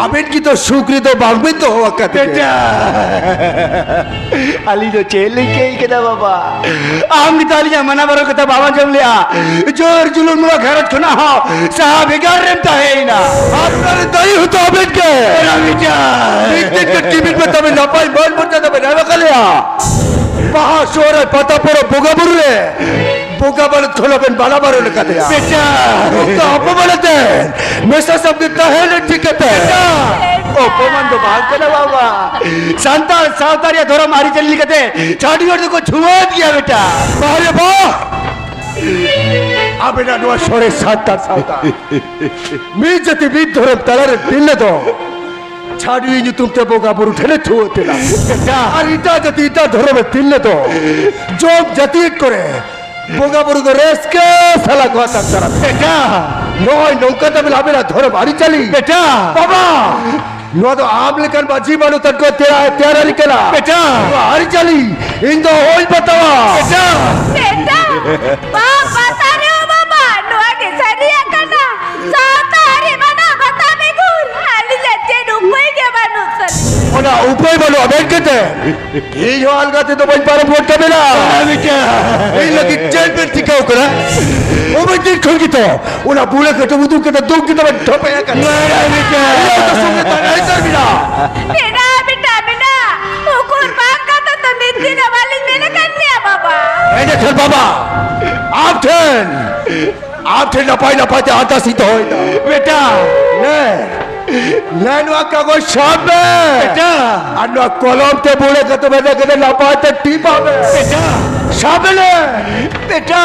ᱟᱵᱮᱱ ᱜᱮ ᱛᱚ ᱥᱩᱠ ᱨᱮᱫᱚ ᱵᱟᱝ ᱵᱮᱱ ᱫᱚᱦᱚ ᱟᱠᱟᱫ ᱵᱮᱴᱟ᱾ ᱟᱹᱞᱤᱧ ᱫᱚ ᱪᱮᱫ ᱞᱤᱧ ᱠᱟᱹᱭ ᱠᱮᱫᱟ ᱵᱟᱵᱟ? ᱟᱢ ᱜᱮᱛᱚ ᱟᱹᱞᱤᱧᱟᱜ ᱢᱟᱱᱟ ᱵᱟᱨᱚ ᱠᱟᱛᱷᱟ ᱵᱟᱢ ᱟᱸᱡᱚᱢ ᱞᱮᱜᱼᱟ᱾ ᱡᱳᱨ ᱡᱩᱞᱩᱢ ᱱᱚᱣᱟ ᱜᱷᱟᱨᱚᱸᱡᱽ ᱠᱷᱚᱱᱟᱜ ᱦᱚᱸ ᱥᱟᱦᱟ ᱵᱷᱮᱜᱟᱨ ᱨᱮᱢ ᱛᱟᱦᱮᱸᱭᱮᱱᱟ᱾ ᱟᱯᱱᱟᱨ ᱫᱟᱹᱭᱤ ᱦᱚᱸᱛᱚ ᱟᱵᱮᱱ ᱜᱮ᱾ ᱚᱱᱟ ᱢᱤᱫᱴᱟᱝ᱾ ᱢᱤᱫᱴᱮᱱ ᱜᱮ ᱴᱤᱵᱤ ᱯᱮ ᱛᱟᱵᱮᱱ ᱱᱟᱯᱟᱭ ᱢᱟᱹᱱ ᱢᱚᱨᱡᱟᱫᱟ ᱵᱮᱱ ᱮᱢ ᱟᱠᱟᱫ ᱞᱮᱭᱟ᱾ ᱵᱟᱦᱟ ᱥᱚᱦᱨᱟᱭ ᱯᱟᱛᱟ ᱯᱚᱨᱚᱵᱽ ᱵᱚᱸᱜᱟ ᱵᱩᱨᱩ ᱨᱮ ᱵᱚᱸᱜᱟ ᱵᱟᱹᱲᱤᱡ ᱠᱷᱚᱱ ᱦᱚᱸ ᱵᱮᱱ ᱵᱟᱞᱟ ᱵᱟᱨᱚᱱ ᱟᱠᱟᱫᱮᱭᱟ᱾ ᱵᱮᱴᱟ᱾ ᱚᱠᱛᱚ ᱚᱯᱚᱢᱟᱱ ᱟᱛᱮ ᱢᱮᱥᱟ ᱥᱟᱵ ᱫᱤᱱ ᱛᱟᱦᱮᱸ ᱞᱮᱱ ᱪᱤᱠᱟᱹᱛᱮ? ᱚᱯᱚᱢᱟᱱ ᱫᱚ ᱵᱟᱝ ᱠᱟᱱᱟ ᱵᱟᱵᱟ᱾ ᱥᱟᱱᱛᱟᱲ ᱥᱟᱶᱛᱟ ᱨᱮᱭᱟᱜ ᱫᱷᱚᱨᱚᱢ ᱟᱹᱨᱤᱪᱟᱹᱞᱤ ᱞᱮᱠᱟᱛᱮ ᱪᱷᱟᱹᱰᱣᱤ ᱦᱚᱲ ᱫᱚᱠᱚ ᱪᱷᱩᱣᱟᱹᱛ ᱜᱮᱭᱟ ᱵᱮᱴᱟ᱾ ᱵᱟᱦᱨᱮ ᱵᱟ! ᱟᱵᱮᱱᱟᱜ ᱱᱚᱣᱟ ᱥᱚᱨᱮᱥ ᱥᱟᱱᱛᱟᱲ ᱥᱟᱶᱛᱟ ᱢᱤᱫ ᱡᱟᱹᱛᱤ ᱢᱤᱫ ᱫᱷᱚᱨᱚᱢ ᱛᱟᱞᱟᱨᱮ ᱛᱤᱨᱞᱟᱹ ᱫᱚ ᱪᱷᱟᱹᱰᱣᱤ ᱧᱩᱛᱩᱢ ᱛᱮ ᱵᱚᱸᱜᱟ ᱵᱩᱨᱩ ᱴᱷᱮᱱᱮ ᱪᱷᱩᱣᱟᱹᱛ ᱮᱱᱟ᱾ ᱵᱮᱴᱟ᱾ ᱟᱨ ᱮᱴᱟᱜ ᱡᱟᱹᱛᱤ ᱮᱴᱟᱜ ᱫᱷᱚᱨᱚᱢ ᱨᱮ ᱛᱤᱨᱞᱟᱹ ᱫᱚ ᱡᱚᱢ ᱡᱟᱹᱛᱤ ᱠᱚᱨᱮ ᱵᱚᱸᱜᱟ ᱵᱩᱨᱩ ᱫᱚ ᱨᱟᱹᱥᱠᱟᱹ ᱥᱟᱞᱟᱜ ᱠᱚ ᱟᱛᱟᱝ ᱫᱟᱨᱟᱢ᱾ ᱵᱮᱴᱟ᱾ ᱱᱚᱜᱼᱚᱭ ᱱᱚᱝᱠᱟ ᱛᱟᱵᱮᱱ ᱟᱵᱮᱱᱟᱜ ᱫᱷᱚᱨᱚᱢ ᱟᱹᱨᱤᱪᱟᱹᱞᱤ᱾ ᱵᱮᱴᱟ᱾ ᱵᱟᱵᱟ, ᱱᱚᱣᱟ ᱫᱚ ᱟᱢ ᱞᱮᱠᱟᱱ ᱢᱟᱹᱡᱷᱤ ᱢᱟᱱᱚᱛᱟᱱ ᱠᱚ ᱛᱮᱭᱟ-, ᱛᱮᱭᱟᱨ ᱟᱹᱨᱤ ᱠᱟᱱᱟ᱾ ᱵᱮᱴᱟ᱾ ᱱᱚᱣᱟ ᱟᱹᱨᱤᱪᱟᱹᱞᱤ ᱤᱧ ᱫᱚ ᱚᱦᱚᱧ ᱵᱟᱛᱟᱣᱟ᱾ ᱵᱮᱴᱟ᱾ ᱵᱮᱴᱟ, ᱵᱟᱢ ᱵᱟᱛᱟᱣ ᱨᱮᱦᱚᱸ ᱵᱟᱵᱟ, ᱱᱚᱣᱟ ᱜᱮ ᱥᱟᱹᱨᱤᱭᱟᱜ ᱠᱟᱱᱟ᱾ ᱥᱟᱶᱛᱟ ᱟᱹᱨᱤ ᱢᱟᱱᱟᱣ ᱵᱟᱛᱟᱣ ᱵᱮᱜᱚᱨ ᱟᱹᱞᱤᱧᱟᱜ ᱪᱮᱫ ᱩᱯᱟᱹᱭ ᱜᱮ ᱵᱟᱹᱱᱩᱜ ᱛᱟᱹᱞᱤᱧᱟ᱾ ᱚᱱᱟ ᱩᱯᱟᱹᱭ ᱵᱟᱹᱱᱩᱜᱼᱟ ᱢᱮᱱ ᱠᱟᱛᱮ ᱤᱧ ᱦᱚᱸ ᱟᱞᱜᱟ ᱛᱮᱫᱚ ᱵᱟᱹᱧ ᱯᱟᱨᱚᱢ ᱜᱚᱫ ᱠᱟᱵᱮᱱᱟ᱾ ᱚᱱᱟ ᱢᱤᱫᱴᱟᱝ᱾ ᱤᱧ ᱞᱟᱹᱜᱤᱫ ᱪᱮᱫ ᱵᱮᱱ ᱪᱤᱠᱟᱹᱣ ᱠᱟᱱᱟ? ᱩᱱᱟᱹᱜ ᱫᱤᱱ ᱠᱷᱚᱱ ᱜᱮᱛᱚ ᱚᱱᱟ ᱵᱩᱲᱟᱹ ᱠᱟᱹᱴᱩᱵ ᱩᱫᱩᱜ ᱠᱟᱛᱮ ᱫᱩᱠ ᱜᱮᱛᱚ ᱵᱮᱱ ᱴᱷᱚᱯᱮ ᱟᱠᱟᱱᱟ᱾ ᱚᱱᱟ ᱢᱤᱫᱴᱟᱝ᱾ ᱤᱧ ᱦᱚᱸ ᱛᱚ ᱥᱚᱸᱜᱮ ᱛᱟᱦᱮᱸ ᱦᱚᱪᱚᱭ ᱵᱮᱱᱟ᱾ ᱢᱮᱱᱟ, ᱵᱮᱴᱟ, ᱢᱮᱱᱟ᱾ ᱩᱠᱩᱨ ᱵᱟᱝ ᱠᱟᱛᱷᱟ ᱛᱚ ᱢᱤᱫ ᱫᱤᱱ ᱦᱚᱸ ᱵᱟᱹᱞᱤᱧ ᱢᱮᱱ ᱟᱠᱟᱫ ᱢᱮᱭᱟ ᱵᱟᱵᱟ᱾ ᱮᱸᱰᱮᱠᱷᱟᱱ ᱵᱟᱵᱟ, ᱟᱢ ᱴᱷᱮᱱ ᱟᱢ ᱴᱷᱮᱱ ᱱᱟᱯᱟᱭ ᱱᱟᱯᱟᱭ ᱛᱮ ᱟᱨᱫᱟᱥ ᱤᱧ ᱫᱚᱦᱚᱭᱮᱫᱟ᱾ ᱵᱮᱴᱟ᱾ ᱱᱮ, ᱱᱮ ᱱᱚᱣᱟ ᱠᱟᱜᱚᱡᱽ ᱥᱟᱵ ᱢᱮ᱾ ᱵᱮᱴᱟ᱾ ᱟᱨ ᱱᱚᱣᱟ ᱠᱚᱞᱚᱢ ᱛᱮ ᱵᱩᱲᱟᱹ ᱠᱟᱛᱮ ᱵᱮᱱᱟ ᱠᱟᱛᱮ ᱱᱟᱯᱟᱭ ᱛᱮ ᱴᱤᱯ ᱟᱜ ᱢᱮ᱾ ᱵᱮᱴᱟ᱾ ᱥᱟᱵ ᱢᱮ ᱱᱮ᱾ ᱵᱮᱴᱟ᱾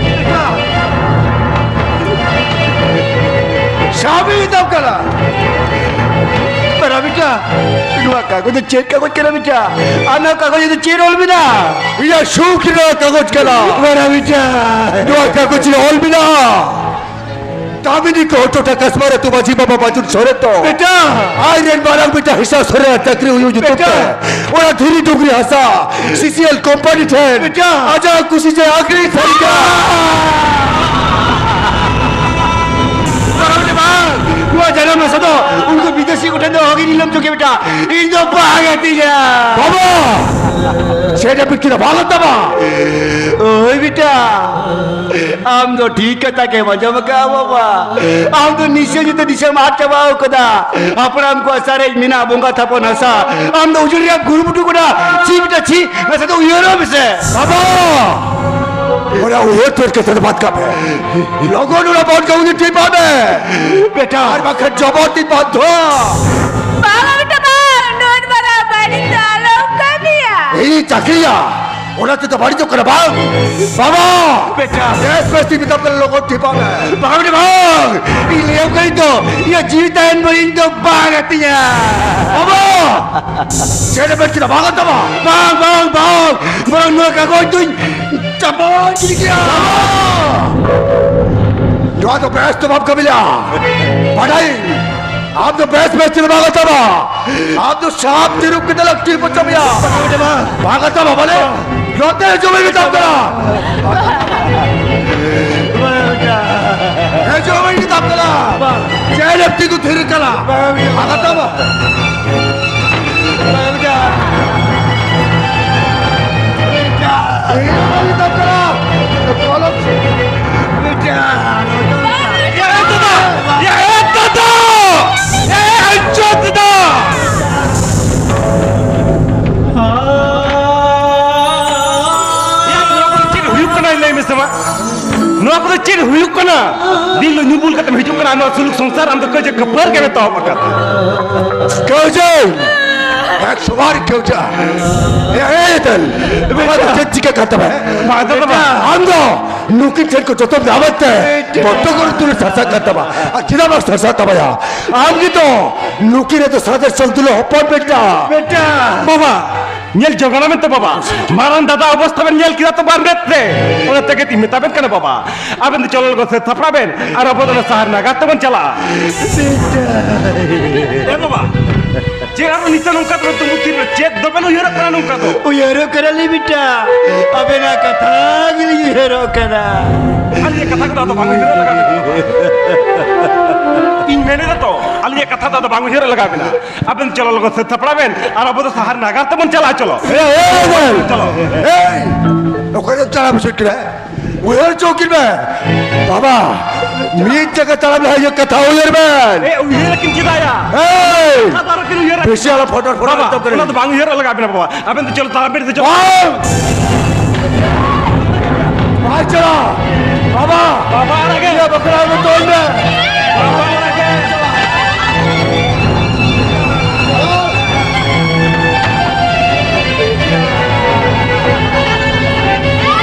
ᱵᱮᱴᱟ᱾ ᱥᱟᱵ ᱤᱧ ᱢᱮᱛᱟᱢ ᱠᱟᱱᱟ᱾ ᱵᱮᱴᱟ, ᱵᱮᱴᱟ᱾ ᱱᱚᱣᱟ ᱠᱟᱜᱚᱡᱽ ᱫᱚ ᱪᱮᱫ ᱠᱟᱜᱚᱡᱽ ᱠᱟᱱᱟ ᱵᱮᱴᱟ? ᱟᱨ ᱱᱚᱣᱟ ᱠᱟᱜᱚᱡᱽ ᱨᱮᱫᱚ ᱪᱮᱫ ᱚᱞ ᱢᱮᱱᱟᱜᱼᱟ? ᱤᱧᱟᱹᱜ ᱥᱩᱠ ᱨᱮᱱᱟᱜ ᱠᱟᱜᱚᱡᱽ ᱠᱟᱱᱟ᱾ ᱵᱟᱲᱟ ᱵᱮᱴᱟ᱾ ᱱᱚᱣᱟ ᱠᱟᱜᱚᱡᱽ ᱨᱮ ᱚᱞ ᱢᱮᱱᱟᱜᱼᱟ, ᱫᱟᱢᱤᱱᱤ ᱠᱚ ᱴᱚᱴᱷᱟ ᱠᱟᱥᱢᱟᱨ ᱟᱹᱛᱩ ᱢᱟᱹᱡᱷᱤ ᱵᱟᱵᱟ ᱵᱟᱹᱡᱩᱱ ᱥᱚᱨᱮᱱ ᱫᱚ ᱵᱮᱴᱟ᱾ ᱟᱡ ᱨᱮᱱ ᱢᱟᱨᱟᱝ ᱵᱮᱴᱟ ᱦᱤᱥᱟ ᱥᱚᱨᱮᱱ ᱟᱜ ᱪᱟᱹᱠᱨᱤ ᱦᱩᱭᱩᱜ ᱧᱩᱛᱩᱢ ᱵᱮᱴᱟ᱾ ᱛᱮ ᱚᱱᱟ ᱫᱷᱤᱨᱤ ᱰᱩᱝᱨᱤ ᱦᱟᱥᱟ ᱥᱤᱥᱤᱮᱞ ᱠᱳᱢᱯᱟᱱᱤ ᱴᱷᱮᱱ ᱵᱮᱴᱟ᱾ ᱟᱡᱟᱜ ᱠᱩᱥᱤ ᱛᱮ ᱟᱹᱠᱷᱨᱤᱧ ᱥᱟᱹᱨᱤ ᱠᱟᱜᱼᱟ᱾ ᱵᱟᱝ, ᱵᱟᱝ, ᱱᱚᱣᱟ ᱡᱟᱱᱟᱢ ᱦᱟᱥᱟ ᱫᱚ ᱩᱱᱠᱩ ᱵᱤᱫᱮᱥᱤ ᱠᱚᱴᱷᱮᱱ ᱫᱚ ᱚᱦᱚᱜᱤᱧ ᱱᱤᱞᱟᱹᱢ ᱦᱚᱪᱚ ᱠᱮᱭᱟ ᱵᱮᱴᱟ᱾ ᱤᱧ ᱫᱚ ᱵᱟᱝ ᱟᱹᱛᱤᱧᱟ᱾ ᱵᱟᱵᱟ! ᱪᱮᱫ ᱮ ᱵᱤᱱ ᱠᱮᱫᱟ? ᱵᱟᱝ ᱟᱹᱛᱟᱢᱟ? ᱳᱭ ᱵᱮᱴᱟ, ᱟᱢ ᱫᱚ ᱴᱷᱤᱠ ᱠᱟᱛᱷᱟ ᱜᱮᱢ ᱟᱸᱡᱚᱢ ᱟᱠᱟᱫᱼᱟ ᱵᱟᱵᱟ᱾ ᱟᱢ ᱫᱚ ᱱᱤᱥᱟᱹ ᱧᱩᱛᱮ ᱫᱤᱥᱚᱢ ᱟᱫ ᱪᱟᱵᱟ ᱟᱠᱟᱫᱟ᱾ ᱦᱟᱯᱲᱟᱢ ᱠᱚᱣᱟᱜ ᱥᱟᱨᱮᱡ ᱢᱮᱱᱟᱜ ᱵᱚᱸᱜᱟ ᱛᱷᱟᱯᱚᱱ ᱦᱟᱥᱟ, ᱟᱢ ᱫᱚ ᱩᱡᱟᱹᱲ ᱨᱮᱭᱟᱜ ᱠᱩᱨᱩᱢᱩᱴᱩ ᱠᱟᱱᱟ᱾ ᱪᱷᱤ ᱵᱮᱴᱟ ᱪᱷᱤ, ᱱᱟᱥᱮ ᱫᱚ ᱩᱭᱦᱟᱹᱨ ᱢᱮᱥᱮ᱾ ᱵᱟᱵᱟ! ᱚᱱᱟ ᱩᱭᱦᱟᱹᱨ ᱛᱚᱨ ᱠᱟᱛᱮ ᱫᱚ ᱵᱟᱫ ᱠᱟᱜ ᱢᱮ᱾ ᱞᱚᱜᱚᱱ ᱚᱱᱟ ᱵᱚᱱ ᱠᱟᱹᱢᱤ ᱴᱷᱤᱠ ᱵᱟᱝ ᱢᱮ᱾ ᱵᱮᱴᱟ᱾ ᱟᱨ ᱵᱟᱠᱷᱟᱱ ᱡᱚᱵᱚᱨ ᱛᱤᱧ ᱵᱟᱫᱷᱚ᱾ ᱵᱟᱝᱟ ᱵᱮᱴᱟ, ᱵᱟᱝ᱾ ᱱᱩᱱ ᱢᱟᱨᱟᱝ ᱵᱟᱹᱲᱤᱡ ᱫᱚ ᱟᱞᱚᱢ ᱠᱟᱹᱢᱤᱭᱟ᱾ ᱤᱧ ᱪᱟᱹᱠᱨᱤᱭᱟ, ᱚᱱᱟ ᱛᱮᱫᱚ ᱵᱟᱹᱲᱤᱡᱚᱜ ᱠᱟᱱᱟ ᱵᱟᱝ? ᱵᱟᱵᱟ! ᱵᱮᱴᱟ᱾ ᱵᱮᱥ ᱵᱮᱥ ᱛᱤᱧ ᱢᱮᱛᱟᱢ ᱠᱟᱱᱟ, ᱞᱚᱜᱚᱱ ᱴᱷᱤᱠ ᱵᱟᱝ ᱢᱮ᱾ ᱵᱟᱝᱟ ᱵᱮᱴᱟ, ᱵᱟᱝ᱾ ᱤᱧ ᱞᱟᱹᱭᱟᱢ ᱠᱟᱹᱱᱟᱹᱧ ᱛᱚ, ᱤᱧᱟᱹᱜ ᱡᱤᱣᱤ ᱛᱟᱦᱮᱱ ᱵᱷᱳᱨ ᱤᱧ ᱫᱚ ᱵᱟᱝ ᱟᱹᱛᱤᱧᱟ᱾ ᱵᱟᱵᱟ! ᱪᱮᱫ ᱮ ᱢᱮᱱ ᱠᱮᱫᱟ? ᱵᱟᱝ ᱟᱹᱛᱟᱢᱟ? ᱵᱟᱝ, ᱵᱟᱝ, ᱵᱟᱝ᱾ ᱵᱚᱨᱚᱝ ᱱᱚᱣᱟ ᱠᱟᱜᱚᱡᱽ ᱫᱚᱧ ᱪᱟᱯᱟ ᱜᱤᱰᱤ ᱠᱮᱭᱟ᱾ ᱱᱚᱣᱟ ᱫᱚ ᱵᱮᱥ ᱫᱚ ᱵᱟᱢ ᱠᱟᱹᱢᱤ ᱞᱮᱜᱼᱟ᱾ ᱵᱟᱰᱟᱭᱟᱹᱧ, ᱟᱢ ᱫᱚ ᱵᱮᱥ ᱵᱮᱥ ᱛᱮᱫᱚ ᱵᱟᱝ ᱟᱹᱛᱟᱢᱟ᱾ ᱟᱢ ᱫᱚ ᱥᱟᱯ ᱛᱤᱨᱩᱯ ᱠᱟᱛᱮ ᱞᱟᱹᱠᱛᱤ ᱨᱮ ᱯᱚᱪᱚᱢ ᱮᱭᱟ᱾ ᱵᱟᱝ ᱟᱹᱛᱟᱢᱟ ᱵᱚᱞᱮ? ᱱᱚᱛᱮ ᱦᱤᱡᱩᱜ ᱢᱮ ᱢᱮᱛᱟᱢ ᱠᱟᱱᱟ᱾ ᱦᱤᱡᱩᱜ ᱢᱮ ᱢᱮᱛᱟᱢ ᱠᱟᱱᱟ᱾ ᱪᱮᱫ ᱞᱟᱹᱠᱛᱤ ᱠᱚ ᱛᱷᱤᱨ ᱠᱟᱱᱟ? ᱵᱟᱝ ᱟᱹᱛᱟᱢᱟ᱾ ᱪᱮᱫ ᱦᱩᱭᱩᱜ ᱠᱟᱱᱟ? ᱞᱟᱹᱭ ᱢᱮᱥᱮ ᱢᱟ᱾ ᱱᱚᱣᱟ ᱠᱚᱫᱚ ᱪᱮᱫ ᱦᱩᱭᱩᱜ ᱠᱟᱱᱟ? ᱫᱤᱱ ᱦᱤᱞᱳᱜ ᱧᱩ ᱵᱩᱞ ᱠᱟᱛᱮᱢ ᱦᱤᱡᱩᱜ ᱠᱟᱱᱟ, ᱱᱚᱣᱟ ᱥᱩᱞᱩᱠ ᱥᱚᱝᱥᱟᱨ ᱟᱢ ᱫᱚ ᱠᱟᱹᱡ ᱠᱷᱟᱹᱯᱟᱹᱨ ᱜᱮᱢ ᱮᱛᱚᱦᱚᱵ ᱟᱠᱟᱫᱟ᱾ ᱠᱟᱹᱣᱡᱟᱹ! ᱮᱠ ᱥᱚ ᱵᱟᱨ ᱠᱟᱹᱣᱡᱟᱹ! ᱮ, ᱮ, ᱮ, ᱛᱮᱞ! ᱱᱚᱣᱟ ᱫᱚ ᱪᱮᱫ ᱪᱤᱠᱟᱹ ᱠᱟᱱ ᱛᱟᱢᱟ? ᱢᱟ, ᱫᱟᱫᱟ, ᱢᱟ᱾ ᱟᱢ ᱫᱚ ᱱᱩᱠᱤᱱ ᱴᱷᱮᱱ ᱠᱚ ᱡᱚᱛᱚ ᱧᱟᱢᱮᱫ ᱛᱮ ᱵᱚᱛᱚᱨ ᱠᱚᱨᱮ ᱛᱩᱞᱟᱹ ᱥᱟᱨᱥᱟᱜ ᱠᱟᱱ ᱛᱟᱢᱟ᱾ ᱟᱨ ᱪᱮᱫᱟᱜ ᱵᱟᱝ ᱥᱟᱨᱥᱟᱜ ᱛᱟᱢᱟᱭᱟ? ᱟᱢ ᱜᱮᱛᱚ ᱱᱩᱠᱤᱱ ᱨᱮᱫᱚ ᱥᱟᱨᱥᱟᱜ ᱥᱚᱞ ᱛᱩᱞᱟᱹ ᱦᱚᱯᱚᱱ ᱵᱮᱴᱟ᱾ ᱵᱮᱴᱟ᱾ ᱵᱟᱵᱟ, ᱧᱮᱞ ᱡᱚᱝ ᱠᱟᱱᱟ ᱢᱮᱱᱛᱮ ᱵᱟᱵᱟ, ᱢᱟᱨᱟᱝ ᱫᱟᱫᱟ ᱚᱵᱚᱥᱛᱷᱟ ᱵᱮᱱ ᱧᱮᱞ ᱠᱮᱫᱟ ᱛᱚ ᱵᱟᱨ ᱢᱮᱫ ᱛᱮ᱾ ᱚᱱᱟ ᱛᱮᱜᱮ ᱛᱤᱧ ᱢᱮᱛᱟ ᱵᱮᱱ ᱠᱟᱱᱟ ᱵᱟᱵᱟ, ᱟᱵᱮᱱ ᱫᱚ ᱪᱚᱞᱚ ᱞᱚᱜᱚᱱ ᱥᱟᱹᱛ ᱥᱟᱯᱲᱟᱣ ᱵᱮᱱ ᱟᱨ ᱟᱵᱚ ᱫᱚ ᱚᱱᱟ ᱥᱟᱦᱟᱨ ᱱᱟᱜᱟᱨ ᱛᱮᱵᱚᱱ ᱪᱟᱞᱟᱜᱼᱟ᱾ ᱮ ᱵᱟᱵᱟ, ᱪᱮᱫ ᱟᱨᱚ ᱱᱤᱛᱚᱜ ᱱᱚᱝᱠᱟ ᱫᱚ ᱫᱩᱢᱩᱨ ᱛᱷᱤᱨ ᱨᱮ ᱪᱮᱫ ᱫᱚᱵᱮᱱ ᱩᱭᱦᱟᱹᱨᱚᱜ ᱠᱟᱱᱟ ᱱᱚᱝᱠᱟ ᱫᱚ? ᱩᱭᱦᱟᱹᱨᱚᱜ ᱠᱟᱱᱟᱞᱤᱧ ᱵᱮᱴᱟ, ᱟᱵᱮᱱᱟᱜ ᱠᱟᱛᱷᱟ ᱜᱮᱞᱤᱧ ᱩᱭᱦᱟᱹᱨᱚᱜ ᱠᱟᱱᱟ᱾ ᱟᱹᱞᱤᱧᱟᱜ ᱠᱟᱛᱷᱟ ᱠᱚᱫᱚ ᱟᱫᱚ ᱵᱟᱝ ᱩᱭᱦᱟᱹᱨᱚᱜ ᱞᱟᱜᱟᱣ ᱵᱮᱱᱟ᱾ ᱤᱧ ᱢᱮᱱᱮᱫᱟ ᱛᱚ, ᱟᱹᱞᱤᱧᱟᱜ ᱠᱟᱛᱷᱟ ᱫᱚ ᱟᱫᱚ ᱵᱟᱝ ᱩᱭᱦᱟᱹᱨᱚᱜ ᱞᱟᱜᱟᱣ ᱵᱮᱱᱟ᱾ ᱟᱵᱮᱱ ᱪᱚᱞᱚ ᱞᱚᱜᱚᱱ ᱥᱟᱹᱛ ᱥᱟᱯᱲᱟᱣ ᱵᱮᱱ ᱟᱨ ᱟᱵᱚ ᱫᱚ ᱥᱟᱦᱟᱨ ᱱᱟᱜᱟᱨ ᱛᱮᱵᱚᱱ ᱪᱟᱞᱟᱜᱼᱟ᱾ ᱪᱚᱞᱚ᱾ ᱮ, ᱮ, ᱮ, ᱪᱚᱞᱚ᱾ ᱮ, ᱚᱠᱚᱭ ᱫᱚ ᱪᱟᱞᱟᱣ ᱵᱩᱡᱷᱟᱹᱣ ᱠᱮᱫᱟ? ᱩᱭᱦᱟᱹᱨ ᱦᱚᱪᱚ ᱠᱤᱱ ᱢᱮ᱾ ᱵᱟᱵᱟ, ᱢᱤᱫ ᱡᱟᱭᱜᱟ ᱛᱟᱲᱟᱢ ᱞᱟᱦᱟ ᱤᱧᱟᱹᱜ ᱠᱟᱛᱷᱟ ᱩᱭᱦᱟᱹᱨ ᱵᱮᱱ᱾ ᱮ, ᱩᱭᱦᱟᱹᱨ ᱟᱹᱠᱤᱱ ᱪᱮᱫᱟᱜ ᱭᱟ? ᱮᱭ! ᱠᱟᱛᱷᱟ ᱫᱚ ᱟᱹᱠᱤᱱ ᱩᱭᱦᱟᱹᱨ ᱵᱮᱥᱤ ᱟᱞᱚ ᱯᱷᱚᱴᱚᱨ ᱯᱷᱚᱴᱚᱨ ᱵᱟᱵᱟ, ᱮᱛᱚᱢ ᱠᱟᱱᱟ᱾ ᱚᱱᱟ ᱫᱚ ᱵᱟᱝ ᱩᱭᱦᱟᱹᱨᱚᱜ ᱞᱟᱜᱟᱣ ᱵᱮᱱᱟ ᱵᱟᱵᱟ᱾ ᱟᱵᱮᱱ ᱫᱚ ᱪᱚᱞᱚ ᱛᱟᱲᱟᱢ ᱵᱮᱱ ᱥᱮ ᱪᱚᱞᱚ᱾ ᱵᱟᱝ! ᱵᱟᱭ ᱪᱟᱞᱟᱜ! ᱵᱟᱵᱟ! ᱵᱟᱵᱟ ᱟᱲᱟᱜᱮ! ᱤᱧᱟᱹᱜ ᱵᱟᱯᱞᱟ ᱨᱮ ᱛᱚᱞ ᱢᱮ! ᱵᱟᱵᱟ ᱟᱲᱟᱜᱮ!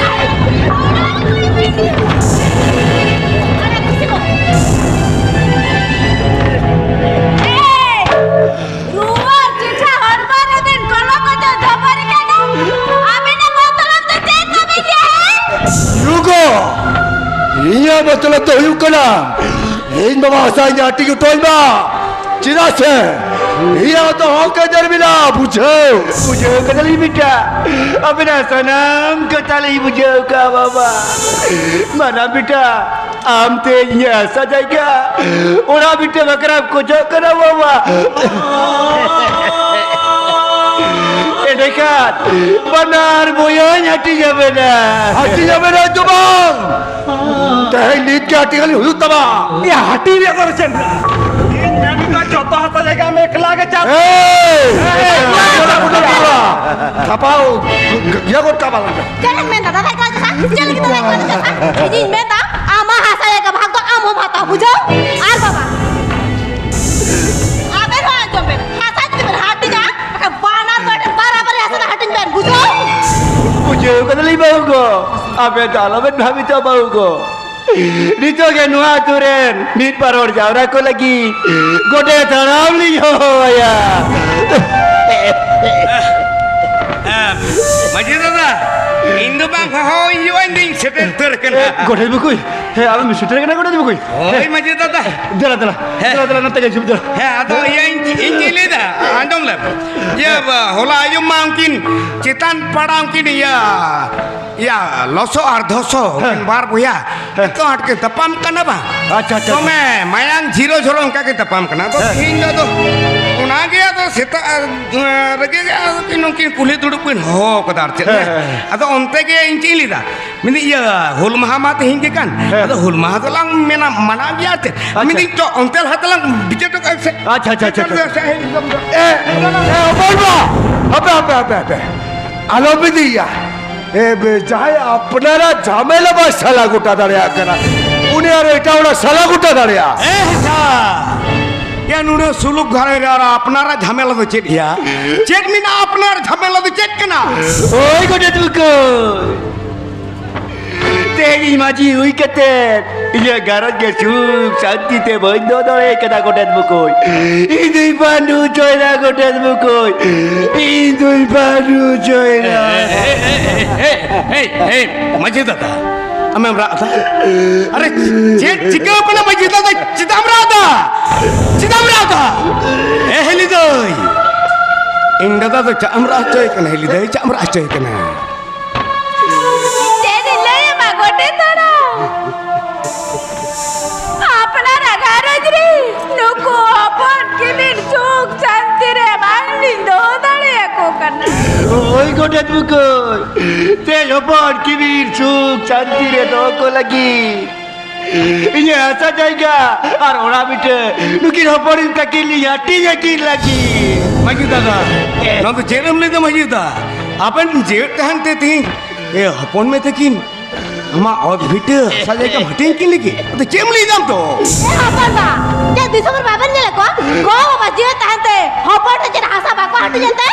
ᱨᱩᱣᱟᱹᱲ ᱪᱮᱴᱷᱟ ᱦᱚᱲᱢᱚ ᱨᱮᱵᱤᱱ ᱠᱚᱞᱚ ᱠᱚᱪᱚ ᱡᱚᱵᱚᱨ ᱠᱟᱱᱟ᱾ ᱟᱵᱤᱱᱟᱜ ᱢᱚᱛᱞᱚᱵ ᱫᱚ ᱪᱮᱫ ᱛᱟᱵᱤᱱ ᱡᱮ? ᱨᱩᱜᱚ, ᱤᱧᱟᱹᱜ ᱢᱚᱛᱞᱚᱵ ᱫᱚ ᱦᱩᱭᱩᱜ ᱠᱟᱱᱟ, ᱤᱧ ᱵᱟᱵᱟ ᱦᱟᱥᱟ ᱤᱧ ᱦᱟᱹᱴᱤᱧ ᱦᱚᱴᱚ ᱟᱹᱧ ᱢᱟ᱾ ᱪᱮᱫᱟᱜ ᱥᱮ ᱤᱧᱟᱹᱜ ᱫᱚ ᱦᱚᱠ ᱟᱹᱭᱫᱟᱹᱨ ᱢᱮᱱᱟᱜᱼᱟ, ᱵᱩᱡᱷᱟᱹᱣ᱾ ᱵᱩᱡᱷᱟᱹᱣ ᱠᱟᱫᱟᱞᱤᱧ ᱵᱮᱴᱟ, ᱟᱵᱤᱱᱟᱜ ᱥᱟᱱᱟᱢ ᱠᱟᱛᱷᱟ ᱞᱤᱧ ᱵᱩᱡᱷᱟᱹᱣ ᱠᱟᱜᱼᱟ ᱵᱟᱵᱟ᱾ ᱢᱟᱱᱟ ᱵᱮᱴᱟ, ᱟᱢ ᱛᱮ ᱤᱧᱟᱹᱜ ᱦᱟᱥᱟ ᱡᱟᱭᱜᱟ ᱚᱲᱟᱜ ᱢᱤᱫᱴᱮᱱ ᱵᱟᱠᱷᱨᱟᱢ ᱠᱷᱚᱡᱚᱜ ᱠᱟᱱᱟ ᱵᱟᱵᱟ᱾ ᱮᱸᱰᱮᱠᱷᱟᱱ ᱵᱟᱱᱟᱨ ᱵᱚᱭᱦᱟᱧ ᱦᱟᱹᱴᱤᱧ ᱟᱵᱮᱱᱟ᱾ ᱦᱟᱹᱴᱤᱧ ᱟᱵᱮᱱᱟ ᱫᱚ ᱵᱟᱝ, ᱛᱮᱦᱮᱧ ᱱᱤᱛ ᱜᱮ ᱦᱟᱹᱴᱤᱧ ᱟᱹᱞᱤᱧ ᱦᱩᱭᱩᱜ ᱛᱟᱢᱟ᱾ ᱭᱟ, ᱦᱟᱹᱴᱤᱧ ᱨᱮᱭᱟᱜ ᱫᱚ ᱪᱮᱫ? ᱤᱧ ᱢᱮᱱ ᱮᱫᱟ ᱡᱚᱛᱚ ᱦᱟᱥᱟ ᱡᱟᱭᱜᱟ ᱟᱢ ᱮᱠᱞᱟ ᱜᱮ ᱪᱟᱥ᱾ ᱮᱭ! ᱮᱭ! ᱛᱷᱟᱯᱟᱣ ᱤᱭᱟᱹ ᱜᱚᱫ ᱠᱟᱜ ᱵᱟᱝ᱾ ᱪᱮᱫ ᱮᱢ ᱢᱮᱱᱫᱟ ᱫᱟᱫᱟ ᱮᱠᱞᱟ ᱪᱟᱥᱟ? ᱪᱮᱫ ᱞᱟᱹᱜᱤᱫ ᱫᱟᱫᱟ ᱮᱠᱞᱟ ᱪᱟᱥᱟ? ᱤᱧᱤᱧ ᱢᱮᱱᱫᱟ ᱟᱢᱟᱜ ᱦᱟᱥᱟ ᱡᱟᱭᱜᱟ ᱵᱷᱟᱜᱽ ᱫᱚ ᱟᱢ ᱦᱚᱸᱢ ᱦᱟᱛᱟᱣ, ᱵᱩᱡᱷᱟᱹᱣ? ᱟᱨ ᱵᱟᱵᱟ, ᱟᱵᱮᱱ ᱦᱚᱸ ᱟᱸᱡᱚᱢ ᱵᱮᱱ, ᱦᱟᱥᱟ ᱡᱩᱫᱤ ᱵᱮᱱ ᱦᱟᱹᱴᱤᱧᱟ, ᱮᱱᱠᱷᱟᱱ ᱵᱟᱱᱟᱨ ᱯᱟᱦᱴᱟ ᱵᱟᱨᱟᱵᱟᱨᱤ ᱦᱟᱥᱟ ᱫᱚ ᱦᱟᱹᱴᱤᱧ ᱵᱮᱱ, ᱵᱩᱡᱷᱟᱹᱣ? ᱵᱩᱡᱷᱟᱹᱣ ᱠᱟᱫᱟᱞᱤᱧ ᱵᱟᱹᱵᱩ ᱜᱚ᱾ ᱟᱵᱮᱱ ᱫᱚ ᱟᱞᱚᱵᱮᱱ ᱵᱷᱟᱵᱤᱛᱚᱜᱼᱟ ᱵᱟᱹᱵᱩ ᱠᱚ᱾ ᱱᱤᱛᱚᱜ ᱜᱮ ᱱᱚᱣᱟ ᱟᱹᱛᱩ ᱨᱮᱱ ᱢᱤᱫ ᱵᱟᱨ ᱦᱚᱲ ᱡᱟᱣᱨᱟ ᱠᱚ ᱞᱟᱹᱜᱤᱫ ᱜᱚᱰᱮᱛ ᱦᱟᱲᱟᱢ ᱞᱤᱧ ᱦᱚᱦᱚᱣᱟᱭᱟ᱾ ᱦᱮᱸ, ᱢᱟᱹᱡᱷᱤ ᱫᱟᱫᱟ, ᱤᱧ ᱫᱚ ᱵᱟᱝ ᱦᱚᱦᱚ ᱦᱩᱭᱩᱜᱼᱟ, ᱤᱧ ᱫᱚᱧ ᱥᱮᱴᱮᱨ ᱩᱛᱟᱹᱨ ᱠᱟᱱᱟ᱾ ᱜᱚᱰᱮᱛ ᱵᱩᱠᱩᱭ, ᱦᱮᱸ, ᱟᱞᱚᱢ ᱥᱮᱴᱮᱨ ᱠᱟᱱᱟ ᱜᱚᱰᱮᱛ ᱵᱩᱠᱩᱭ᱾ ᱦᱳᱭ, ᱢᱟᱹᱡᱷᱤ ᱫᱟᱫᱟ᱾ ᱫᱮᱞᱟ ᱫᱮᱞᱟ, ᱦᱮᱸ᱾ ᱫᱮᱞᱟ ᱫᱮᱞᱟ, ᱱᱚᱛᱮ ᱜᱮ ᱦᱤᱡᱩᱜ ᱫᱮᱞᱟ᱾ ᱦᱮᱸ, ᱟᱫᱚ ᱤᱭᱟᱹ, ᱤᱧ ᱤᱧ ᱪᱮᱫ ᱤᱧ ᱞᱟᱹᱭᱫᱟ, ᱟᱸᱡᱚᱢ ᱞᱮᱢ᱾ ᱤᱭᱟᱹ, ᱦᱚᱞᱟ ᱟᱭᱩᱵ ᱢᱟ ᱩᱱᱠᱤᱱ ᱪᱮᱛᱟᱱ ᱯᱟᱲᱟ ᱩᱱᱠᱤᱱ ᱤᱭᱟᱹ, ᱤᱭᱟᱹ, ᱞᱚᱥᱚ ᱟᱨ ᱫᱷᱚᱥᱚ, ᱩᱱᱠᱤᱱ ᱵᱟᱨ ᱵᱚᱭᱦᱟ ᱮᱛᱚ ᱟᱸᱴ ᱠᱤᱱ ᱛᱟᱯᱟᱢ ᱠᱟᱱᱟ ᱵᱟᱝ? ᱟᱪᱪᱷᱟ, ᱟᱪᱪᱷᱟ, ᱟᱪᱪᱷᱟ᱾ ᱫᱚᱢᱮ ᱢᱟᱭᱟᱝ ᱡᱷᱤᱨᱚ ᱡᱷᱚᱨᱚ ᱚᱱᱠᱟ ᱠᱤᱱ ᱛᱟᱯᱟᱢ ᱠᱟᱱᱟ᱾ ᱟᱫᱚ ᱦᱮᱸ᱾ ᱛᱮᱦᱮᱧ ᱫᱚ ᱟᱫᱚ ᱚᱱᱟᱜᱮ ᱟᱫᱚ ᱥᱮᱛᱟᱜ, ᱮ, ᱨᱮᱜᱮ ᱟᱫᱚ ᱠᱤᱱ ᱱᱩᱠᱤᱱ ᱠᱩᱞᱦᱤ ᱫᱩᱲᱩᱵ ᱠᱤᱱ ᱦᱚᱦᱚ ᱠᱟᱫᱟ ᱟᱨ ᱪᱮᱫ᱾ ᱦᱮᱸ, ᱦᱮᱸ, ᱦᱮᱸ᱾ ᱟᱫᱚ ᱚᱱᱛᱮ ᱜᱮ ᱤᱧ ᱪᱮᱫ ᱤᱧ ᱞᱟᱹᱭᱫᱟ, ᱢᱮᱱᱫᱟᱹᱧ, ᱤᱭᱟᱹ, ᱦᱩᱞ ᱢᱟᱦᱟ ᱢᱟ ᱛᱮᱦᱮᱧ ᱜᱮ ᱠᱟᱱ᱾ ᱦᱮᱸ᱾ ᱟᱫᱚ ᱦᱩᱞ ᱢᱟᱦᱟ ᱫᱚᱞᱟᱝ ᱢᱮᱱᱟ, ᱢᱟᱱᱟᱣ ᱜᱮᱭᱟ ᱟᱨ ᱪᱮᱫ᱾ ᱟᱪᱪᱷᱟ᱾ ᱢᱮᱱᱫᱟᱹᱧ, ᱪᱚ, ᱚᱱᱛᱮ ᱞᱟᱦᱟ ᱛᱮᱞᱟᱝ ᱵᱤᱪᱟᱹᱨ ᱦᱚᱴᱚ ᱠᱟᱜᱼᱟ ᱥᱮ᱾ ᱟᱪᱪᱷᱟ, ᱟᱪᱪᱷᱟ, ᱟᱪᱪᱷᱟ, ᱟᱪᱪᱷᱟ᱾ ᱮ, ᱮ, ᱦᱚᱯᱚᱱ ᱵᱟ! ᱦᱟᱯᱮ, ᱦᱟᱯᱮ, ᱦᱟᱯᱮ, ᱦᱟᱯᱮ᱾ ᱟᱞᱚ ᱵᱤᱫᱤᱭᱟ᱾ ᱮ, ᱵᱮ, ᱡᱟᱦᱟᱸᱭ ᱟᱯᱱᱟᱨᱟᱜ ᱡᱷᱟᱢᱮᱞᱟ ᱵᱟᱭ ᱥᱟᱞᱟ ᱜᱚᱴᱟ ᱫᱟᱲᱮᱭᱟᱜ ᱠᱟᱱᱟ, ᱩᱱᱤ ᱟᱨᱚ ᱮᱴᱟᱜ ᱦᱚᱲᱟᱜ ᱥᱟᱞᱟ ᱜᱚᱴᱟ ᱫᱟᱲᱮᱭᱟᱜᱼᱟ? ᱮ, ᱦᱮᱸᱥᱟ! ᱭᱟ, ᱱᱩᱱᱟᱹᱜ ᱥᱩᱞᱩᱠ ᱜᱷᱟᱨᱚᱸᱡᱽ ᱨᱮ ᱟᱨᱚ ᱟᱯᱱᱟᱨᱟᱜ ᱡᱷᱟᱢᱮᱞᱟ ᱫᱚ ᱪᱮᱫ ᱭᱟ? ᱪᱮᱫ ᱢᱮᱱᱟᱜᱼᱟ ᱟᱯᱱᱟᱨ ᱡᱷᱟᱢᱮᱞᱟ ᱫᱚ ᱪᱮᱫ ᱠᱟᱱᱟ? ᱳᱭ ᱜᱚᱰᱮᱛ ᱵᱩᱠᱩ! ᱛᱮᱦᱮᱧ ᱤᱧ ᱢᱟᱹᱡᱷᱤ ᱦᱩᱭ ᱠᱟᱛᱮ ᱤᱧᱟᱹᱜ ᱜᱷᱟᱨᱚᱸᱡᱽ ᱜᱮ ᱥᱩᱠ ᱥᱟᱱᱛᱤ ᱛᱮ ᱵᱟᱹᱧ ᱫᱚᱦᱚ ᱫᱟᱲᱮ ᱠᱟᱫᱟ ᱜᱚᱰᱮᱛ ᱵᱩᱠᱩᱭ᱾ ᱤᱧ ᱫᱩᱧ ᱯᱟᱹᱰᱩ ᱦᱚᱪᱚᱭᱮᱱᱟ ᱜᱚᱰᱮᱛ ᱵᱩᱠᱩᱭ᱾ ᱤᱧ ᱫᱩᱧ ᱯᱟᱹᱰᱩ ᱦᱚᱪᱚᱭᱮᱱᱟ᱾ ᱦᱮᱭ, ᱦᱮᱭ, ᱦᱮᱭ, ᱢᱟᱹᱡᱷᱤ ᱫᱟᱫᱟ, ᱟᱢᱮᱢ ᱨᱟᱜ ᱫᱟ? ᱟᱨᱮ, ᱪᱮᱫ ᱪᱤᱠᱟᱹᱣ ᱠᱟᱱᱟ ᱢᱟᱹᱡᱷᱤ ᱫᱟᱫᱟ? ᱪᱮᱫᱟᱜ ᱮᱢ ᱨᱟᱜ ᱫᱟ? ᱪᱮᱫᱟᱜ ᱮᱢ ᱨᱟᱜ ᱫᱟ? ᱮ ᱦᱤᱞᱤ ᱫᱟᱹᱭ, ᱤᱧ ᱫᱟᱫᱟ ᱫᱚ ᱪᱟᱜ ᱮᱢ ᱨᱟᱜ ᱦᱚᱪᱚᱭ ᱠᱟᱱᱟ? ᱦᱤᱞᱤ ᱫᱟᱹᱭ, ᱪᱟᱜ ᱮᱢ ᱨᱟᱜ ᱦᱚᱪᱚᱭ ᱠᱟᱱᱟ? ᱪᱮᱫ ᱤᱧ ᱞᱟᱹᱭ ᱟᱢᱟ ᱜᱚᱰᱮᱛ ᱦᱟᱲᱟᱢ? ᱟᱯᱱᱟᱨᱟᱜ ᱜᱷᱟᱨᱚᱸᱡᱽ ᱨᱮ ᱱᱩᱠᱩ ᱦᱚᱯᱚᱱ ᱠᱤᱢᱤᱱ ᱥᱩᱠ ᱥᱟᱱᱛᱤ ᱨᱮ ᱵᱟᱝ ᱞᱤᱧ ᱫᱚᱦᱚ ᱫᱟᱲᱮᱭᱟᱠᱚ ᱠᱟᱱᱟ᱾ ᱳᱭ ᱜᱚᱰᱮᱛ ᱵᱩᱠᱩᱭ, ᱛᱮᱦᱮᱧ ᱦᱚᱯᱚᱱ ᱠᱤᱢᱤᱱ ᱥᱩᱠ ᱥᱟᱱᱛᱤ ᱨᱮ ᱫᱚᱦᱚ ᱠᱚ ᱞᱟᱹᱜᱤᱫ ᱤᱧᱟᱹᱜ ᱦᱟᱥᱟ ᱡᱟᱭᱜᱟ ᱟᱨ ᱚᱲᱟᱜ ᱵᱤᱴᱟᱹ ᱱᱩᱠᱤᱱ ᱦᱚᱯᱚᱱ ᱛᱟᱹᱠᱤᱱ ᱞᱤᱧ ᱦᱟᱹᱴᱤᱧ ᱟᱹᱠᱤᱱ ᱞᱟᱹᱜᱤᱫ᱾ ᱢᱟᱹᱡᱷᱤ ᱫᱟᱫᱟ, ᱱᱚᱣᱟ ᱫᱚ ᱪᱮᱫ ᱮᱢ ᱞᱟᱹᱭᱫᱟ ᱢᱟᱹᱡᱷᱤ ᱫᱟᱫᱟ? ᱟᱵᱮᱱ ᱡᱮᱣᱮᱫ ᱛᱟᱦᱮᱱ ᱛᱮ ᱛᱮᱦᱮᱧ, ᱮ, ᱦᱚᱯᱚᱱ ᱢᱮ ᱛᱟᱹᱠᱤᱱ ᱟᱢᱟᱜ ᱚᱛ ᱵᱷᱤᱴᱟᱹ ᱦᱟᱥᱟ ᱡᱟᱭᱜᱟᱢ ᱦᱟᱹᱴᱤᱧ ᱠᱤᱱ ᱞᱟᱹᱜᱤᱫ? ᱟᱫᱚ ᱪᱮᱫ ᱮᱢ ᱞᱟᱹᱭ ᱫᱟᱢ ᱛᱚ? ᱮ ᱦᱚᱯᱚᱱ ᱵᱟ, ᱪᱮᱫ ᱫᱤᱥᱚᱢ ᱨᱮ ᱵᱟᱵᱮᱱ ᱧᱮᱞᱮᱫ ᱠᱚᱣᱟ? ᱜᱚ ᱵᱟᱵᱟ ᱡᱤᱣᱮᱫ ᱛᱟᱦᱮᱱ ᱛᱮ ᱦᱚᱯᱚᱱ ᱨᱮ ᱪᱮᱫ ᱦᱟᱥᱟ ᱵᱟᱠᱚ ᱦᱟᱹᱴᱤᱧ ᱮᱱ ᱛᱮ?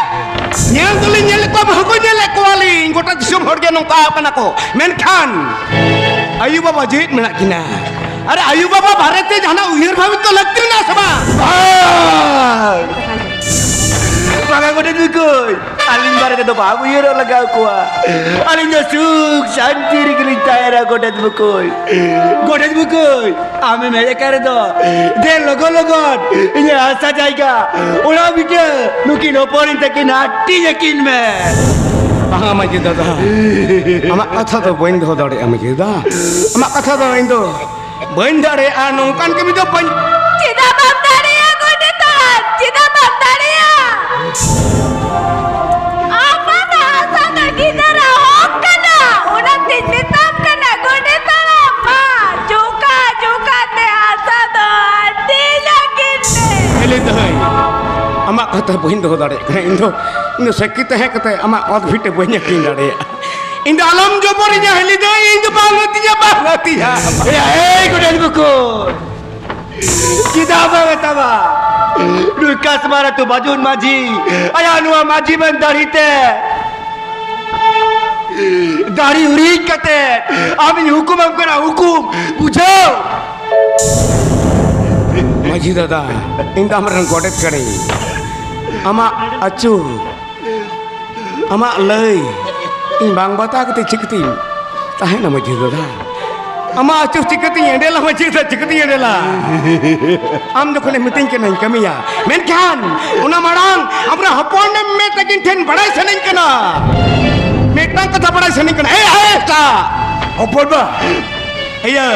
ᱧᱮᱞ ᱫᱚᱞᱤᱧ ᱧᱮᱞᱮᱫ ᱠᱚᱣᱟ, ᱵᱟᱹᱦᱩ ᱠᱚ ᱧᱮᱞᱮᱫ ᱠᱚᱣᱟᱞᱤᱧ, ᱜᱚᱴᱟ ᱫᱤᱥᱚᱢ ᱦᱚᱲ ᱜᱮ ᱱᱚᱝᱠᱟ ᱠᱟᱱᱟ ᱠᱚ, ᱢᱮᱱᱠᱷᱟᱱ ᱟᱭᱳ ᱵᱟᱵᱟ ᱡᱤᱣᱮᱫ ᱢᱮᱱᱟᱜ ᱠᱤᱱᱟ᱾ ᱟᱨ ᱟᱭᱳ ᱵᱟᱵᱟ ᱵᱟᱨᱮᱛᱮ ᱡᱟᱦᱟᱱᱟᱜ ᱩᱭᱦᱟᱹᱨ ᱵᱷᱟᱵᱤᱛ ᱫᱚ ᱞᱟᱹᱠᱛᱤ ᱢᱮᱱᱟᱜᱼᱟ ᱥᱮ ᱵᱟᱝ? ᱵᱟᱝ! ᱵᱟᱝᱟ ᱜᱚᱰᱮᱛ ᱵᱩᱠᱩᱭ, ᱟᱹᱞᱤᱧ ᱵᱟᱨᱮ ᱛᱮᱫᱚ ᱵᱟᱝ ᱩᱭᱦᱟᱹᱨᱚᱜ ᱞᱟᱜᱟᱣ ᱠᱚᱣᱟ᱾ ᱟᱹᱞᱤᱧ ᱫᱚ ᱥᱩᱠ ᱥᱟᱱᱛᱤ ᱨᱮᱜᱮᱞᱤᱧ ᱛᱟᱦᱮᱱᱟ ᱜᱚᱰᱮᱛ ᱵᱩᱠᱩᱭ᱾ ᱜᱚᱰᱮᱛ ᱵᱩᱠᱩᱭ, ᱟᱢᱮᱢ ᱦᱮᱡ ᱟᱠᱟᱱ ᱨᱮᱫᱚ ᱫᱮ ᱞᱚᱜᱚᱱ ᱞᱚᱜᱚᱱ ᱤᱧᱟᱹᱜ ᱦᱟᱥᱟ ᱡᱟᱭᱜᱟ, ᱚᱲᱟᱜ ᱵᱤᱴᱟᱹ, ᱱᱩᱠᱤᱱ ᱦᱚᱯᱚᱱᱤᱧ ᱛᱟᱹᱠᱤᱱ ᱦᱟᱹᱴᱤᱧ ᱟᱹᱠᱤᱱ ᱢᱮ᱾ ᱵᱟᱝᱟ ᱢᱟᱹᱡᱷᱤ ᱫᱟᱫᱟ, ᱟᱢᱟᱜ ᱠᱟᱛᱷᱟ ᱫᱚ ᱵᱟᱹᱧ ᱫᱚᱦᱚ ᱫᱟᱲᱮᱭᱟᱜᱼᱟ ᱢᱟᱹᱡᱷᱤ ᱫᱟᱫᱟ᱾ ᱟᱢᱟᱜ ᱠᱟᱛᱷᱟ ᱫᱚ ᱤᱧ ᱫᱚ ᱵᱟᱹᱧ ᱫᱟᱲᱮᱭᱟᱜᱼᱟ, ᱱᱚᱝᱠᱟᱱ ᱠᱟᱹᱢᱤ ᱫᱚ ᱵᱟᱹᱧ᱾ ᱪᱮᱫᱟᱜ ᱵᱟᱢ ᱫᱟᱲᱮᱭᱟᱜᱼᱟ ᱜᱚᱰᱮᱛ ᱦᱟᱲᱟᱢ? ᱪᱮᱫᱟᱜ ᱵᱟᱢ ᱫᱟᱲᱮᱭᱟᱜᱼᱟ? ᱟᱯᱟᱛᱟᱜ ᱦᱟᱥᱟ ᱫᱚ ᱜᱤᱫᱟᱹᱨᱟᱜ ᱦᱚᱠ ᱠᱟᱱᱟ, ᱚᱱᱟᱛᱤᱧ ᱢᱮᱛᱟᱢ ᱠᱟᱱᱟ ᱜᱚᱰᱮᱛ ᱦᱟᱲᱟᱢ, ᱢᱟ ᱡᱚᱠᱟ ᱡᱚᱠᱟ ᱛᱮ ᱦᱟᱥᱟ ᱫᱚ ᱦᱟᱹᱴᱤᱧ ᱟᱹᱠᱤᱱ ᱢᱮ᱾ ᱦᱮᱞᱮ ᱫᱟᱹᱭ, ᱟᱢᱟᱜ ᱠᱟᱛᱷᱟ ᱵᱟᱹᱧ ᱫᱚᱦᱚ ᱫᱟᱲᱮᱭᱟᱜ ᱠᱟᱱᱟ᱾ ᱤᱧ ᱫᱚ, ᱤᱧ ᱫᱚ ᱥᱟᱹᱠᱷᱤ ᱛᱟᱦᱮᱸ ᱠᱟᱛᱮ ᱟᱢᱟᱜ ᱚᱛ ᱵᱷᱤᱴᱟᱹ ᱵᱟᱹᱧ ᱟᱹᱠᱷᱨᱤᱧ ᱫᱟᱲᱮᱭᱟᱜᱼᱟ᱾ ᱤᱧ ᱫᱚ ᱟᱞᱚᱢ ᱡᱚᱵᱚᱨᱤᱧᱟ ᱦᱮᱞᱤ ᱫᱟᱹᱭ, ᱤᱧ ᱫᱚ ᱵᱟᱝ ᱟᱹᱛᱤᱧᱟ, ᱵᱟᱝ ᱟᱹᱛᱤᱧᱟ᱾ ᱮᱭ, ᱮᱭ, ᱜᱚᱰᱮᱛ ᱵᱟᱹᱠᱩ, ᱪᱮᱫᱟᱜ ᱵᱟᱝ ᱟᱛᱟᱢᱟ? ᱱᱩᱭ ᱠᱟᱥᱢᱟᱨ ᱟᱹᱛᱩ ᱵᱟᱡᱩᱱ ᱢᱟᱹᱡᱷᱤ, ᱟᱭᱟᱜ ᱱᱚᱣᱟ ᱢᱟᱹᱡᱷᱤ ᱵᱟᱝ ᱫᱟᱲᱦᱤ ᱛᱮ, ᱫᱟᱲᱦᱤ ᱩᱨᱤᱡ ᱠᱟᱛᱮ ᱟᱢᱤᱧ ᱦᱩᱠᱩᱢᱟᱢ ᱠᱟᱱᱟ, ᱦᱩᱠᱩᱢ, ᱵᱩᱡᱷᱟᱹᱣ? ᱢᱟᱹᱡᱷᱤ ᱫᱟᱫᱟ, ᱤᱧ ᱫᱚ ᱟᱢᱨᱮᱱ ᱜᱚᱰᱮᱛ ᱠᱟᱹᱱᱟᱹᱧ᱾ ᱟᱢᱟᱜ ᱟᱹᱪᱩᱨ, ᱟᱢᱟᱜ ᱞᱟᱹᱭ ᱤᱧ ᱵᱟᱝ ᱵᱟᱛᱟᱣ ᱠᱟᱛᱮ ᱪᱤᱠᱟᱹᱛᱤᱧ ᱛᱟᱦᱮᱱᱟ ᱢᱟᱹᱡᱷᱤ ᱫᱟᱫᱟ? ᱟᱢᱟᱜ ᱟᱹᱪᱩᱨ ᱪᱤᱠᱟᱹᱛᱤᱧ ᱮᱸᱰᱮᱞᱟ ᱢᱟᱹᱡᱷᱤ ᱫᱟᱫᱟ, ᱪᱤᱠᱟᱹᱛᱤᱧ ᱮᱸᱰᱮᱞᱟ? ᱟᱢ ᱡᱚᱠᱷᱚᱱᱮᱢ ᱢᱤᱛᱟᱹᱧ ᱠᱟᱱᱟᱧ ᱠᱟᱹᱢᱤᱭᱟ, ᱢᱮᱱᱠᱷᱟᱱ ᱚᱱᱟ ᱢᱟᱲᱟᱝ ᱟᱵᱚᱨᱮᱱ ᱦᱚᱯᱚᱱ ᱮᱢ ᱢᱮ ᱛᱟᱹᱠᱤᱱ ᱴᱷᱮᱱ ᱵᱟᱲᱟᱭ ᱥᱟᱱᱟᱧ ᱠᱟᱱᱟ᱾ ᱢᱤᱫᱴᱟᱝ ᱠᱟᱛᱷᱟ ᱵᱟᱲᱟᱭ ᱥᱟᱱᱟᱧ ᱠᱟᱱᱟ᱾ ᱮᱭ ᱟᱭᱮᱥᱴᱟ ᱦᱚᱯᱚᱱ ᱵᱟ, ᱤᱭᱟᱹ,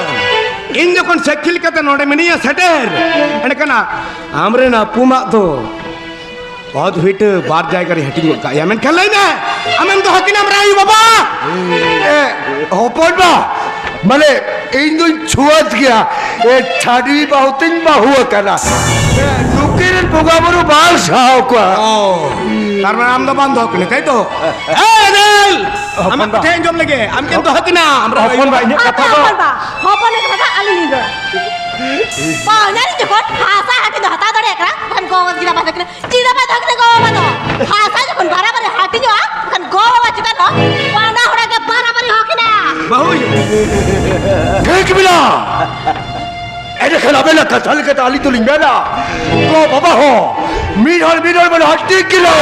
ᱤᱧ ᱡᱚᱠᱷᱚᱱ ᱥᱟᱹᱠᱷᱤ ᱞᱮᱠᱟᱛᱮ ᱱᱚᱰᱮ ᱢᱤᱱᱟᱹᱧᱟ ᱥᱮᱴᱮᱨ, ᱮᱸᱰᱮᱠᱷᱟᱱ ᱟᱢᱨᱮᱱ ᱟᱹᱯᱩᱢᱟᱜ ᱫᱚ ᱚᱛ ᱵᱷᱤᱴᱟᱹ ᱵᱟᱨ ᱡᱟᱭᱜᱟ ᱨᱮ ᱦᱟᱹᱴᱤᱧ ᱜᱚᱫ ᱠᱟᱜ ᱭᱟ᱾ ᱢᱮᱱᱠᱷᱟᱱ ᱞᱟᱹᱭ ᱢᱮ, ᱟᱢᱮᱢ ᱫᱚᱦᱚ ᱠᱤᱱᱟ ᱟᱢᱨᱮᱱ ᱟᱭᱳ ᱵᱟᱵᱟ? ᱮ, ᱦᱚᱯᱚᱱ ᱵᱟ, ᱢᱟᱱᱮ, ᱤᱧ ᱫᱩᱧ ᱪᱷᱩᱣᱟᱹᱛ ᱜᱮᱭᱟ᱾ ᱮ, ᱪᱷᱟᱹᱰᱣᱤ ᱵᱟᱹᱦᱩ ᱛᱤᱧ ᱵᱟᱹᱦᱩ ᱟᱠᱟᱱᱟ᱾ ᱮ, ᱱᱩᱠᱤᱱ ᱨᱮᱱ ᱵᱚᱸᱜᱟ ᱵᱩᱨᱩ ᱵᱟᱝ ᱥᱟᱦᱟᱣ ᱠᱚᱣᱟ᱾ ᱚ᱾ ᱛᱟᱨ ᱢᱟᱱᱮ ᱟᱢ ᱫᱚ ᱵᱟᱢ ᱫᱚᱦᱚ ᱠᱤᱱᱟ, ᱛᱟᱭ ᱛᱚ? ᱮ, ᱮᱫᱮᱞ! ᱦᱚᱯᱚᱱ ᱟᱢᱟᱜ ᱵᱟ᱾ ᱠᱟᱛᱷᱟ ᱟᱸᱡᱚᱢ ᱞᱮᱜᱮ, ᱟᱢ ᱠᱤᱢ ᱫᱚᱦᱚ ᱠᱤᱱᱟ? ᱟᱢ ᱨᱚᱲ ᱦᱚᱯᱚᱱ ᱵᱟ, ᱤᱧᱟᱹᱜ ᱠᱟᱛᱷᱟ ᱟᱯᱮ ᱫᱚ ᱦᱚᱯᱚᱱ ᱵᱟ, ᱦᱚᱯᱚᱱ ᱮ ᱠᱟᱛᱷᱟ ᱟᱞᱤᱧ ᱞᱤᱧ ᱨᱚᱲᱟ᱾ ᱵᱟᱱᱟᱨ ᱡᱚᱠᱷᱚᱱ ᱦᱟᱥᱟ ᱦᱟᱹᱴᱤᱧ ᱫᱚ ᱦᱟᱛᱟᱣ ᱫᱟᱲᱮᱭᱟᱜ ᱠᱟᱱᱟ, ᱮᱱᱠᱷᱟᱱ ᱜᱚ ᱵᱟᱵᱟ ᱪᱮᱫᱟᱜ ᱵᱟᱭ ᱫᱚᱦᱚ ᱠᱤᱱᱟ? ᱪᱮᱫᱟᱜ ᱵᱟᱭ ᱫᱚᱦᱚ ᱠᱤᱱᱟ ᱜᱚ ᱵᱟᱵᱟ ᱫᱚ? ᱦᱟᱥᱟ ᱡᱚᱠᱷᱚᱱ ᱵᱟᱨᱟᱵᱟᱨᱤ ᱦᱟᱹᱴᱤᱧᱚᱜᱼᱟ, ᱮᱱᱠᱷᱟᱱ ᱜᱚ ᱵᱟᱵᱟ ᱪᱮᱛᱟᱱ ᱫᱚ ᱵᱟᱱᱟ ᱦᱚᱲ ᱜᱮ ᱵᱟᱨᱟᱵᱟᱨᱤ ᱦᱚᱸ ᱠᱤᱱᱟ᱾ ᱵᱟᱹᱦᱩ! ᱴᱷᱤᱠ ᱢᱮᱱᱟᱜ᱾ ᱮᱸᱰᱮᱠᱷᱟᱱ ᱟᱵᱮᱱᱟᱜ ᱠᱟᱛᱷᱟ ᱞᱮᱠᱟᱛᱮ ᱟᱹᱞᱤᱧ ᱫᱚᱞᱤᱧ ᱢᱮᱱᱟ, ᱜᱚ ᱵᱟᱵᱟ ᱦᱚᱸ ᱢᱤᱫ ᱦᱚᱲ ᱢᱤᱫ ᱦᱚᱲ ᱵᱚᱱ ᱦᱟᱹᱴᱤᱧ ᱠᱤᱱᱟ᱾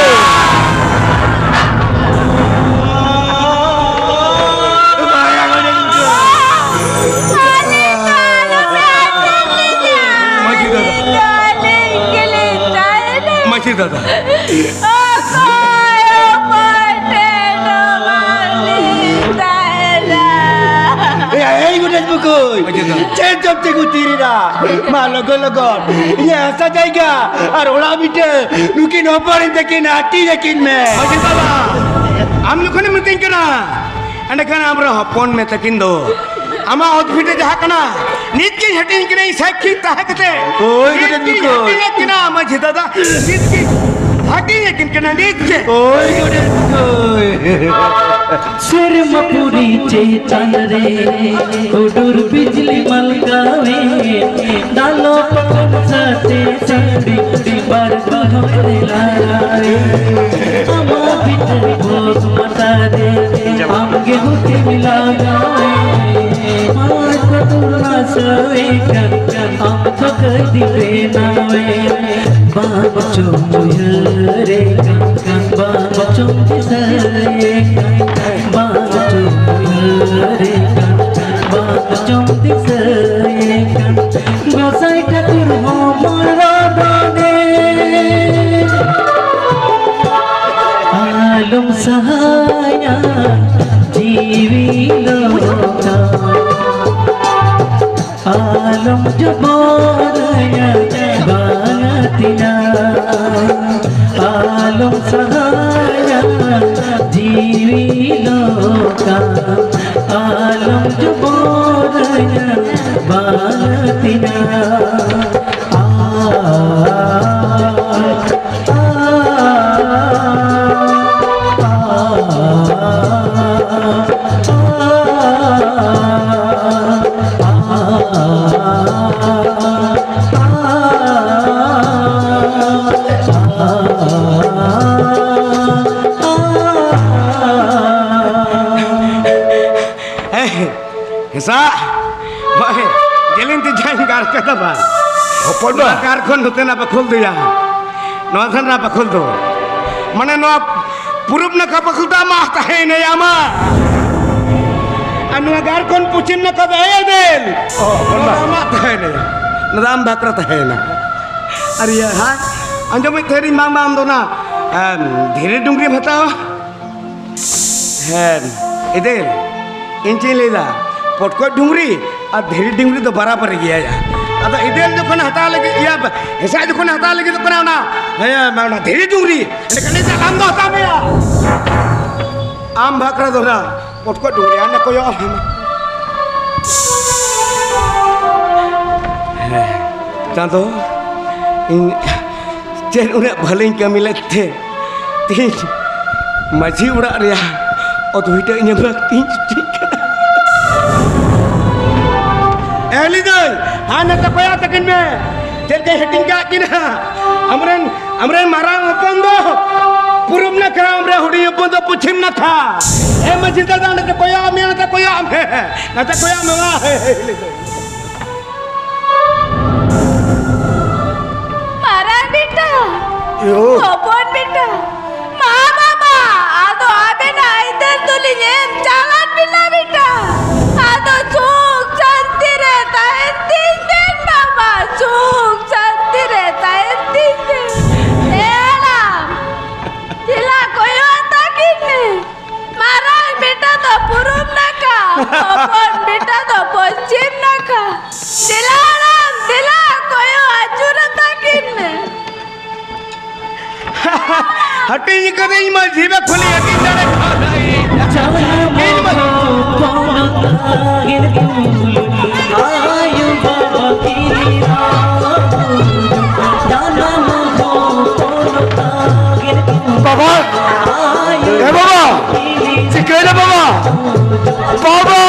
ᱢᱟᱹᱡᱷᱤ ᱫᱟᱫᱟ, ᱢᱟᱹᱡᱷᱤ ᱫᱟᱫᱟ, ᱚᱠᱚᱭ ᱚᱠᱚᱭ ᱴᱷᱮᱱ ᱱᱚᱣᱟ ᱞᱤᱧ ᱛᱟᱦᱮᱱᱟ? ᱮᱭ, ᱮᱭ, ᱜᱚᱰᱮᱛ ᱵᱩᱠᱩᱭ, ᱢᱟᱹᱡᱷᱤ ᱫᱟᱫᱟ᱾ ᱪᱮᱫ ᱪᱚᱢ ᱛᱤᱸᱜᱩ ᱛᱷᱤᱨ ᱮᱱᱟ? ᱢᱟ, ᱞᱚᱜᱚᱱ, ᱞᱚᱜᱚᱱ ᱤᱧᱟᱹᱜ ᱦᱟᱥᱟ ᱡᱟᱭᱜᱟ ᱟᱨ ᱚᱲᱟᱜ ᱵᱷᱤᱴᱟᱹ ᱱᱩᱠᱤᱱ ᱦᱚᱯᱚᱱ ᱛᱟᱹᱠᱤᱱ ᱦᱟᱹᱴᱤᱧ ᱟᱹᱠᱤᱱ ᱢᱮ᱾ ᱢᱟᱹᱡᱷᱤ ᱵᱟᱵᱟ, ᱟᱢ ᱡᱚᱠᱷᱚᱱᱮᱢ ᱢᱤᱛᱟᱹᱧ ᱠᱟᱱᱟ, ᱮᱸᱰᱮᱠᱷᱟᱱ ᱟᱢᱨᱮᱱ ᱦᱚᱯᱚᱱ ᱢᱮ ᱛᱟᱹᱠᱤᱱ ᱫᱚ ᱟᱢᱟᱜ ᱚᱛ ᱵᱷᱤᱴᱟᱹ ᱡᱟᱦᱟᱸ ᱠᱟᱱᱟ, ᱱᱤᱛ ᱜᱤᱧ ᱦᱟᱹᱴᱤᱧ ᱠᱤᱱᱟᱹᱧ ᱥᱟᱹᱠᱷᱤ ᱛᱟᱦᱮᱸ ᱠᱟᱛᱮ᱾ ᱦᱳᱭ, ᱱᱤᱛ ᱜᱚᱰᱮᱛ ᱜᱤᱧ ᱵᱩᱠᱩᱭ᱾ ᱦᱟᱹᱴᱤᱧ ᱟᱹᱠᱤᱱᱟ, ᱢᱟᱹᱡᱷᱤ ᱫᱟᱫᱟ, ᱱᱤᱛ ᱜᱤᱧ ᱦᱟᱹᱴᱤᱧ ᱟᱹᱠᱤᱱ ᱠᱟᱱᱟ, ᱱᱤᱛ ᱜᱮ᱾ ᱦᱳᱭ, ᱜᱚᱰᱮᱛ ᱵᱩᱠᱩᱭ᱾ ᱥᱮᱨᱢᱟ ᱯᱩᱨᱤ ᱪᱮᱛᱟᱱ ᱨᱮ ᱦᱩᱰᱩᱨ ᱵᱤᱡᱽᱞᱤ ᱢᱟᱞᱜᱟᱣᱮ, ᱫᱟᱞᱚᱵ ᱯᱚᱛᱚᱵ ᱥᱟᱛᱮ ᱥᱟᱹᱲᱤ ᱵᱟᱨ ᱜᱚᱦᱚᱲ ᱞᱟᱲᱟᱣᱮ᱾ ᱟᱢᱟᱜ ᱵᱷᱤᱛᱟᱹᱨ ᱵᱷᱳᱜᱽ ᱢᱟᱛᱟ ᱨᱮ ᱟᱢᱜᱮ ᱦᱩᱴᱤᱧ ᱞᱟᱜᱟᱣᱮ᱾ ᱢᱟᱭ ᱠᱚ ᱛᱩᱨᱱᱟ ᱥᱟᱹᱣᱮ ᱠᱟᱱ ᱟᱢ ᱫᱚ ᱠᱟᱹᱭᱫᱤ ᱵᱮᱱᱟᱣᱮ᱾ ᱵᱟᱝ ᱪᱚᱢ ᱩᱭᱦᱟᱹᱨᱮ ᱠᱟᱱ, ᱵᱟᱝ ᱪᱚᱢ ᱫᱤᱥᱟᱹᱭᱮ ᱠᱟᱱ, ᱵᱟᱝ ᱪᱚᱢ ᱩᱭᱦᱟᱹᱨᱮ ᱠᱟᱱ, ᱵᱟᱝ ᱪᱚᱢ ᱫᱤᱥᱟᱹᱭᱮ ᱠᱟᱱ, ᱜᱚᱸᱥᱟᱭ ᱴᱷᱟᱹᱠᱩᱨ ᱦᱚᱸ ᱢᱚᱨᱚᱫᱚᱱᱮ᱾ ᱟᱞᱚᱢ ᱥᱟᱦᱟᱭᱟ ᱡᱤᱣᱤ ᱞᱚᱠᱟ, ᱟᱞᱚᱢ ᱡᱚᱵᱚᱨᱟᱹᱧᱟ ᱵᱟᱝ ᱛᱤᱧᱟ, ᱟᱞᱚᱢ ᱥᱟᱦᱟᱭᱟ ᱡᱤᱣᱤ ᱞᱚᱠᱟ, ᱟᱞᱚᱢ ᱡᱚᱵᱚᱨᱟᱹᱧᱟ ᱵᱟᱝ ᱛᱤᱧᱟ᱾ ᱟ, ᱟ, ᱥᱟ ᱵᱷᱟᱭ, ᱡᱮᱞᱮᱧ ᱛᱮ ᱡᱟᱦᱟᱸᱧ ᱜᱟᱨ ᱠᱟᱫᱟ ᱵᱟᱝ, ᱦᱚᱯᱚᱱ ᱵᱟ᱾ ᱱᱚᱣᱟ ᱜᱟᱨ ᱠᱷᱚᱱ ᱱᱚᱛᱮᱱᱟᱜ ᱵᱟᱠᱷᱳᱞ ᱫᱚᱭᱟ, ᱱᱚᱣᱟ ᱫᱷᱟᱨᱮᱱᱟᱜ ᱵᱟᱠᱷᱳᱞ ᱫᱚ, ᱢᱟᱱᱮ ᱱᱚᱣᱟ ᱯᱩᱨᱩᱵ ᱱᱟᱠᱷᱟ ᱵᱟᱠᱷᱳᱞ ᱫᱚ ᱟᱢᱟᱜ ᱛᱟᱦᱮᱸᱭᱮᱱᱟ, ᱟᱢᱟᱜ᱾ ᱟᱨ ᱱᱚᱣᱟ ᱜᱟᱨ ᱠᱷᱚᱱ ᱯᱚᱪᱷᱤᱢ ᱱᱟᱠᱷᱟ ᱫᱚ ᱮᱭ ᱫᱮᱱ, ᱚ, ᱦᱚᱯᱚᱱ ᱱᱚᱣᱟ ᱵᱟ᱾ ᱫᱚ ᱟᱢᱟᱜ ᱛᱟᱦᱮᱸᱭᱮᱱᱟ, ᱱᱚᱣᱟ ᱫᱚ ᱟᱢ ᱵᱟᱠᱷᱨᱟ ᱛᱟᱦᱮᱸᱭᱮᱱᱟ᱾ ᱟᱨ ᱤᱭᱟᱹ, ᱦᱟᱸ, ᱟᱸᱡᱚᱢᱮᱫ ᱛᱟᱦᱮᱸᱱᱤᱧ ᱵᱟᱝ, ᱵᱟᱝ, ᱟᱢ ᱫᱚ ᱚᱱᱟ, ᱮᱢ, ᱫᱷᱤᱨᱤ ᱰᱩᱝᱨᱤᱢ ᱦᱟᱛᱟᱣᱟ? ᱦᱮᱸ, ᱤᱫᱮᱞ, ᱤᱧ ᱪᱮᱫ ᱤᱧ ᱞᱟᱹᱭᱫᱟ, ᱯᱚᱴᱠᱚᱡ ᱰᱩᱝᱨᱤ ᱟᱨ ᱫᱷᱤᱨᱤ ᱰᱩᱝᱨᱤ ᱫᱚ ᱵᱟᱨᱟᱵᱟᱨᱤ ᱜᱮᱭᱟ ᱭᱟ᱾ ᱟᱫᱚ ᱤᱫᱮᱞ ᱡᱚᱠᱷᱚᱱ ᱦᱟᱛᱟᱣ ᱞᱟᱹᱜᱤᱫ, ᱤᱭᱟᱹ, ᱦᱮᱸᱥᱟᱜ ᱡᱚᱠᱷᱚᱱ ᱦᱟᱛᱟᱣ ᱞᱟᱹᱜᱤᱫᱚᱜ ᱠᱟᱱᱟ ᱚᱱᱟ, ᱦᱮᱸ, ᱚᱱᱟ ᱫᱷᱤᱨᱤ ᱰᱩᱝᱨᱤ, ᱮᱸᱰᱮᱠᱷᱟᱱ ᱞᱟᱹᱭᱫᱟ, "ᱟᱢ ᱫᱚ ᱦᱟᱛᱟᱣ ᱢᱮᱭᱟ, ᱟᱢ ᱵᱷᱟᱠᱨᱟ ᱫᱚ ᱚᱱᱟ ᱯᱚᱴᱠᱚᱡ ᱰᱩᱝᱨᱤ, ᱦᱟᱱᱮ ᱠᱚᱭᱚᱜ ᱟᱢ ᱦᱮᱸ, ᱪᱟᱸᱫᱚ, ᱤᱧ ᱪᱮᱫ ᱩᱱᱟᱹᱜ ᱵᱷᱟᱹᱞᱤᱧ ᱠᱟᱹᱢᱤ ᱞᱮᱫ ᱛᱮ ᱛᱮᱦᱮᱧ ᱢᱟᱹᱡᱷᱤ ᱚᱲᱟᱜ ᱨᱮᱭᱟᱜ ᱚᱛ ᱵᱷᱤᱴᱟᱹ ᱤᱧ ᱮᱢ ᱞᱟᱹᱠᱛᱤᱧ ᱪᱮᱫ ᱠᱟᱱᱟ?" ᱮ ᱞᱤᱫᱟᱹᱭ, ᱟᱨ ᱱᱚᱛᱮ ᱠᱚᱭᱟ ᱛᱟᱹᱠᱤᱱ ᱢᱮ, ᱪᱮᱫ ᱞᱮᱠᱟᱧ ᱦᱟᱹᱴᱤᱧ ᱠᱟᱜ ᱠᱤᱱᱟ ᱟᱢᱨᱮᱱ, ᱟᱢᱨᱮᱱ ᱢᱟᱨᱟᱝ ᱦᱚᱯᱚᱱ ᱫᱚ ᱯᱩᱨᱩᱵ ᱱᱟᱠᱷᱟ, ᱟᱢᱨᱮᱱ ᱦᱩᱰᱤᱧ ᱦᱚᱯᱚᱱ ᱫᱚ ᱯᱚᱪᱷᱤᱢ ᱱᱟᱠᱷᱟ᱾ ᱮ ᱢᱟᱹᱡᱷᱤ ᱫᱟᱫᱟ, ᱱᱚᱛᱮ ᱠᱚᱭᱚᱜ ᱢᱮ, ᱱᱚᱛᱮ ᱠᱚᱭᱚᱜ ᱢᱮ, ᱱᱚᱛᱮ ᱠᱚᱭᱚᱜ ᱢᱮ, ᱢᱟ, ᱦᱮ, ᱦᱮ, ᱦᱮ᱾ ᱢᱟᱨᱟᱝ ᱵᱮᱴᱟ, ᱭᱳ᱾ ᱦᱚᱯᱚᱱ ᱵᱮᱴᱟ, ᱢᱟ ᱵᱟᱵᱟ, ᱟᱫᱚ ᱟᱵᱮᱱᱟᱜ ᱟᱹᱭᱫᱟᱹᱨ ᱫᱚᱞᱤᱧ ᱮᱢ ᱪᱟᱞᱟᱫ ᱵᱮᱱᱟ ᱵᱮᱴᱟ᱾ ᱟᱫᱚ ᱥᱩᱠ ᱥᱟᱱᱛᱤ ᱨᱮ ᱛᱟᱦᱮᱱ ᱛᱤᱧ ᱵᱮᱱ ᱵᱟᱵᱟ, ᱥᱩᱠ ᱥᱟᱱᱛᱤ ᱨᱮ ᱛᱟᱦᱮᱱ ᱛᱤᱧ ᱵᱮᱱ᱾ ᱮ ᱦᱟᱲᱟᱢ, ᱫᱮᱞᱟ ᱠᱚᱭᱚᱜ ᱛᱟᱹᱠᱤᱱ ᱢᱮ᱾ ᱢᱟᱨᱟᱝ ᱵᱮᱴᱟ ᱫᱚ ᱯᱩᱨᱩᱵ ᱱᱟᱠᱷᱟ, ᱦᱚᱯᱚᱱ ᱵᱮᱴᱟ ᱫᱚ ᱯᱚᱪᱷᱤᱢ ᱱᱟᱠᱷᱟ᱾ ᱫᱮᱞᱟ ᱦᱟᱲᱟᱢ, ᱫᱮᱞᱟ, ᱠᱚᱭᱚᱜ ᱟᱹᱪᱩᱨ ᱟᱛᱟ ᱠᱤᱱ ᱢᱮ᱾ ᱦᱟᱹᱴᱤᱧ ᱠᱟᱹᱫᱟᱹᱧ ᱢᱟᱹᱡᱷᱤ ᱵᱟ ᱠᱷᱩᱞᱤ ᱦᱟᱹᱴᱤᱧ ᱫᱟᱲᱮ ᱠᱟᱣᱫᱟᱭ᱾ ᱤᱧ ᱢᱟ ᱵᱟᱵᱟ, ᱮ ᱵᱟᱵᱟ, ᱪᱤᱠᱟᱹᱭᱮᱱᱟ ᱵᱟᱵᱟ? ᱵᱟᱵᱟ!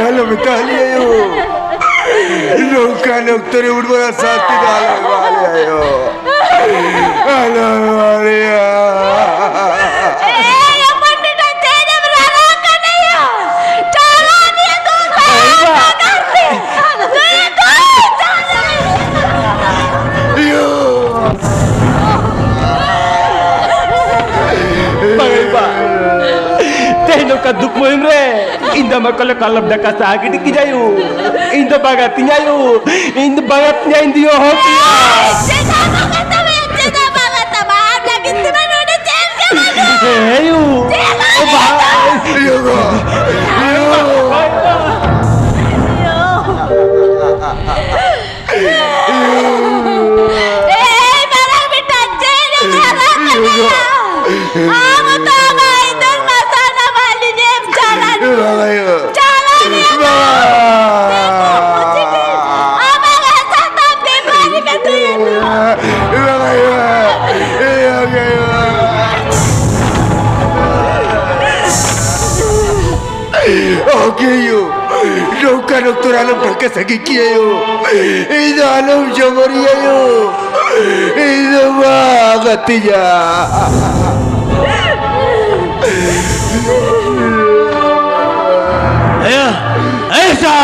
ᱟᱞᱚ ᱢᱮᱛᱟ ᱞᱮᱭᱟ ᱭᱳ᱾ ᱱᱚᱝᱠᱟᱱ ᱚᱠᱛᱚ ᱨᱮ ᱩᱨᱢᱤᱞᱟ ᱥᱟᱥᱛᱤ ᱫᱚ ᱟᱞᱚ ᱮᱢᱟ ᱞᱮᱭᱟ ᱭᱳ᱾ ᱟᱞᱚ ᱮᱢᱟ ᱞᱮᱭᱟ᱾ ᱮᱭ, ᱦᱚᱯᱚᱱ ᱵᱮᱴᱟ, ᱪᱮᱫ ᱮᱢ ᱨᱟᱨᱟᱜ ᱠᱟᱱᱟ ᱭᱳ? ᱪᱟᱞᱟᱣ ᱫᱤᱭᱟ ᱫᱩ ᱵᱟᱭ ᱵᱟ᱾ ᱵᱟᱜᱟᱱ ᱛᱮ᱾ ᱫᱩ ᱫᱩ ᱪᱟᱞᱟᱣ᱾ ᱭᱳ᱾ ᱵᱟᱝ ᱦᱩᱭᱩᱜᱼᱟ᱾ ᱛᱮᱦᱮᱧ ᱱᱚᱝᱠᱟ ᱫᱩᱠ ᱢᱩᱦᱤᱢ ᱨᱮ ᱤᱧ ᱫᱚ ᱟᱢᱟᱜ ᱠᱚᱞᱮ ᱠᱟᱞᱚᱢ ᱰᱟᱠᱟ ᱥᱟᱦᱟ ᱜᱤᱰᱤ ᱠᱤᱧᱟᱭ ᱭᱩ᱾ ᱤᱧ ᱫᱚ ᱵᱟᱝ ᱟᱹᱛᱤᱧᱟᱭ ᱭᱩ᱾ ᱤᱧ ᱫᱚ ᱵᱟᱝ ᱟᱹᱛᱤᱧᱟ, ᱤᱧ ᱫᱚ ᱦᱚᱸ ᱯᱮᱭᱟ᱾ ᱪᱮᱫᱟᱜ ᱵᱟᱝ ᱟᱹᱛᱟᱢᱟ? ᱪᱮᱫᱟᱜ ᱵᱟᱝ ᱟᱹᱛᱟᱢᱟ? ᱟᱢ ᱞᱟᱹᱜᱤᱫ ᱛᱮᱢᱟ ᱱᱚᱰᱮ ᱪᱮᱫ ᱜᱮ ᱵᱟᱹᱱᱩᱜᱼᱟ᱾ ᱦᱮᱸ ᱭᱩ᱾ ᱪᱮᱫ ᱵᱟᱝ ᱟᱹᱛᱟᱢᱟ? ᱭᱩ ᱜᱚ᱾ ᱭᱩ᱾ ᱮᱭ ᱢᱟᱨᱟᱝ ᱵᱮᱴᱟ, ᱪᱮᱫ ᱮᱢ ᱦᱟᱨᱟ ᱠᱟᱱᱟ? ᱟᱢ ᱦᱚᱸᱛᱚ ᱟᱢᱟᱜ ᱤᱸᱫᱩᱨ ᱢᱟᱥᱟᱱ ᱟᱢᱟᱜ ᱞᱤᱧᱮᱢ ᱪᱟᱞᱟᱜ᱾ ᱵᱟᱝ ᱦᱩᱭᱩᱜᱼᱟ᱾ ᱪᱟᱞᱟᱜ ᱟᱢ᱾ ᱵᱟᱝ᱾ ᱟᱢᱟᱜ ᱦᱟᱥᱟ ᱛᱟᱢ ᱵᱮᱯᱟᱨᱤ ᱠᱟᱛᱮ᱾ ᱵᱟᱝ ᱦᱩᱭᱩᱜᱼᱟ᱾ ᱵᱟᱝ ᱦᱩᱭᱩᱜᱼᱟ᱾ ᱳᱠᱮ ᱭᱳ, ᱱᱚᱝᱠᱟᱱ ᱚᱠᱛᱚ ᱨᱮ ᱟᱞᱚᱢ ᱰᱷᱟᱠᱟ ᱥᱟᱹᱜᱤᱧ ᱠᱮᱭᱟ ᱭᱳ᱾ ᱤᱧ ᱫᱚ ᱟᱞᱚᱢ ᱡᱚᱵᱚᱨᱤᱭᱟ ᱭᱳ᱾ ᱤᱧ ᱫᱚ ᱵᱟᱝ ᱟᱹᱛᱤᱧᱟ᱾ ᱮᱭᱟ, ᱮᱭ ᱥᱟ,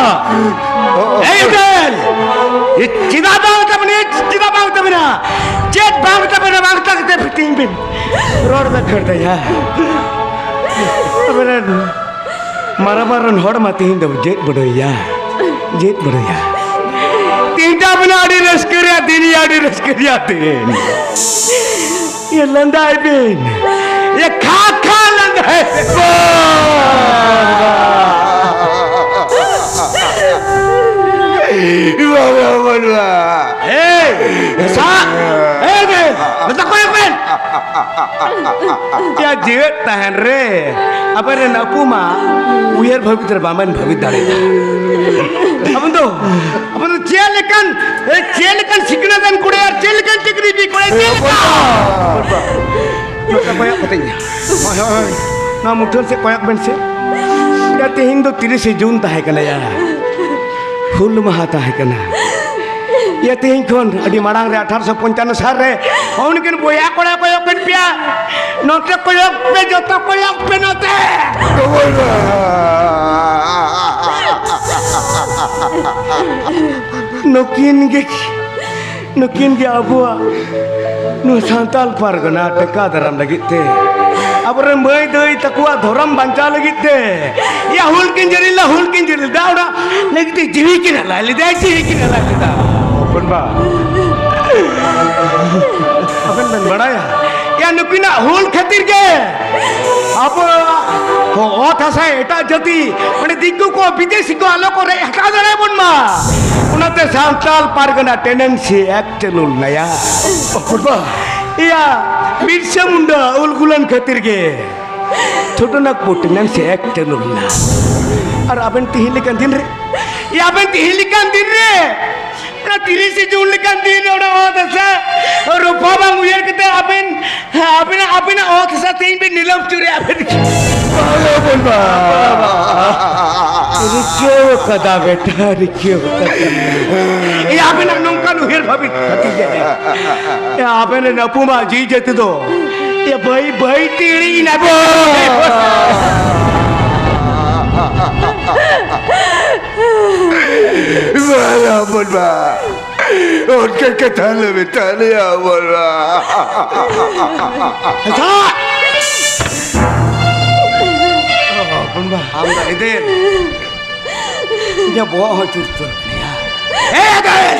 ᱮᱭ ᱩᱫᱮᱞ, ᱪᱮᱫᱟᱜ ᱵᱟᱝ ᱛᱟᱵᱮᱱᱟ? ᱪᱮᱫᱟᱜ ᱵᱟᱝ ᱛᱟᱵᱮᱱᱟ? ᱪᱮᱫ ᱵᱟᱝ ᱛᱟᱵᱮᱱᱟ? ᱵᱟᱝ ᱛᱟᱵᱮᱱᱟ ᱠᱟᱛᱮ ᱯᱷᱤᱴᱤᱝ ᱵᱤᱱ ᱨᱚᱲ ᱵᱮᱱ ᱠᱷᱟᱹᱲ ᱫᱟᱭᱟ᱾ ᱟᱵᱮᱱ ᱨᱮᱱ ᱢᱟᱨᱟᱝ ᱢᱟᱨᱟᱝ ᱦᱚᱲ ᱢᱟ ᱛᱮᱦᱮᱧ ᱫᱚ ᱡᱮᱫ ᱵᱚᱰᱚᱭᱟ, ᱡᱮᱫ ᱵᱚᱰᱚᱭᱟ᱾ ᱛᱮᱦᱮᱧ ᱫᱚ ᱟᱵᱮᱱᱟᱜ ᱟᱹᱰᱤ ᱨᱟᱹᱥᱠᱟᱹ ᱨᱮᱭᱟᱜ ᱫᱤᱱ, ᱟᱹᱰᱤ ᱨᱟᱹᱥᱠᱟᱹ ᱨᱮᱭᱟᱜ ᱫᱤᱱ᱾ ᱤᱭᱟᱹ ᱞᱟᱸᱫᱟᱭ ᱵᱤᱱ, ᱤᱭᱟᱹ ᱠᱷᱟ ᱠᱷᱟ ᱞᱟᱸᱫᱟᱭ ᱵᱤᱱ᱾ ᱵᱟᱝᱟ, ᱵᱟᱹᱱᱩᱜᱼᱟ᱾ ᱮᱭ, ᱥᱟ-, ᱮᱭ ᱨᱮ, ᱢᱮᱛᱟ ᱠᱚ ᱵᱮᱱ᱾ ᱡᱟ ᱡᱤᱣᱮᱫ ᱛᱟᱦᱮᱱ ᱨᱮ, ᱟᱵᱮᱱ ᱨᱮᱱ ᱟᱹᱯᱩ ᱢᱟ ᱩᱭᱦᱟᱹᱨ ᱵᱷᱟᱹᱵᱤᱛ ᱨᱮ ᱵᱟᱵᱮᱱ ᱵᱷᱟᱹᱵᱤᱛ ᱫᱟᱲᱮᱭᱟᱜᱼᱟ᱾ ᱟᱵᱚ ᱫᱚ, ᱟᱵᱚ ᱫᱚ ᱪᱮᱫ ᱞᱮᱠᱟᱱ, ᱪᱮᱫ ᱞᱮᱠᱟᱱ ᱥᱤᱠᱷᱱᱟᱹᱛ ᱟᱱ ᱠᱚᱲᱟ ᱟᱨ ᱪᱮᱫ ᱞᱮᱠᱟᱱ ᱪᱟᱹᱠᱨᱤ ᱵᱤ ᱠᱚᱲᱟ, ᱪᱮᱫ ᱞᱮᱠᱟ? ᱱᱚᱝᱠᱟ ᱠᱚᱭᱚᱜ ᱠᱟᱛᱮ ᱤᱧ, ᱦᱳᱭ, ᱦᱳᱭ, ᱦᱳᱭ, ᱱᱚᱣᱟ ᱢᱩᱴᱷᱟᱹᱱ ᱥᱮᱫ ᱠᱚᱭᱚᱜ ᱵᱮᱱ ᱥᱮ᱾ ᱛᱮᱦᱮᱧ ᱫᱚ ᱛᱤᱨᱤᱥᱮ ᱡᱩᱱ ᱛᱟᱦᱮᱸ ᱠᱟᱱᱟ ᱭᱟ, ᱦᱩᱞ ᱢᱟᱦᱟ ᱛᱟᱦᱮᱸ ᱠᱟᱱᱟ ᱭᱟ᱾ ᱛᱮᱦᱮᱧ ᱠᱷᱚᱱ ᱟᱹᱰᱤ ᱢᱟᱲᱟᱝ ᱨᱮ ᱟᱴᱷᱟᱨᱚᱥᱚ ᱯᱚᱧᱪᱟᱱᱱᱚ ᱥᱟᱞ ᱨᱮ ᱩᱱᱠᱤᱱ ᱵᱚᱭᱦᱟ ᱠᱚᱲᱟ ᱠᱚᱭᱚᱜ ᱠᱤᱱ ᱯᱮᱭᱟ, ᱱᱚᱛᱮ ᱠᱚᱭᱚᱜ ᱯᱮ, ᱡᱚᱛᱚ ᱠᱚᱭᱚᱜ ᱯᱮ ᱱᱚᱛᱮ᱾ ᱱᱩᱠᱤᱱ ᱜᱮ ᱱᱩᱠᱤᱱ ᱜᱮ ᱟᱵᱚᱣᱟᱜ ᱱᱚᱣᱟ ᱥᱟᱱᱛᱟᱞ ᱯᱟᱨᱜᱟᱱᱟ ᱴᱮᱠᱟᱣ ᱫᱟᱨᱟᱢ ᱞᱟᱹᱜᱤᱫ ᱛᱮ, ᱟᱵᱚᱨᱮᱱ ᱢᱟᱹᱭ ᱫᱟᱹᱭ ᱛᱟᱠᱚᱣᱟᱜ ᱫᱷᱚᱨᱚᱢ ᱵᱟᱧᱪᱟᱣ ᱞᱟᱹᱜᱤᱫ ᱛᱮ, ᱭᱟ ᱦᱩᱞ ᱠᱤᱱ ᱡᱟᱹᱨᱤ ᱞᱮᱫᱟ, ᱦᱩᱞ ᱠᱤᱱ ᱡᱟᱹᱨᱤ ᱞᱮᱫᱟ, ᱚᱱᱟ ᱞᱟᱹᱜᱤᱫ ᱛᱮ ᱡᱤᱣᱤ ᱠᱤᱱ ᱟᱞᱟᱭ ᱞᱮᱫᱟ, ᱡᱤᱣᱤ ᱠᱤᱱ ᱟᱞᱟᱭ ᱞᱮᱫᱟ᱾ ᱦᱚᱯᱚᱱ ᱵᱟ, ᱟᱵᱮᱱ ᱵᱮᱱ ᱵᱟᱲᱟᱭᱟ, ᱭᱟ ᱱᱩᱠᱤᱱᱟᱜ ᱦᱩᱞ ᱠᱷᱟᱹᱛᱤᱨ ᱜᱮ ᱟᱵᱚᱣᱟᱜ ᱚᱛ ᱦᱟᱥᱟ ᱮᱴᱟᱜ ᱡᱟᱹᱛᱤ, ᱢᱟᱱᱮ ᱫᱤᱠᱩ ᱠᱚ, ᱵᱤᱫᱮᱥᱤ ᱠᱚ ᱟᱞᱚ ᱠᱚ ᱨᱮᱡ ᱦᱟᱛᱟᱣ ᱫᱟᱲᱮᱭᱟᱵᱚᱱ ᱢᱟ᱾ ᱚᱱᱟᱛᱮ ᱥᱟᱱᱛᱟᱞ ᱯᱟᱨᱜᱟᱱᱟ ᱴᱮᱱᱰᱮᱱᱥᱤ ᱮᱠᱴ ᱪᱟᱹᱞᱩ ᱞᱮᱱᱟᱭᱟ᱾ ᱚᱠᱚᱨ ᱵᱟ? ᱤᱭᱟ, ᱵᱤᱨᱥᱟ ᱢᱩᱱᱰᱟ ᱩᱞᱜᱩᱞᱟᱱ ᱠᱷᱟᱹᱛᱤᱨ ᱜᱮ ᱪᱷᱳᱴᱳ ᱱᱟᱜᱽᱯᱩᱨ ᱴᱮᱱᱰᱮᱱᱥᱤ ᱮᱠᱴ ᱪᱟᱹᱞᱩ ᱞᱮᱱᱟ᱾ ᱟᱨ ᱟᱵᱮᱱ ᱛᱤᱦᱤᱧ ᱞᱮᱠᱟᱱ ᱫᱤᱱ ᱨᱮ, ᱤᱭᱟ, ᱟᱵᱮᱱ ᱛᱤᱦᱤᱧ ᱞᱮᱠᱟᱱ ᱫᱤᱱ ᱨᱮ, ᱚᱱᱟ ᱛᱤᱨᱤᱥᱮ ᱡᱩᱱ ᱞᱮᱠᱟᱱ ᱫᱤᱱ ᱨᱮ ᱚᱱᱟ ᱚᱛ ᱦᱟᱥᱟ ᱨᱚᱯᱷᱟ ᱵᱟᱝ ᱩᱭᱦᱟᱹᱨ ᱠᱟᱛᱮ ᱟᱵᱮᱱ, ᱟᱵᱮᱱᱟᱜ, ᱟᱵᱮᱱᱟᱜ ᱚᱛ ᱦᱟᱥᱟ ᱛᱮᱦᱮᱧ ᱵᱮᱱ ᱱᱤᱞᱟᱹᱢ ᱦᱚᱪᱚᱭᱮᱫᱼᱟ ᱟᱵᱮᱱ᱾ ᱵᱟᱝᱟ ᱵᱚᱱ ᱵᱟ᱾ ᱨᱤᱠᱟᱹᱣ ᱠᱟᱫᱟ ᱵᱮᱴᱟ, ᱨᱤᱠᱟᱹᱣ ᱠᱟᱫᱟ᱾ ᱮ, ᱟᱵᱮᱱᱟᱜ ᱱᱚᱝᱠᱟᱱ ᱩᱭᱦᱟᱹᱨ ᱵᱷᱟᱵᱤᱛ ᱠᱷᱟᱹᱛᱤᱨ ᱜᱮ᱾ ᱮ, ᱟᱵᱮᱱ ᱨᱮᱱ ᱟᱹᱯᱩ ᱢᱟ ᱡᱤᱣᱤ ᱡᱟᱹᱛᱤ ᱫᱚ, ᱮ, ᱵᱟᱹᱭ, ᱵᱟᱹᱭ ᱛᱮ ᱤᱲᱤᱡ ᱮᱱᱟ ᱵᱮᱱ᱾ ᱵᱟᱝᱟ ᱵᱚᱱ ᱵᱟ᱾ ᱚᱱᱠᱟ ᱠᱟᱛᱷᱟ ᱟᱞᱚ ᱢᱮᱛᱟ ᱞᱮᱭᱟ ᱵᱚᱞᱟ᱾ ᱟᱪᱪᱷᱟ᱾ ᱚ, ᱵᱚᱱᱵᱟ, ᱟᱢ ᱫᱚ ᱮᱫᱮᱞ᱾ ᱤᱧᱟᱹᱜ ᱵᱚᱦᱚᱜ ᱦᱚᱸ ᱪᱩᱨ ᱪᱩᱨ ᱠᱟᱱᱟ᱾ ᱮ ᱮᱫᱮᱞ!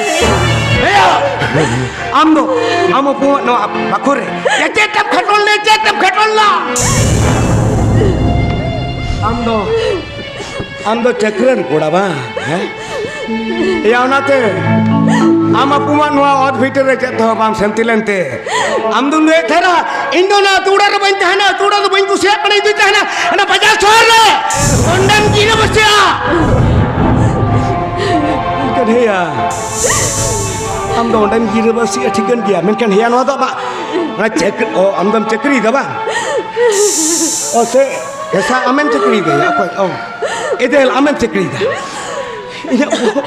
ᱮ ᱭᱟ! ᱟᱢ ᱫᱚ, ᱟᱢ ᱦᱚᱯᱚᱱ ᱱᱚᱣᱟ ᱵᱟᱠᱷᱳᱞ ᱨᱮ ᱪᱮᱫ ᱮᱢ ᱠᱷᱟᱴᱚᱞ ᱞᱮ, ᱪᱮᱫ ᱮᱢ ᱠᱷᱟᱴᱚᱞ ᱞᱟ? ᱟᱢ ᱫᱚ ᱟᱢ ᱫᱚ ᱪᱟᱹᱠᱨᱟᱹᱱ ᱠᱚᱲᱟ ᱵᱟᱝ? ᱦᱮᱸ? ᱮᱭᱟ, ᱚᱱᱟᱛᱮ ᱟᱢ ᱟᱹᱯᱩᱢᱟᱜ ᱱᱚᱣᱟ ᱚᱛ ᱵᱷᱤᱛᱤᱨ ᱨᱮ ᱪᱮᱫ ᱛᱮᱦᱚᱸ ᱵᱟᱢ ᱥᱟᱹᱱᱛᱤ ᱞᱮᱱᱛᱮ, ᱟᱢ ᱫᱚᱢ ᱞᱟᱹᱭᱮᱫ ᱛᱟᱦᱮᱱᱟ, "ᱤᱧ ᱫᱚ ᱚᱱᱟ ᱟᱹᱛᱩ ᱚᱲᱟᱜ ᱨᱮ ᱵᱟᱹᱧ ᱛᱟᱦᱮᱱᱟ, ᱟᱹᱛᱩ ᱚᱲᱟᱜ ᱫᱚ ᱵᱟᱹᱧ ᱠᱩᱥᱤᱭᱟᱜ ᱠᱟᱱᱟ, ᱤᱧ ᱫᱚᱧ ᱛᱟᱦᱮᱱᱟ ᱚᱱᱟ ᱵᱟᱡᱟᱨ ᱥᱚᱦᱚᱨ ᱨᱮ, ᱚᱸᱰᱮᱢ ᱜᱤᱨᱟᱹ ᱵᱟᱹᱥᱤᱜᱼᱟ᱾" ᱢᱮᱱᱠᱷᱟᱱ ᱦᱮᱸᱭᱟ, ᱟᱢ ᱫᱚ ᱚᱸᱰᱮᱢ ᱜᱤᱨᱟᱹ ᱵᱟᱹᱥᱤᱜᱼᱟ, ᱴᱷᱤᱠᱟᱹᱱ ᱜᱮᱭᱟ, ᱢᱮᱱᱠᱷᱟᱱ ᱦᱮᱸᱭᱟ, ᱱᱚᱣᱟ ᱫᱚ ᱟᱢᱟᱜ ᱚᱱᱟ ᱪᱟᱹᱠᱨᱤ, ᱚ, ᱟᱢ ᱫᱚᱢ ᱪᱟᱹᱠᱨᱤᱭᱮᱫᱟ ᱵᱟᱝ? ᱚ, ᱥᱮ ᱦᱮᱸᱥᱟ, ᱟᱢᱮᱢ ᱪᱟᱹᱠᱨᱤᱭᱮᱫᱟ? ᱚᱠᱚᱭ? ᱚ, ᱮᱫᱮᱞ, ᱟᱢᱮᱢ ᱪᱟᱹᱠᱨᱤᱭᱮᱫᱟ? ᱤᱧᱟᱹᱜ ᱵᱚᱦᱚᱜ,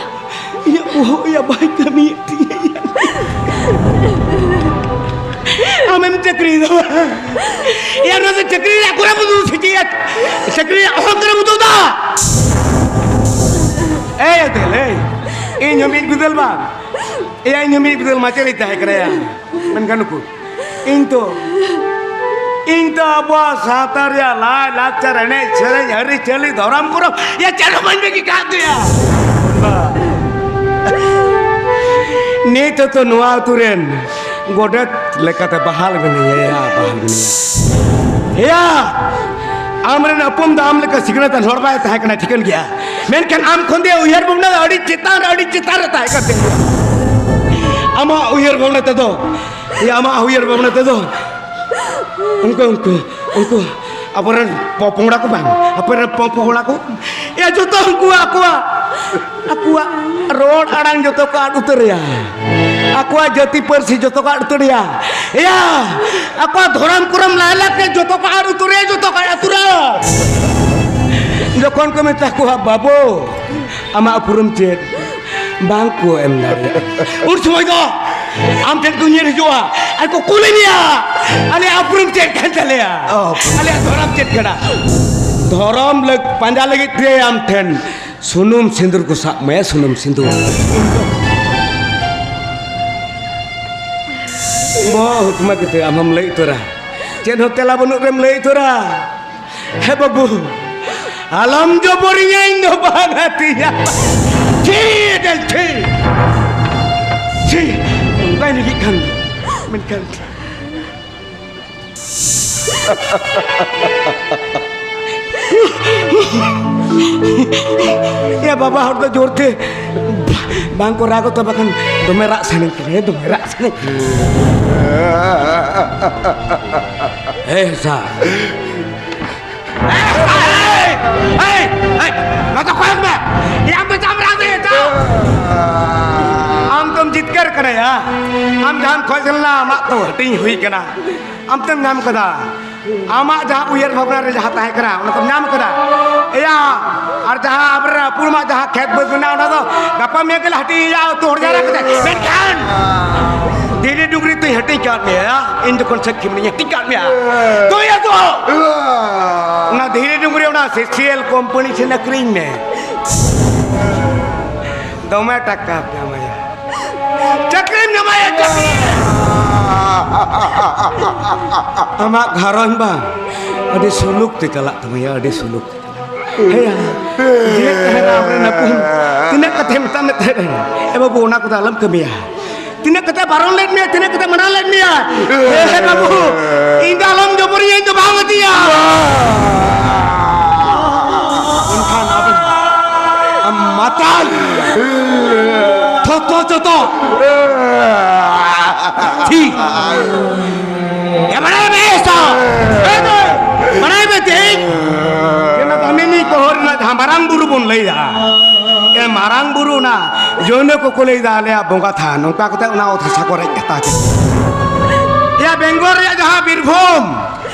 ᱤᱧᱟᱹᱜ ᱵᱚᱦᱚᱜ ᱭᱟ ᱵᱟᱭ ᱠᱟᱹᱢᱤᱭᱮᱫ ᱛᱤᱧᱟᱹ ᱭᱟ᱾ ᱟᱢᱮᱢ ᱪᱟᱹᱠᱨᱤᱭᱮᱫᱟ ᱵᱟᱝ? ᱭᱟ, ᱱᱚᱣᱟ ᱫᱚ ᱪᱟᱹᱠᱨᱤ ᱨᱮᱭᱟᱜ ᱠᱚᱨᱮ ᱵᱚᱱ ᱩᱫᱩᱜ ᱥᱮ ᱪᱮᱫ? ᱪᱟᱹᱠᱨᱤ ᱨᱮᱭᱟᱜ ᱚᱦᱚᱝ ᱠᱟᱨᱮᱢ ᱩᱫᱩᱜ ᱮᱫᱟ? ᱮᱭ ᱮᱫᱮᱞ, ᱮᱭ, ᱤᱧ ᱦᱚᱸ ᱢᱤᱫ ᱵᱤᱫᱟᱹᱞ ᱵᱟᱝ? ᱮᱭᱟ, ᱤᱧ ᱦᱚᱸ ᱢᱤᱫ ᱵᱤᱫᱟᱹᱞ ᱢᱟᱪᱮᱫ ᱤᱧ ᱛᱟᱦᱮᱸ ᱠᱟᱱᱟ ᱭᱟ᱾ ᱢᱮᱱᱠᱷᱟᱱ ᱱᱩᱠᱩ, ᱤᱧ ᱛᱚ, ᱤᱧ ᱛᱚ ᱟᱵᱚᱣᱟᱜ ᱥᱟᱶᱛᱟ ᱨᱮᱭᱟᱜ ᱞᱟᱭ ᱞᱟᱠᱪᱟᱨ, ᱮᱱᱮᱡ ᱥᱮᱨᱮᱧ, ᱟᱹᱨᱤᱪᱟᱹᱞᱤ, ᱫᱷᱚᱨᱚᱢ ᱠᱚᱨᱚᱢ, ᱭᱟ, ᱪᱮᱫ ᱦᱚᱸ ᱵᱟᱹᱧ ᱵᱟᱹᱜᱤ ᱠᱟᱜ ᱛᱟᱭᱟ᱾ ᱱᱤᱛ ᱦᱚᱸᱛᱚ ᱱᱚᱣᱟ ᱟᱹᱛᱩ ᱨᱮᱱ ᱜᱚᱰᱮᱛ ᱞᱮᱠᱟᱛᱮ ᱵᱟᱦᱟᱞ ᱢᱮᱱᱟᱭᱟ, ᱭᱟ, ᱵᱟᱦᱟᱞ ᱢᱮᱱᱟᱭᱟ᱾ ᱭᱟ, ᱟᱢᱨᱮᱱ ᱟᱯᱚᱢ ᱫᱚ ᱟᱢ ᱞᱮᱠᱟ ᱥᱤᱠᱷᱱᱟᱹᱛ ᱟᱱ ᱦᱚᱲ ᱵᱟᱭ ᱛᱟᱦᱮᱸ ᱠᱟᱱᱟ, ᱴᱷᱤᱠᱟᱹᱱ ᱜᱮᱭᱟ᱾ ᱢᱮᱱᱠᱷᱟᱱ ᱟᱢ ᱠᱷᱚᱱ ᱫᱚ ᱩᱭᱦᱟᱹᱨ ᱵᱷᱟᱵᱽᱱᱟ ᱫᱚ ᱟᱹᱰᱤ ᱪᱮᱛᱟᱱ ᱨᱮ, ᱟᱹᱰᱤ ᱪᱮᱛᱟᱱ ᱨᱮ ᱛᱟᱦᱮᱸ ᱠᱟᱱ ᱛᱟᱢᱟ᱾ ᱟᱢᱟᱜ ᱩᱭᱦᱟᱹᱨ ᱵᱷᱟᱵᱽᱱᱟ ᱛᱮᱫᱚ, ᱭᱟ, ᱟᱢᱟᱜ ᱩᱭᱦᱟᱹᱨ ᱵᱷᱟᱵᱽᱱᱟ ᱛᱮᱫᱚ ᱩᱱᱠᱩ, ᱩᱱᱠᱩ, ᱩᱱᱠᱩ ᱟᱵᱚᱨᱮᱱ ᱯᱚᱯᱚᱝᱲᱟ ᱠᱚ ᱵᱟᱝ, ᱟᱯᱮᱨᱮᱱ ᱯᱚᱯᱚᱝᱲᱟ ᱠᱚ, ᱭᱟ, ᱡᱚᱛᱚ ᱩᱱᱠᱩ ᱟᱠᱚᱣᱟᱜ, ᱟᱠᱚᱣᱟᱜ ᱨᱚᱲ ᱟᱲᱟᱝ ᱡᱚᱛᱚ ᱠᱚ ᱟᱫ ᱩᱛᱟᱹᱨᱮᱭᱟ, ᱟᱠᱚᱣᱟᱜ ᱡᱟᱹᱛᱤ ᱯᱟᱹᱨᱥᱤ ᱡᱚᱛᱚ ᱠᱚ ᱟᱫ ᱩᱛᱟᱹᱨᱮᱭᱟ᱾ ᱭᱟ, ᱟᱠᱚᱣᱟᱜ ᱫᱷᱚᱨᱚᱢ ᱠᱚᱨᱚᱢ ᱞᱟᱭᱞᱟᱠᱪᱟᱨ ᱡᱚᱛᱚ ᱠᱚ ᱟᱫ ᱩᱛᱟᱹᱨᱮᱭᱟ, ᱡᱚᱛᱚ ᱠᱚ ᱟᱫ ᱩᱛᱟᱹᱨᱟ᱾ ᱡᱚᱠᱷᱚᱱ ᱠᱚ ᱢᱮᱛᱟ ᱠᱚᱣᱟ, "ᱵᱟᱹᱵᱩ, ᱟᱢᱟᱜ ᱩᱯᱨᱩᱢ ᱪᱮᱫ?" ᱵᱟᱝ ᱠᱚ ᱮᱢ ᱫᱟᱲᱮᱭᱟᱜᱼᱟ᱾ ᱩᱱ ᱥᱚᱢᱚᱭ ᱫᱚ ᱟᱢ ᱴᱷᱮᱱ ᱠᱚ ᱧᱤᱨ ᱦᱤᱡᱩᱜᱼᱟ ᱟᱨ ᱠᱚ ᱠᱩᱞᱤ ᱢᱮᱭᱟ, "ᱟᱞᱮᱭᱟᱜ ᱩᱯᱨᱩᱢ ᱪᱮᱫ ᱠᱟᱱ ᱛᱟᱞᱮᱭᱟ? ᱚ᱾ ᱟᱞᱮᱭᱟᱜ ᱫᱷᱚᱨᱚᱢ ᱪᱮᱫ ᱠᱟᱱᱟ?" ᱫᱷᱚᱨᱚᱢ ᱞᱟᱹᱜ-, ᱯᱟᱸᱡᱟ ᱞᱟᱹᱜᱤᱫ ᱛᱮ ᱟᱢ ᱴᱷᱮᱱ ᱥᱩᱱᱩᱢ ᱥᱤᱸᱫᱩᱨ ᱠᱚ ᱥᱟᱵ ᱢᱮ, ᱥᱩᱱᱩᱢ ᱥᱤᱸᱫᱩᱨ᱾ ᱵᱚᱦᱚᱜ ᱦᱩᱛᱢᱟ ᱠᱟᱛᱮ ᱟᱢ ᱦᱚᱸᱢ ᱞᱟᱹᱭ ᱩᱛᱟᱹᱨᱟ, ᱪᱮᱫ ᱦᱚᱸ ᱛᱮᱞᱟ ᱵᱟᱹᱱᱩᱜ ᱨᱮᱢ ᱞᱟᱹᱭ ᱩᱛᱟᱹᱨᱟ᱾ ᱦᱮ ᱵᱟᱹᱵᱩ, ᱟᱞᱚᱢ ᱡᱚᱵᱚᱨᱤᱧᱟ, ᱤᱧ ᱫᱚ ᱵᱟᱝ ᱟᱹᱛᱤᱧᱟ᱾ ᱪᱷᱤ, ᱮᱫᱮᱞ, ᱪᱷᱤ᱾ ᱪᱷᱤ, ᱚᱱᱠᱟᱭ ᱞᱟᱹᱜᱤᱫ ᱠᱷᱟᱱ ᱫᱚ᱾ ᱢᱮᱱᱠᱷᱟᱱ ᱭᱟ ᱵᱟᱵᱟ ᱦᱚᱲ ᱫᱚ ᱡᱳᱨ ᱛᱮ ᱵᱟᱝ ᱠᱚ ᱨᱟᱜᱚᱜ ᱛᱟᱢᱟ, ᱵᱟᱠᱷᱟᱱ ᱫᱚᱢᱮ ᱨᱟᱜ ᱥᱟᱱᱟᱧ ᱠᱟᱱᱟ, ᱫᱚᱢᱮ ᱨᱟᱜ ᱥᱟᱱᱟᱧ ᱠᱟᱱᱟ᱾ ᱦᱮᱸ, ᱥᱟᱨ᱾ ᱮᱭ, ᱮᱭ, ᱮᱭ, ᱱᱚᱛᱮ ᱠᱚᱭᱚᱜ ᱢᱮ᱾ ᱭᱟ, ᱟᱢ ᱫᱚ ᱪᱟᱢ ᱨᱟᱜ ᱫᱟ, ᱪᱟ᱾ ᱟᱢ ᱫᱚᱢ ᱡᱤᱛᱠᱟᱹᱨ ᱠᱟᱱᱟ, ᱭᱟ? ᱟᱢ ᱡᱟᱦᱟᱸᱢ ᱠᱷᱚᱡ ᱞᱮᱱᱟ, ᱟᱢᱟᱜ ᱛᱚ ᱦᱟᱹᱴᱤᱧ ᱦᱩᱭ ᱠᱟᱱᱟ᱾ ᱟᱢ ᱛᱮᱢ ᱧᱟᱢ ᱠᱟᱫᱟ᱾ ᱟᱢᱟᱜ ᱡᱟᱦᱟᱸ ᱩᱭᱦᱟᱹᱨ ᱵᱷᱟᱵᱽᱱᱟ ᱨᱮ ᱡᱟᱦᱟᱸ ᱛᱟᱦᱮᱸ ᱠᱟᱱᱟ, ᱚᱱᱟ ᱫᱚᱢ ᱧᱟᱢ ᱠᱟᱫᱟ᱾ ᱮᱭᱟ, ᱟᱨ ᱡᱟᱦᱟᱸ ᱟᱵᱚᱨᱮᱱ ᱟᱹᱯᱩᱨᱢᱟᱜ ᱡᱟᱦᱟᱸ ᱠᱷᱮᱛ ᱵᱟᱹᱫᱽ ᱢᱮᱱᱟᱜᱼᱟ, ᱚᱱᱟ ᱫᱚ ᱜᱟᱯᱟ ᱢᱮᱭᱟᱝ ᱜᱮᱞᱮ ᱦᱟᱹᱴᱤᱧᱟ, ᱩᱛᱩ ᱦᱚᱲ ᱡᱟᱣᱨᱟ ᱠᱟᱛᱮ᱾ ᱢᱮᱱᱠᱷᱟᱱ ᱫᱷᱤᱨᱤ ᱰᱩᱝᱨᱤ ᱛᱩᱧ ᱦᱟᱹᱴᱤᱧ ᱠᱟᱫ ᱢᱮᱭᱟ, ᱤᱧ ᱡᱚᱠᱷᱚᱱ ᱥᱟᱹᱠᱷᱤ ᱢᱤᱱᱟᱹᱧᱟ, ᱦᱟᱹᱴᱤᱧ ᱠᱟᱫ ᱢᱮᱭᱟ᱾ ᱫᱩᱭ ᱟᱫᱚ ᱚᱱᱟ ᱫᱷᱤᱨᱤ ᱰᱩᱝᱨᱤ, ᱚᱱᱟ ᱥᱤᱥᱤᱮᱞ ᱠᱳᱢᱯᱟᱱᱤ ᱴᱷᱮᱱ ᱟᱹᱠᱷᱨᱤᱧ ᱢᱮ, ᱫᱚᱢᱮ ᱴᱟᱠᱟ ᱧᱟᱢᱟᱭᱟ᱾ ᱪᱟᱹᱠᱨᱤᱢ ᱧᱟᱢᱟᱭᱟ, ᱪᱟᱹᱠᱨᱤ᱾ ᱟᱢᱟᱜ ᱜᱷᱟᱨᱚᱸᱡᱽ ᱵᱟᱝ ᱟᱹᱰᱤ ᱥᱩᱞᱩᱠ ᱛᱮ ᱪᱟᱞᱟᱜ ᱛᱟᱢᱟᱭᱟ, ᱟᱹᱰᱤ ᱥᱩᱞᱩᱠ ᱛᱮ᱾ ᱦᱮᱸᱭᱟ, ᱡᱮ ᱛᱟᱦᱮᱱᱟ ᱟᱵᱚᱨᱮᱱ ᱦᱚᱯᱚᱱ, ᱛᱤᱱᱟᱹᱜ ᱠᱟᱛᱷᱟᱭ ᱢᱮᱛᱟᱜ ᱢᱮ ᱛᱟᱦᱮᱸᱱᱟ, "ᱮ ᱵᱟᱹᱵᱩ, ᱚᱱᱟ ᱠᱚᱫᱚ ᱟᱞᱚᱢ ᱠᱟᱹᱢᱤᱭᱟ, ᱛᱤᱱᱟᱹᱜ ᱠᱟᱛᱷᱟᱭ ᱵᱟᱨᱚᱱ ᱞᱮᱫ ᱢᱮᱭᱟ, ᱛᱤᱱᱟᱹᱜ ᱠᱟᱛᱷᱟᱭ ᱢᱟᱱᱟ ᱞᱮᱫ ᱢᱮᱭᱟ, ᱦᱮ ᱵᱟᱹᱵᱩ, ᱤᱧ ᱫᱚ ᱟᱞᱚᱢ ᱡᱚᱵᱚᱨᱤᱧᱟ, ᱤᱧ ᱫᱚ ᱵᱟᱝ ᱤᱫᱤᱭᱟ᱾" ᱢᱮᱱᱠᱷᱟᱱ ᱟᱵᱮᱱ ᱟᱢ ᱢᱟᱛᱟᱞ᱾ ᱛᱷᱚᱛᱚ ᱪᱚᱛᱚ᱾ ᱴᱷᱤᱠ᱾ ᱮ ᱵᱟᱲᱟᱭ ᱢᱮ ᱮᱥᱟ᱾ ᱮ ᱫᱚ, ᱵᱟᱲᱟᱭ ᱢᱮ ᱛᱮᱦᱮᱧ᱾ ᱡᱮ ᱚᱱᱟ ᱫᱟᱢᱤᱱᱤ ᱠᱚᱦᱚᱨ ᱨᱮᱱᱟᱜ ᱡᱟᱦᱟᱸ ᱢᱟᱨᱟᱝ ᱵᱩᱨᱩ ᱵᱚᱱ ᱞᱟᱹᱭᱫᱟ, ᱮ ᱢᱟᱨᱟᱝ ᱵᱩᱨᱩ ᱚᱱᱟ ᱡᱚᱭᱱᱚ ᱠᱚᱠᱚ ᱞᱟᱹᱭᱫᱟ ᱟᱞᱮᱭᱟᱜ ᱵᱚᱸᱜᱟ ᱛᱷᱟᱱ, ᱱᱚᱝᱠᱟ ᱠᱟᱛᱮ ᱚᱱᱟ ᱚᱛ ᱦᱟᱥᱟ ᱠᱚ ᱨᱮᱡ ᱦᱟᱛᱟᱣ ᱠᱮᱫᱟ᱾ ᱮᱭᱟ ᱵᱮᱝᱜᱚᱞ ᱨᱮᱭᱟᱜ ᱡᱟᱦᱟᱸ ᱵᱤᱨᱵᱷᱩᱢ,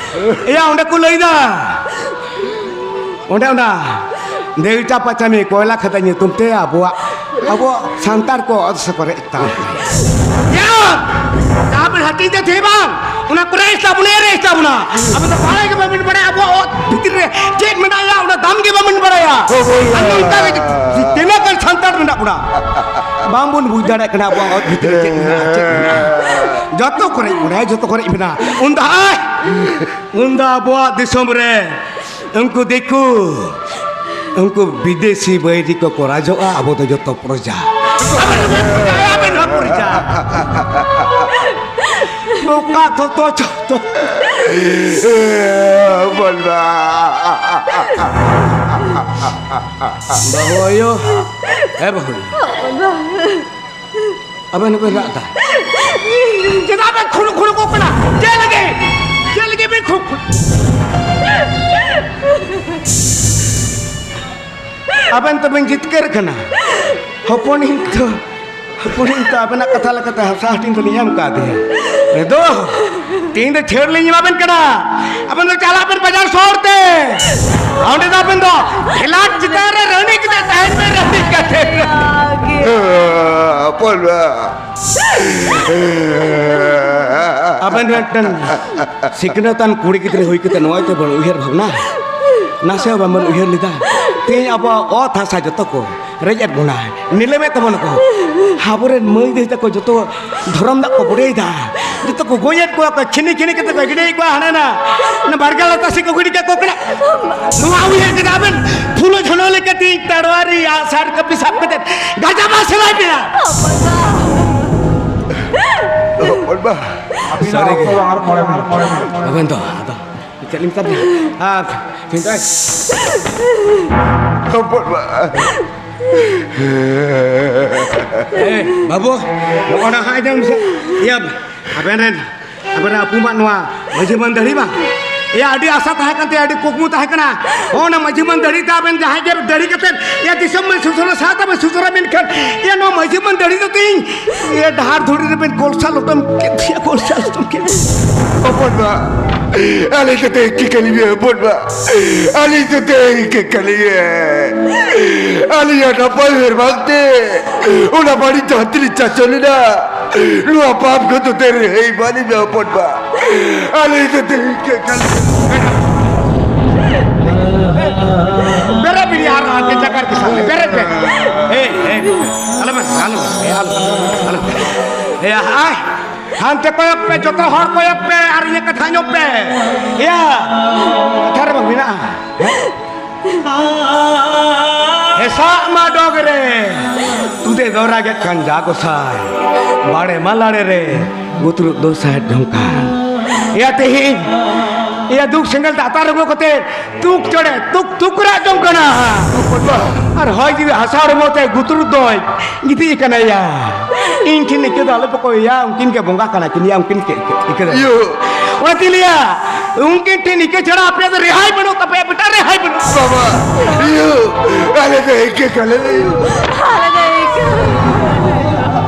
ᱮᱭᱟ ᱚᱸᱰᱮ ᱠᱚ ᱞᱟᱹᱭᱫᱟ, ᱚᱸᱰᱮ ᱚᱱᱟ ᱫᱮᱣᱤᱴᱟ ᱯᱟᱪᱟᱢᱤ ᱠᱚᱭᱞᱟ ᱠᱷᱟᱫᱟᱱ ᱧᱩᱛᱩᱢ ᱛᱮ ᱟᱵᱚᱣᱟᱜ, ᱟᱵᱚ ᱥᱟᱱᱛᱟᱲ ᱠᱚ ᱚᱛ ᱦᱟᱥᱟ ᱠᱚ ᱨᱮᱡ ᱛᱟᱢ᱾ ᱭᱟ! ᱡᱟᱦᱟᱸ ᱵᱤᱱ ᱦᱟᱹᱴᱤᱧ ᱛᱮ ᱛᱷᱤᱨ ᱵᱟᱝ, ᱚᱱᱟ ᱠᱚᱨᱮ ᱮᱥ ᱛᱟᱵᱚᱱᱟ, ᱮᱨᱮ ᱮᱥ ᱛᱟᱵᱚᱱᱟ᱾ ᱟᱵᱚ ᱫᱚ ᱵᱟᱲᱟᱭ ᱜᱮ ᱵᱟᱵᱚᱱ ᱵᱟᱲᱟᱭᱟ, ᱟᱵᱚᱣᱟᱜ ᱚᱛ ᱵᱷᱤᱛᱤᱨ ᱨᱮ ᱪᱮᱫ ᱢᱮᱱᱟᱜᱼᱟ, ᱚᱱᱟ ᱫᱟᱢ ᱜᱮ ᱵᱟᱵᱚᱱ ᱵᱟᱲᱟᱭᱟ᱾ ᱦᱳᱭ, ᱦᱳᱭ᱾ ᱟᱨ ᱱᱚᱝᱠᱟ ᱜᱮ ᱛᱤᱱᱟᱹᱜ ᱜᱟᱱ ᱥᱟᱱᱛᱟᱲ ᱢᱮᱱᱟᱜ ᱵᱚᱱᱟ, ᱵᱟᱝᱵᱚᱱ ᱵᱩᱡᱽ ᱫᱟᱲᱮᱭᱟᱜ ᱠᱟᱱᱟ ᱟᱵᱚᱣᱟᱜ ᱚᱛ ᱵᱷᱤᱛᱤᱨ ᱨᱮ ᱪᱮᱫ ᱢᱮᱱᱟᱜᱼᱟ, ᱪᱮᱫ ᱢᱮᱱᱟᱜᱼᱟ᱾ ᱡᱚᱛᱚ ᱠᱚᱨᱮ ᱢᱮᱱᱟᱜᱼᱟ, ᱡᱚᱛᱚ ᱠᱚᱨᱮ ᱢᱮᱱᱟᱜᱼᱟ᱾ ᱩᱱ ᱫᱚ, ᱦᱟᱭ! ᱩᱱ ᱫᱚ ᱟᱵᱚᱣᱟᱜ ᱫᱤᱥᱚᱢ ᱨᱮ ᱩᱱᱠᱩ ᱫᱤᱠᱩ, ᱩᱱᱠᱩ ᱵᱤᱫᱮᱥᱤ ᱵᱟᱹᱭᱨᱤ ᱠᱚᱠᱚ ᱨᱟᱡᱚᱜᱼᱟ, ᱟᱵᱚ ᱫᱚ ᱡᱚᱛᱚ ᱯᱨᱚᱡᱟ᱾ ᱟᱵᱮᱱ ᱦᱚᱸ ᱯᱨᱚᱡᱟ᱾ ᱱᱚᱝᱠᱟ ᱛᱚ, ᱛᱚ, ᱛᱚ, ᱛᱚ᱾ ᱵᱚᱞᱵᱟ᱾ ᱵᱟᱹᱦᱩ ᱟᱭᱳ, ᱦᱮᱸ ᱵᱟᱹᱦᱩ ᱟᱭᱳ᱾ ᱟᱵᱮᱱ ᱦᱚᱸᱵᱮᱱ ᱨᱟᱜ ᱮᱫᱟ᱾ ᱪᱮᱫᱟᱜ ᱵᱮᱱ ᱠᱷᱩᱲᱩ ᱠᱷᱩᱲᱩ ᱠᱚᱜ ᱠᱟᱱᱟ? ᱪᱮᱫ ᱞᱟᱹᱜᱤᱫ? ᱪᱮᱫ ᱞᱟᱹᱜᱤᱫ ᱵᱮᱱ ᱠᱷᱩᱲᱩ ᱠᱷᱩᱲᱩ? ᱟᱵᱮᱱ ᱛᱚᱵᱮᱱ ᱡᱤᱛᱠᱟᱹᱨ ᱠᱟᱱᱟ᱾ ᱦᱚᱯᱚᱱᱤᱧ ᱛᱚ ᱠᱩᱲᱤ ᱛᱚ ᱟᱵᱮᱱᱟᱜ ᱠᱟᱛᱷᱟ ᱞᱮᱠᱟᱛᱮ ᱦᱟᱥᱟ ᱦᱟᱹᱴᱤᱧ ᱫᱚᱞᱤᱧ ᱮᱢ ᱠᱟᱫᱮᱭᱟ᱾ ᱟᱫᱚ ᱛᱮᱦᱮᱧ ᱫᱚ ᱪᱷᱟᱹᱲ ᱞᱤᱧ ᱮᱢᱟ ᱵᱮᱱ ᱠᱟᱱᱟ᱾ ᱟᱵᱮᱱ ᱫᱚ ᱪᱟᱞᱟᱜ ᱵᱮᱱ ᱵᱟᱡᱟᱨ ᱥᱚᱦᱚᱨ ᱛᱮ᱾ ᱚᱸᱰᱮ ᱫᱚ ᱟᱵᱮᱱ ᱫᱚ ᱠᱷᱮᱞᱟᱴ ᱪᱮᱛᱟᱱ ᱨᱮ ᱨᱟᱹᱱᱤ ᱠᱟᱛᱮ ᱛᱟᱦᱮᱱ ᱵᱮᱱ, ᱨᱟᱹᱱᱤ ᱠᱟᱛᱮ᱾ ᱦᱚᱯᱚᱱ ᱵᱟ᱾ ᱟᱵᱮᱱ ᱢᱤᱫᱴᱮᱱ ᱥᱤᱠᱷᱱᱟᱹᱛᱟᱱ ᱠᱩᱲᱤ ᱜᱤᱫᱽᱨᱟᱹ ᱦᱩᱭ ᱠᱟᱛᱮ ᱱᱚᱣᱟ ᱛᱮ ᱵᱚᱱ ᱩᱭᱦᱟᱹᱨ ᱵᱷᱟᱵᱽᱱᱟ, ᱱᱟᱥᱮ ᱦᱚᱸ ᱵᱟᱵᱚᱱ ᱩᱭᱦᱟᱹᱨ ᱞᱮᱫᱟ᱾ ᱛᱮᱦᱮᱧ ᱟᱵᱚᱣᱟᱜ ᱚᱛ ᱦᱟᱥᱟ ᱡᱚᱛᱚ ᱠᱚ ᱨᱮᱡ ᱮᱫ ᱵᱚᱱᱟ, ᱱᱤᱞᱟᱹᱢᱮᱫ ᱛᱟᱵᱚᱱᱟ ᱠᱚ᱾ ᱟᱵᱚᱨᱮᱱ ᱢᱟᱹᱭ ᱫᱟᱹᱭ ᱛᱟᱠᱚ ᱡᱚᱛᱚ ᱫᱷᱚᱨᱚᱢ ᱫᱟᱜ ᱠᱚ ᱵᱚᱰᱮᱭᱮᱫᱟ, ᱡᱚᱛᱚ ᱠᱚ ᱜᱚᱡᱮᱫ ᱠᱚᱣᱟ ᱠᱚ, ᱪᱷᱤᱱᱤ ᱪᱷᱤᱱᱤ ᱠᱟᱛᱮ ᱠᱚ ᱜᱤᱰᱤᱭᱮᱫ ᱠᱚᱣᱟ ᱦᱟᱱᱟ ᱱᱟ, ᱚᱱᱟ ᱵᱟᱲᱜᱟ ᱞᱟᱛᱟᱨ ᱥᱮᱫ ᱠᱚ ᱜᱤᱰᱤ ᱠᱟᱜ ᱠᱚ ᱠᱟᱱᱟ᱾ ᱱᱚᱣᱟ ᱩᱭᱦᱟᱹᱨ ᱠᱮᱫᱟ ᱟᱵᱮᱱ ᱯᱷᱩᱞᱳ ᱡᱷᱟᱱᱳ ᱞᱮᱠᱟ ᱛᱮ ᱛᱟᱲᱣᱟᱨᱤ ᱟᱨ ᱥᱟᱨ ᱠᱟᱹᱯᱤ ᱥᱟᱵ ᱠᱟᱛᱮ ᱜᱟᱡᱟ ᱢᱟ ᱥᱮᱞᱟᱭ ᱯᱮᱭᱟ᱾ ᱦᱚᱯᱚᱱ ᱵᱟ᱾ ᱥᱟᱹᱨᱤ ᱜᱮ᱾ ᱟᱵᱮᱱ ᱫᱚ ᱟᱫᱚ ᱪᱮᱫ ᱞᱤᱧ ᱢᱮᱛᱟ ᱵᱮᱱᱟ? ᱟᱨ ᱢᱮᱛᱟᱭ᱾ ᱦᱚᱯᱚᱱ ᱵᱟ᱾ ᱮ, ᱵᱟᱹᱵᱩ, ᱱᱚᱜᱼᱚ ᱱᱟ ᱦᱟᱸᱜ ᱟᱸᱡᱚᱢ ᱢᱮᱥᱮ᱾ ᱤᱭᱟᱹ, ᱟᱵᱮᱱ ᱨᱮᱱ, ᱟᱵᱮᱱ ᱨᱮᱱ ᱟᱹᱯᱩ ᱢᱟ ᱱᱚᱣᱟ ᱢᱟᱹᱡᱷᱤ ᱢᱟᱹᱱ ᱫᱟᱲᱤ ᱵᱟᱝ? ᱮᱭᱟ, ᱟᱹᱰᱤ ᱟᱥᱟ ᱛᱟᱦᱮᱸ ᱠᱟᱱ ᱛᱟᱭᱟ, ᱟᱹᱰᱤ ᱠᱩᱠᱢᱩ ᱛᱟᱦᱮᱸ ᱠᱟᱱᱟ᱾ ᱦᱚᱸ, ᱚᱱᱟ ᱢᱟᱹᱡᱷᱤ ᱢᱟᱹᱱ ᱫᱟᱲᱤ ᱛᱮ ᱟᱵᱮᱱ ᱡᱟᱦᱟᱸᱭ ᱜᱮ ᱫᱟᱲᱤ ᱠᱟᱛᱮᱫ, ᱮᱭᱟ, ᱫᱤᱥᱚᱢ ᱵᱮᱱ ᱥᱩᱥᱟᱹᱨᱟ, ᱥᱟᱶᱛᱟ ᱵᱮᱱ ᱥᱩᱥᱟᱹᱨᱟ, ᱢᱮᱱᱠᱷᱟᱱ, ᱮᱭᱟ, ᱱᱚᱣᱟ ᱢᱟᱹᱡᱷᱤ ᱢᱟᱹᱱ ᱫᱟᱲᱤ ᱫᱚ ᱛᱤᱧ, ᱮᱭᱟ, ᱰᱟᱦᱟᱨ ᱫᱷᱩᱲᱤ ᱨᱮᱵᱮᱱ ᱠᱚᱞᱥᱟ ᱞᱚᱴᱚᱢ ᱠᱮᱫ ᱛᱤᱧᱟ, ᱠᱚᱞᱥᱟ ᱞᱚᱴᱚᱢ ᱠᱮᱫ᱾ ᱦᱚᱯᱚᱱ ᱵᱟ, ᱟᱞᱮ ᱥᱟᱛᱮ ᱪᱤᱠᱟᱹ ᱞᱤᱧᱟ, ᱦᱚᱯᱚᱱ ᱵᱟ? ᱟᱹᱞᱤᱧ ᱥᱟᱛᱮ ᱪᱤᱠᱟᱹ ᱞᱤᱧᱟ? ᱟᱹᱞᱤᱧᱟᱜ ᱱᱟᱯᱟᱭ ᱩᱭᱦᱟᱹᱨ ᱵᱟᱝᱛᱮ, ᱚᱱᱟ ᱵᱟᱹᱲᱤᱡ ᱡᱟᱦᱟᱸ ᱛᱤᱱᱟᱹᱜ ᱪᱟᱪᱚ ᱞᱮᱱᱟ, ᱱᱚᱣᱟ ᱯᱟᱯ ᱠᱷᱚᱱ ᱫᱚ ᱛᱮᱨᱮ ᱦᱮᱡ ᱵᱟᱹᱞᱤᱧ ᱢᱮ, ᱦᱚᱯᱚᱱ ᱵᱟ᱾ ᱟᱞᱮ ᱫᱚ ᱛᱮᱦᱮᱧ ᱪᱮᱫ ᱠᱟᱱ ᱵᱮᱨᱮᱫ ᱵᱤᱱ ᱟᱨ ᱦᱟᱱᱛᱮ ᱪᱟᱠᱟᱨ ᱠᱚ ᱥᱟᱵ ᱞᱮ, ᱵᱮᱨᱮᱫ ᱵᱮᱱ᱾ ᱮ, ᱮ, ᱟᱞᱚ ᱵᱮᱱ, ᱟᱞᱚ ᱵᱮᱱ, ᱮ, ᱟᱞᱚ ᱵᱮᱱ, ᱟᱞᱚ ᱵᱮᱱ᱾ ᱮ, ᱟᱭ, ᱦᱟᱱᱛᱮ ᱠᱚᱭᱚᱜ ᱯᱮ, ᱡᱚᱛᱚ ᱦᱚᱲ ᱠᱚᱭᱚᱜ ᱯᱮ ᱟᱨ ᱤᱧᱟᱹᱜ ᱠᱟᱛᱷᱟ ᱧᱚᱜ ᱯᱮ᱾ ᱮᱭᱟ, ᱠᱟᱛᱷᱟ ᱨᱮ ᱵᱟᱝ ᱢᱮᱱᱟᱜᱼᱟ᱾ ᱦᱮᱸ? ᱦᱮᱸᱥᱟᱜ ᱢᱟ ᱰᱚᱜᱽ ᱨᱮ, ᱛᱩᱫᱮ ᱫᱚ ᱨᱟᱜᱮᱫ ᱠᱟᱱ ᱡᱟ ᱜᱚᱥᱟᱭ, ᱵᱟᱲᱮ ᱢᱟ ᱞᱟᱲᱮ ᱨᱮ, ᱜᱩᱛᱨᱩᱫ ᱫᱚ ᱥᱟᱦᱮᱫ ᱡᱷᱚᱝᱠᱟᱱ᱾ ᱮᱭᱟ ᱛᱮᱦᱮᱧ, ᱮᱭᱟ ᱫᱩᱠ ᱥᱮᱸᱜᱮᱞ ᱫᱟᱜ ᱛᱟᱨ ᱨᱮᱸᱜᱚ ᱠᱟᱛᱮ, ᱛᱩᱠ ᱪᱚᱲᱮ, ᱛᱩᱠ ᱛᱩᱠ ᱨᱟᱜ ᱡᱚᱝ ᱠᱟᱱᱟ᱾ ᱟᱨ ᱦᱚᱭ ᱡᱤᱣᱤ ᱦᱟᱥᱟ ᱦᱚᱲᱢᱚ ᱛᱮ ᱜᱩᱛᱨᱩᱫ ᱫᱚᱭ ᱜᱤᱛᱤᱡ ᱟᱠᱟᱱᱟ ᱭᱟ᱾ ᱤᱧ ᱴᱷᱮᱱ ᱤᱠᱟᱹ ᱫᱚ ᱟᱞᱚ ᱯᱮ ᱠᱚᱭᱟ, ᱩᱱᱠᱤᱱ ᱜᱮ ᱵᱚᱸᱜᱟ ᱠᱟᱱᱟ ᱠᱤᱱ ᱭᱟ, ᱩᱱᱠᱤᱱ ᱜᱮ ᱤᱠᱟᱹ, ᱤᱠᱟᱹ ᱫᱚ᱾ ᱭᱳ᱾ ᱚᱱᱟᱛᱤᱧ ᱞᱟᱹᱭᱟ, ᱩᱱᱠᱤᱱ ᱴᱷᱮᱱ ᱤᱠᱟᱹ ᱪᱷᱟᱲᱟ ᱟᱯᱮᱭᱟᱜ ᱫᱚ ᱨᱮᱦᱟᱭ ᱵᱟᱹᱱᱩᱜ ᱛᱟᱯᱮᱭᱟ ᱵᱮᱴᱟ, ᱨᱮᱦᱟᱭ ᱵᱟᱹᱱᱩᱜ᱾ ᱵᱟᱵᱟ, ᱭᱳ, ᱟᱞᱮ ᱫᱚ ᱤᱠᱟᱹ ᱠᱟᱞᱮ ᱫᱚ ᱭᱳ᱾ ᱟᱞᱮ ᱫᱚ ᱤᱠᱟᱹ᱾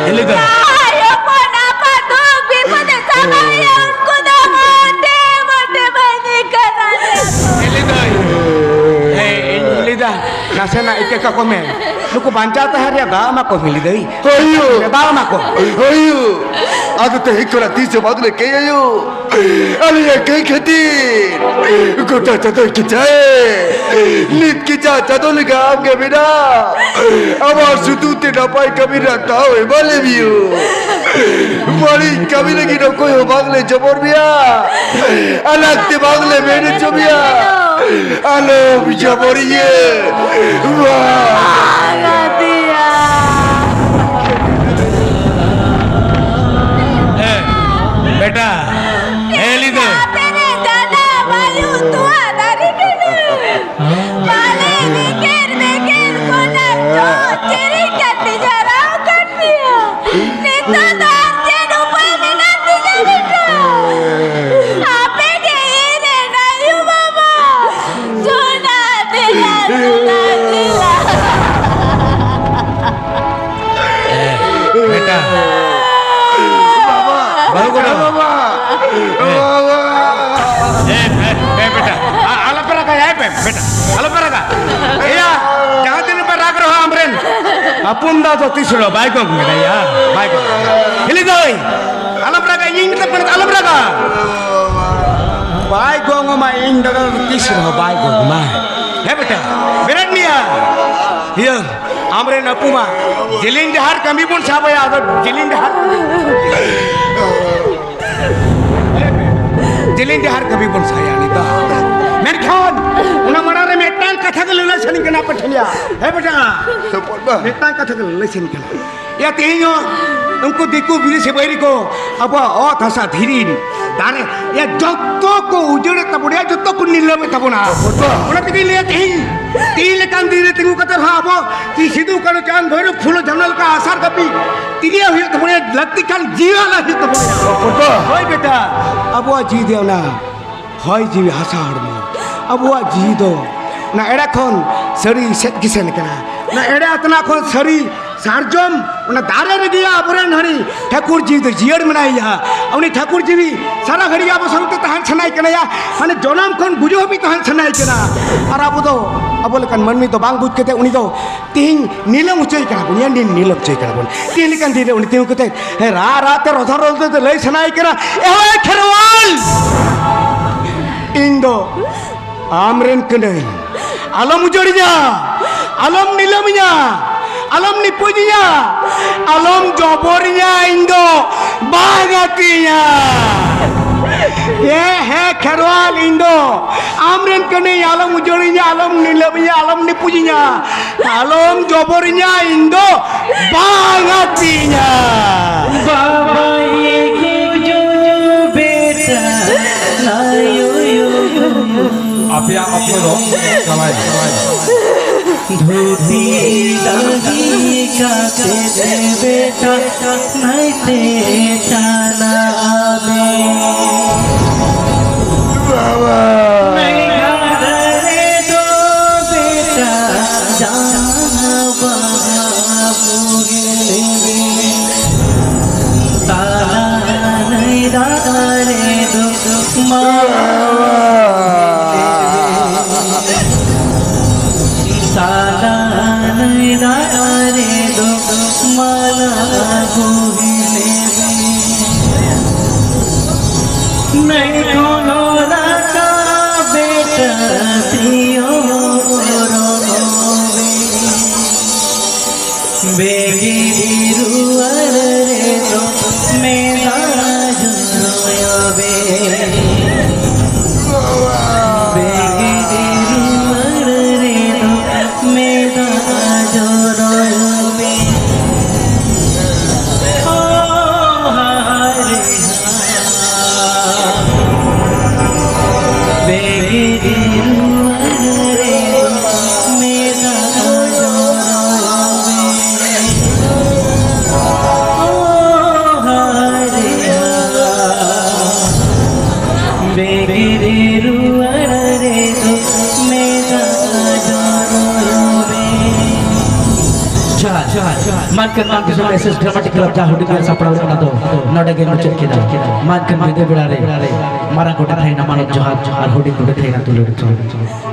ᱦᱤᱞᱤ ᱫᱟᱹᱭ᱾ ᱡᱟᱦᱟᱸᱭ ᱦᱚᱯᱚᱱ ᱟᱯᱟᱛ ᱫᱩᱠ ᱵᱤᱯᱚᱫᱮ ᱥᱟᱢᱟᱝ ᱨᱮ, ᱩᱱᱠᱩ ᱫᱚ ᱢᱚᱴᱮ ᱢᱚᱴᱮ ᱵᱟᱹᱧ ᱠᱟᱱᱟ᱾ ᱦᱤᱞᱤ ᱫᱟᱹᱭ᱾ ᱮᱭ, ᱤᱧ ᱦᱤᱞᱤ ᱫᱟ, ᱱᱟᱥᱮᱱᱟᱜ ᱤᱠᱟᱹ ᱠᱟᱠᱚ ᱢᱮ᱾ ᱱᱩᱠᱩ ᱵᱟᱧᱪᱟᱣ ᱛᱟᱦᱮᱸ ᱨᱮᱭᱟᱜ ᱫᱟᱣ ᱮᱢᱟ ᱠᱚ ᱦᱤᱞᱤ ᱫᱟᱹᱭ᱾ ᱦᱳᱭᱳ᱾ ᱫᱟᱣ ᱮᱢᱟ ᱠᱚ᱾ ᱦᱳᱭᱳ᱾ ᱟᱫᱚ ᱛᱮᱦᱮᱧ ᱠᱷᱚᱱᱟᱜ ᱛᱤᱥ ᱦᱚᱸ ᱵᱟᱝ ᱞᱮ ᱠᱮᱭ ᱟᱭᱳ᱾ ᱟᱞᱮᱭᱟᱜ ᱠᱟᱹᱭ ᱠᱷᱟᱹᱛᱤᱨ ᱜᱚᱴᱟ ᱪᱟᱸᱫᱚᱭ ᱠᱮᱪᱟᱭ᱾ ᱱᱤᱛ ᱠᱮᱪᱟ ᱪᱟᱸᱫᱚ ᱞᱮᱠᱟ ᱟᱢ ᱜᱮ ᱢᱮᱱᱟᱜ᱾ ᱟᱢᱟᱜ ᱥᱩᱛᱩᱜ ᱛᱮ ᱱᱟᱯᱟᱭ ᱠᱟᱹᱢᱤ ᱨᱮᱱᱟᱜ ᱫᱟᱣ ᱮᱢᱟ ᱞᱮ ᱢᱮᱭᱟ᱾ ᱵᱟᱹᱲᱤᱡ ᱠᱟᱹᱢᱤ ᱞᱟᱹᱜᱤᱫ ᱚᱠᱚᱭ ᱦᱚᱸ ᱵᱟᱝ ᱞᱮ ᱡᱚᱵᱚᱨ ᱢᱮᱭᱟ᱾ ᱟᱞᱟᱜ ᱛᱮ ᱵᱟᱝ ᱞᱮ ᱢᱮᱱ ᱦᱚᱪᱚ ᱢᱮᱭᱟ᱾ ᱟᱞᱚᱢ ᱡᱚᱵᱚᱨᱤᱧᱟᱹ᱾ ᱵᱟᱝ᱾ ᱮ, ᱵᱮᱴᱟ, ᱮ ᱞᱤᱫᱟᱹ᱾ ᱟᱯᱮ ᱨᱮ ᱜᱟᱰᱟ, ᱵᱟᱭᱩ, ᱛᱚᱣᱟ ᱫᱟᱨᱮ ᱠᱟᱱᱟ᱾ ᱵᱟᱞᱮ ᱵᱮᱜᱮᱨ ᱵᱮᱜᱮᱨ ᱠᱚᱱᱟ ᱪᱚ ᱪᱮᱨᱮ ᱠᱟᱛᱮ ᱡᱟᱨᱟᱣ ᱠᱟᱱ ᱯᱮᱭᱟ᱾ ᱱᱤᱛᱚᱜ ᱫᱚ ᱟᱨ ᱪᱮᱫ ᱩᱯᱟᱹᱭ ᱢᱮᱱᱟᱜ ᱛᱤᱧᱟ ᱵᱮᱴᱟ? ᱟᱯᱮ ᱜᱮ ᱤᱧ ᱨᱮᱱ ᱟᱭᱳ ᱵᱟᱵᱟ᱾ ᱥᱳᱱᱟ ᱫᱮᱞᱟ, ᱥᱳᱱᱟ ᱫᱮᱞᱟ᱾ ᱵᱮᱴᱟ᱾ ᱵᱟᱹᱦᱩ ᱜᱚᱲᱚᱢ᱾ ᱮ, ᱮ, ᱮ, ᱵᱮᱴᱟ, ᱟ-, ᱟᱞᱚᱯᱮ ᱨᱟᱜᱟ, ᱮ ᱯᱮ, ᱵᱮᱴᱟ, ᱟᱞᱚᱯᱮ ᱨᱟᱜᱟ᱾ ᱮᱭᱟ, ᱡᱟᱦᱟᱸ ᱛᱤᱱᱟᱹᱜ ᱯᱮ ᱨᱟᱜᱽ ᱨᱮᱦᱚᱸ ᱟᱢᱨᱮᱱ ᱦᱚᱯᱚᱱ ᱫᱟ ᱫᱚ ᱛᱤᱥ ᱨᱮᱦᱚᱸ ᱵᱟᱭ ᱜᱚᱜ ᱢᱮᱭᱟ, ᱵᱟᱭ ᱜᱚᱜ᱾ ᱦᱤᱞᱤ ᱫᱟᱹᱭ, ᱟᱞᱚᱢ ᱨᱟᱜᱟ, ᱤᱧᱤᱧ ᱢᱮᱛᱟᱢ ᱠᱟᱱᱟ, ᱟᱞᱚᱢ ᱨᱟᱜᱟ᱾ ᱵᱟᱭ ᱜᱚᱜ ᱟᱢᱟ, ᱤᱧ ᱫᱟᱫᱟ ᱫᱚ ᱛᱤᱥ ᱨᱮᱦᱚᱸ ᱵᱟᱭ ᱜᱚᱜ ᱟᱢᱟ᱾ ᱦᱮᱸ ᱵᱮᱴᱟ, ᱵᱮᱨᱮᱫ ᱢᱮᱭᱟ᱾ ᱤᱭᱟᱹ, ᱟᱢᱨᱮᱱ ᱟᱹᱯᱩ ᱢᱟ ᱡᱮᱞᱮᱧ ᱰᱟᱦᱟᱨ ᱠᱟᱹᱢᱤ ᱵᱚᱱ ᱥᱟᱵ ᱟᱭᱟ, ᱟᱫᱚ ᱡᱮᱞᱮᱧ ᱰᱟᱦᱟᱨ᱾ ᱡᱮᱞᱮᱧ ᱰᱟᱦᱟᱨ ᱠᱟᱹᱢᱤ ᱵᱚᱱ ᱥᱟᱭᱟ ᱱᱤᱛᱚᱜ᱾ ᱢᱮᱱᱠᱷᱟᱱ ᱚᱱᱟ ᱢᱟᱲᱟᱝ ᱨᱮ ᱢᱤᱫᱴᱟᱝ ᱠᱟᱛᱷᱟ ᱜᱮ ᱞᱟᱹᱞᱟᱹᱭ ᱥᱟᱱᱟᱧ ᱠᱟᱱᱟ ᱟᱯᱮ ᱴᱷᱮᱱ ᱭᱟ᱾ ᱦᱮᱸ ᱵᱮᱴᱟ, ᱢᱤᱫᱴᱟᱝ ᱠᱟᱛᱷᱟ ᱜᱮ ᱞᱟᱹᱞᱟᱹᱭ ᱥᱟᱱᱟᱧ ᱠᱟᱱᱟ᱾ ᱭᱟ, ᱛᱮᱦᱮᱧ ᱦᱚᱸ ᱩᱱᱠᱩ ᱫᱤᱠᱩ ᱵᱤᱫᱮᱥᱤ ᱵᱟᱹᱭᱨᱤ ᱠᱚ ᱟᱵᱚᱣᱟᱜ ᱚᱛ ᱦᱟᱥᱟ ᱫᱷᱤᱨᱤ ᱫᱟᱨᱮ, ᱭᱟ, ᱡᱚᱛᱚ ᱠᱚ ᱩᱡᱟᱹᱲᱮᱫ ᱛᱟᱵᱚᱱᱟ, ᱡᱚᱛᱚ ᱠᱚ ᱱᱤᱞᱟᱹᱢᱮᱫ ᱛᱟᱵᱚᱱᱟ᱾ ᱚᱱᱟ ᱛᱮᱜᱮᱧ ᱞᱟᱹᱭᱟ, ᱛᱮᱦᱮᱧ, ᱛᱮᱦᱮᱧ ᱞᱮᱠᱟᱱ ᱫᱤᱱ ᱨᱮ ᱛᱤᱸᱜᱩ ᱠᱟᱛᱮ ᱨᱮᱦᱚᱸ ᱟᱵᱚ ᱛᱤ ᱥᱤᱫᱩ, ᱠᱟᱹᱱᱦᱩ, ᱪᱟᱸᱫ, ᱵᱷᱳᱭᱨᱳᱵ, ᱯᱷᱩᱞᱳ, ᱡᱷᱟᱱᱚ ᱞᱮᱠᱟ ᱟᱥᱟᱨ ᱠᱟᱹᱯᱤ ᱛᱤᱨᱭᱟᱹ ᱦᱩᱭᱩᱜ ᱛᱟᱵᱚᱱᱟ, ᱞᱟᱹᱠᱛᱤ ᱠᱷᱟᱱ ᱡᱤᱣᱤ ᱟᱞᱟ ᱦᱩᱭᱩᱜ ᱛᱟᱵᱚᱱᱟ᱾ ᱦᱳᱭ ᱵᱮᱴᱟ, ᱟᱵᱚᱣᱟᱜ ᱡᱤᱣᱤ ᱫᱚ ᱚᱱᱟ ᱦᱚᱭ ᱡᱤᱣᱤ ᱦᱟᱥᱟ ᱦᱚᱲᱢᱚ᱾ ᱟᱵᱚᱣᱟᱜ ᱡᱤᱣᱤ ᱫᱚ ᱚᱱᱟ ᱮᱲᱮ ᱠᱷᱚᱱ ᱥᱟᱹᱨᱤ ᱥᱮᱫ ᱜᱮ ᱥᱮᱱ ᱠᱟᱱᱟ᱾ ᱚᱱᱟ ᱮᱲᱮ ᱟᱛᱱᱟ ᱠᱷᱚᱱ ᱥᱟᱹᱨᱤ ᱥᱟᱨᱡᱚᱢ ᱚᱱᱟ ᱫᱟᱨᱮ ᱨᱮᱜᱮ ᱟᱵᱚᱨᱮᱱ ᱦᱟᱹᱱᱤ ᱴᱷᱟᱹᱠᱩᱨ ᱡᱤᱣᱤ ᱫᱚ ᱡᱤᱭᱟᱹᱲ ᱢᱮᱱᱟᱭᱟ᱾ ᱩᱱᱤ ᱴᱷᱟᱹᱠᱩᱨ ᱡᱤᱣᱤ ᱥᱟᱨᱟ ᱜᱷᱟᱹᱲᱤᱡ ᱟᱵᱚ ᱥᱟᱶᱛᱮ ᱛᱟᱦᱮᱱ ᱥᱟᱱᱟᱭᱮ ᱠᱟᱱᱟᱭᱟ, ᱢᱟᱱᱮ ᱡᱚᱱᱚᱢ ᱠᱷᱚᱱ ᱜᱩᱡᱩᱜ ᱦᱟᱹᱵᱤᱡ ᱛᱟᱦᱮᱱ ᱥᱟᱱᱟᱭᱮ ᱠᱟᱱᱟ᱾ ᱟᱨ ᱟᱵᱚ ᱫᱚ, ᱟᱵᱚ ᱞᱮᱠᱟᱱ ᱢᱟᱹᱱᱢᱤ ᱫᱚ ᱵᱟᱝ ᱵᱩᱡᱽ ᱠᱟᱛᱮ ᱩᱱᱤ ᱫᱚ ᱛᱤᱦᱤᱧ ᱱᱤᱞᱟᱹᱢ ᱦᱚᱪᱚᱭᱮ ᱠᱟᱱᱟ ᱵᱚᱱ, ᱧᱮᱞ ᱱᱤᱞᱟᱹᱢ ᱦᱚᱪᱚᱭᱮ ᱠᱟᱱᱟ ᱵᱚᱱ᱾ ᱛᱤᱦᱤᱧ ᱞᱮᱠᱟᱱ ᱫᱤᱱ ᱨᱮ ᱩᱱᱤ ᱛᱤᱸᱜᱩ ᱠᱟᱛᱮ, ᱦᱮᱸ, ᱨᱟᱜ ᱨᱟᱜ ᱛᱮ ᱨᱚᱫᱷᱚᱨ ᱨᱚᱫᱷᱚᱨ ᱛᱮ ᱞᱟᱹᱭ ᱥᱟᱱᱟᱭᱮ ᱠᱟᱱᱟ, "ᱮ ᱦᱳᱭ ᱠᱷᱮᱨᱣᱟᱞ, ᱤᱧ ᱫᱚ ᱟᱢ ᱨᱮᱱ ᱠᱟᱹᱱᱟᱹᱧ, ᱟᱞᱚᱢ ᱩᱡᱟᱹᱲᱤᱧᱟ, ᱟᱞᱚᱢ ᱱᱤᱞᱟᱹᱢᱤᱧᱟ, ᱟᱞᱚᱢ ᱱᱤᱯᱩᱡᱤᱧᱟ, ᱟᱞᱚᱢ ᱡᱚᱵᱚᱨᱤᱧᱟ, ᱤᱧ ᱫᱚ ᱵᱟᱝ ᱟᱹᱛᱤᱧᱟ᱾ ᱦᱮᱸ, ᱦᱮᱸ, ᱠᱷᱮᱨᱣᱟᱞ, ᱤᱧ ᱫᱚ ᱟᱢ ᱨᱮᱱ ᱠᱟᱹᱱᱟᱹᱧ, ᱟᱞᱚᱢ ᱩᱡᱟᱹᱲᱤᱧᱟ, ᱟᱞᱚᱢ ᱱᱤᱞᱟᱹᱢᱤᱧᱟ, ᱟᱞᱚᱢ ᱱᱤᱯᱩᱡᱤᱧᱟ, ᱟᱞᱚᱢ ᱡᱚᱵᱚᱨᱤᱧᱟ, ᱤᱧ ᱫᱚ ᱵᱟᱝ ᱟᱹᱛᱤᱧᱟ᱾" ᱵᱟᱵᱟ ᱮᱠᱩᱡᱩ ᱵᱮᱴᱟ ᱱᱟᱭᱩᱭᱩ᱾ ᱟᱯᱮᱭᱟᱜ ᱚᱠᱛᱚ ᱫᱚ ᱪᱟᱵᱟᱭᱮᱱᱟ᱾ ᱫᱷᱩᱛᱤ ᱫᱟᱹᱦᱤ ᱠᱟᱛᱮ ᱵᱮᱴᱟ ᱱᱟᱭᱛᱮ ᱪᱟᱞᱟᱜ ᱢᱮ᱾ ᱵᱟᱵᱟ᱾ ᱱᱟᱹᱭ ᱜᱟᱰᱟ ᱨᱮ ᱫᱚ ᱵᱮᱴᱟ ᱡᱟᱝ ᱵᱟᱦᱟ ᱵᱩᱦᱤᱞ ᱢᱮ᱾ ᱛᱟᱞᱟ ᱱᱟᱹᱭ ᱫᱟᱜ ᱨᱮ ᱫᱚ ᱢᱟ ᱥᱟᱞᱟᱱ ᱫᱟᱨᱮ ᱫᱚ ᱢᱟᱞᱟ ᱵᱩᱦᱤᱞᱮ ᱢᱮ᱾ ᱱᱟᱹᱭ ᱠᱷᱚᱱ ᱨᱟᱠᱟᱵ ᱵᱮᱴᱟ ᱥᱤᱭᱳ ᱨᱚᱦᱚᱣᱮ᱾ ᱵᱮᱜᱮᱫᱤ ᱨᱩᱣᱟᱹᱲ ᱨᱮᱫᱚ ᱢᱮᱫ ᱫᱟᱜ ᱡᱚᱨᱚᱭᱚᱵᱮ᱾ ᱵᱮᱜᱮᱫᱤ ᱨᱩᱣᱟᱹᱲ ᱨᱮᱫᱚ ᱢᱮᱫ ᱫᱟᱜ ᱡᱚᱨᱚᱭᱚᱵᱮ᱾ ᱚ ᱦᱟᱭ ᱨᱮ ᱦᱟᱭ᱾ ᱵᱮᱜᱮᱫᱤ ᱨᱩᱣᱟᱹᱲ ᱨᱮᱫᱚ ᱢᱮᱫ ᱫᱟᱜ ᱡᱚᱨᱚᱭᱚᱵᱮ᱾ ᱚ ᱦᱟᱭ ᱨᱮ ᱦᱟᱭ᱾ ᱵᱮᱜᱮᱫᱤ ᱨᱩᱣᱟᱹᱲ ᱨᱮᱫᱚ ᱢᱮᱫ ᱫᱟᱜ ᱡᱚᱨᱚᱭᱚᱵᱮ᱾ ᱡᱚᱦᱟᱨ, ᱡᱚᱦᱟᱨ, ᱡᱚᱦᱟᱨ᱾ ᱢᱟ ᱮᱱᱠᱷᱟᱱ ᱢᱟ ᱫᱤᱥᱚᱢ ᱮᱥ ᱮᱥ ᱰᱨᱟᱢᱟᱴᱤᱠ ᱠᱞᱟᱵᱽ ᱡᱟᱦᱟᱸ ᱦᱩᱰᱤᱧ ᱜᱮ ᱥᱟᱯᱲᱟᱣ ᱞᱮᱫ, ᱚᱱᱟ ᱫᱚ ᱱᱚᱰᱮ ᱜᱮ ᱢᱩᱪᱟᱹᱫ ᱠᱮᱫᱟ᱾ ᱢᱟ ᱮᱱᱠᱷᱟᱱ ᱧᱤᱫᱟᱹ ᱵᱮᱲᱟ ᱨᱮ ᱢᱟᱨᱟᱝ ᱜᱚᱰᱮᱛ ᱛᱟᱦᱮᱱᱟ ᱢᱟᱱᱚᱛ ᱡᱚᱦᱟᱨ ᱟᱨ ᱦᱩᱰᱤᱧ ᱜᱚᱰᱮᱛ ᱛᱟᱦᱮᱱᱟ ᱫᱩᱞᱟᱹᱲ ᱡᱚᱦᱟᱨ᱾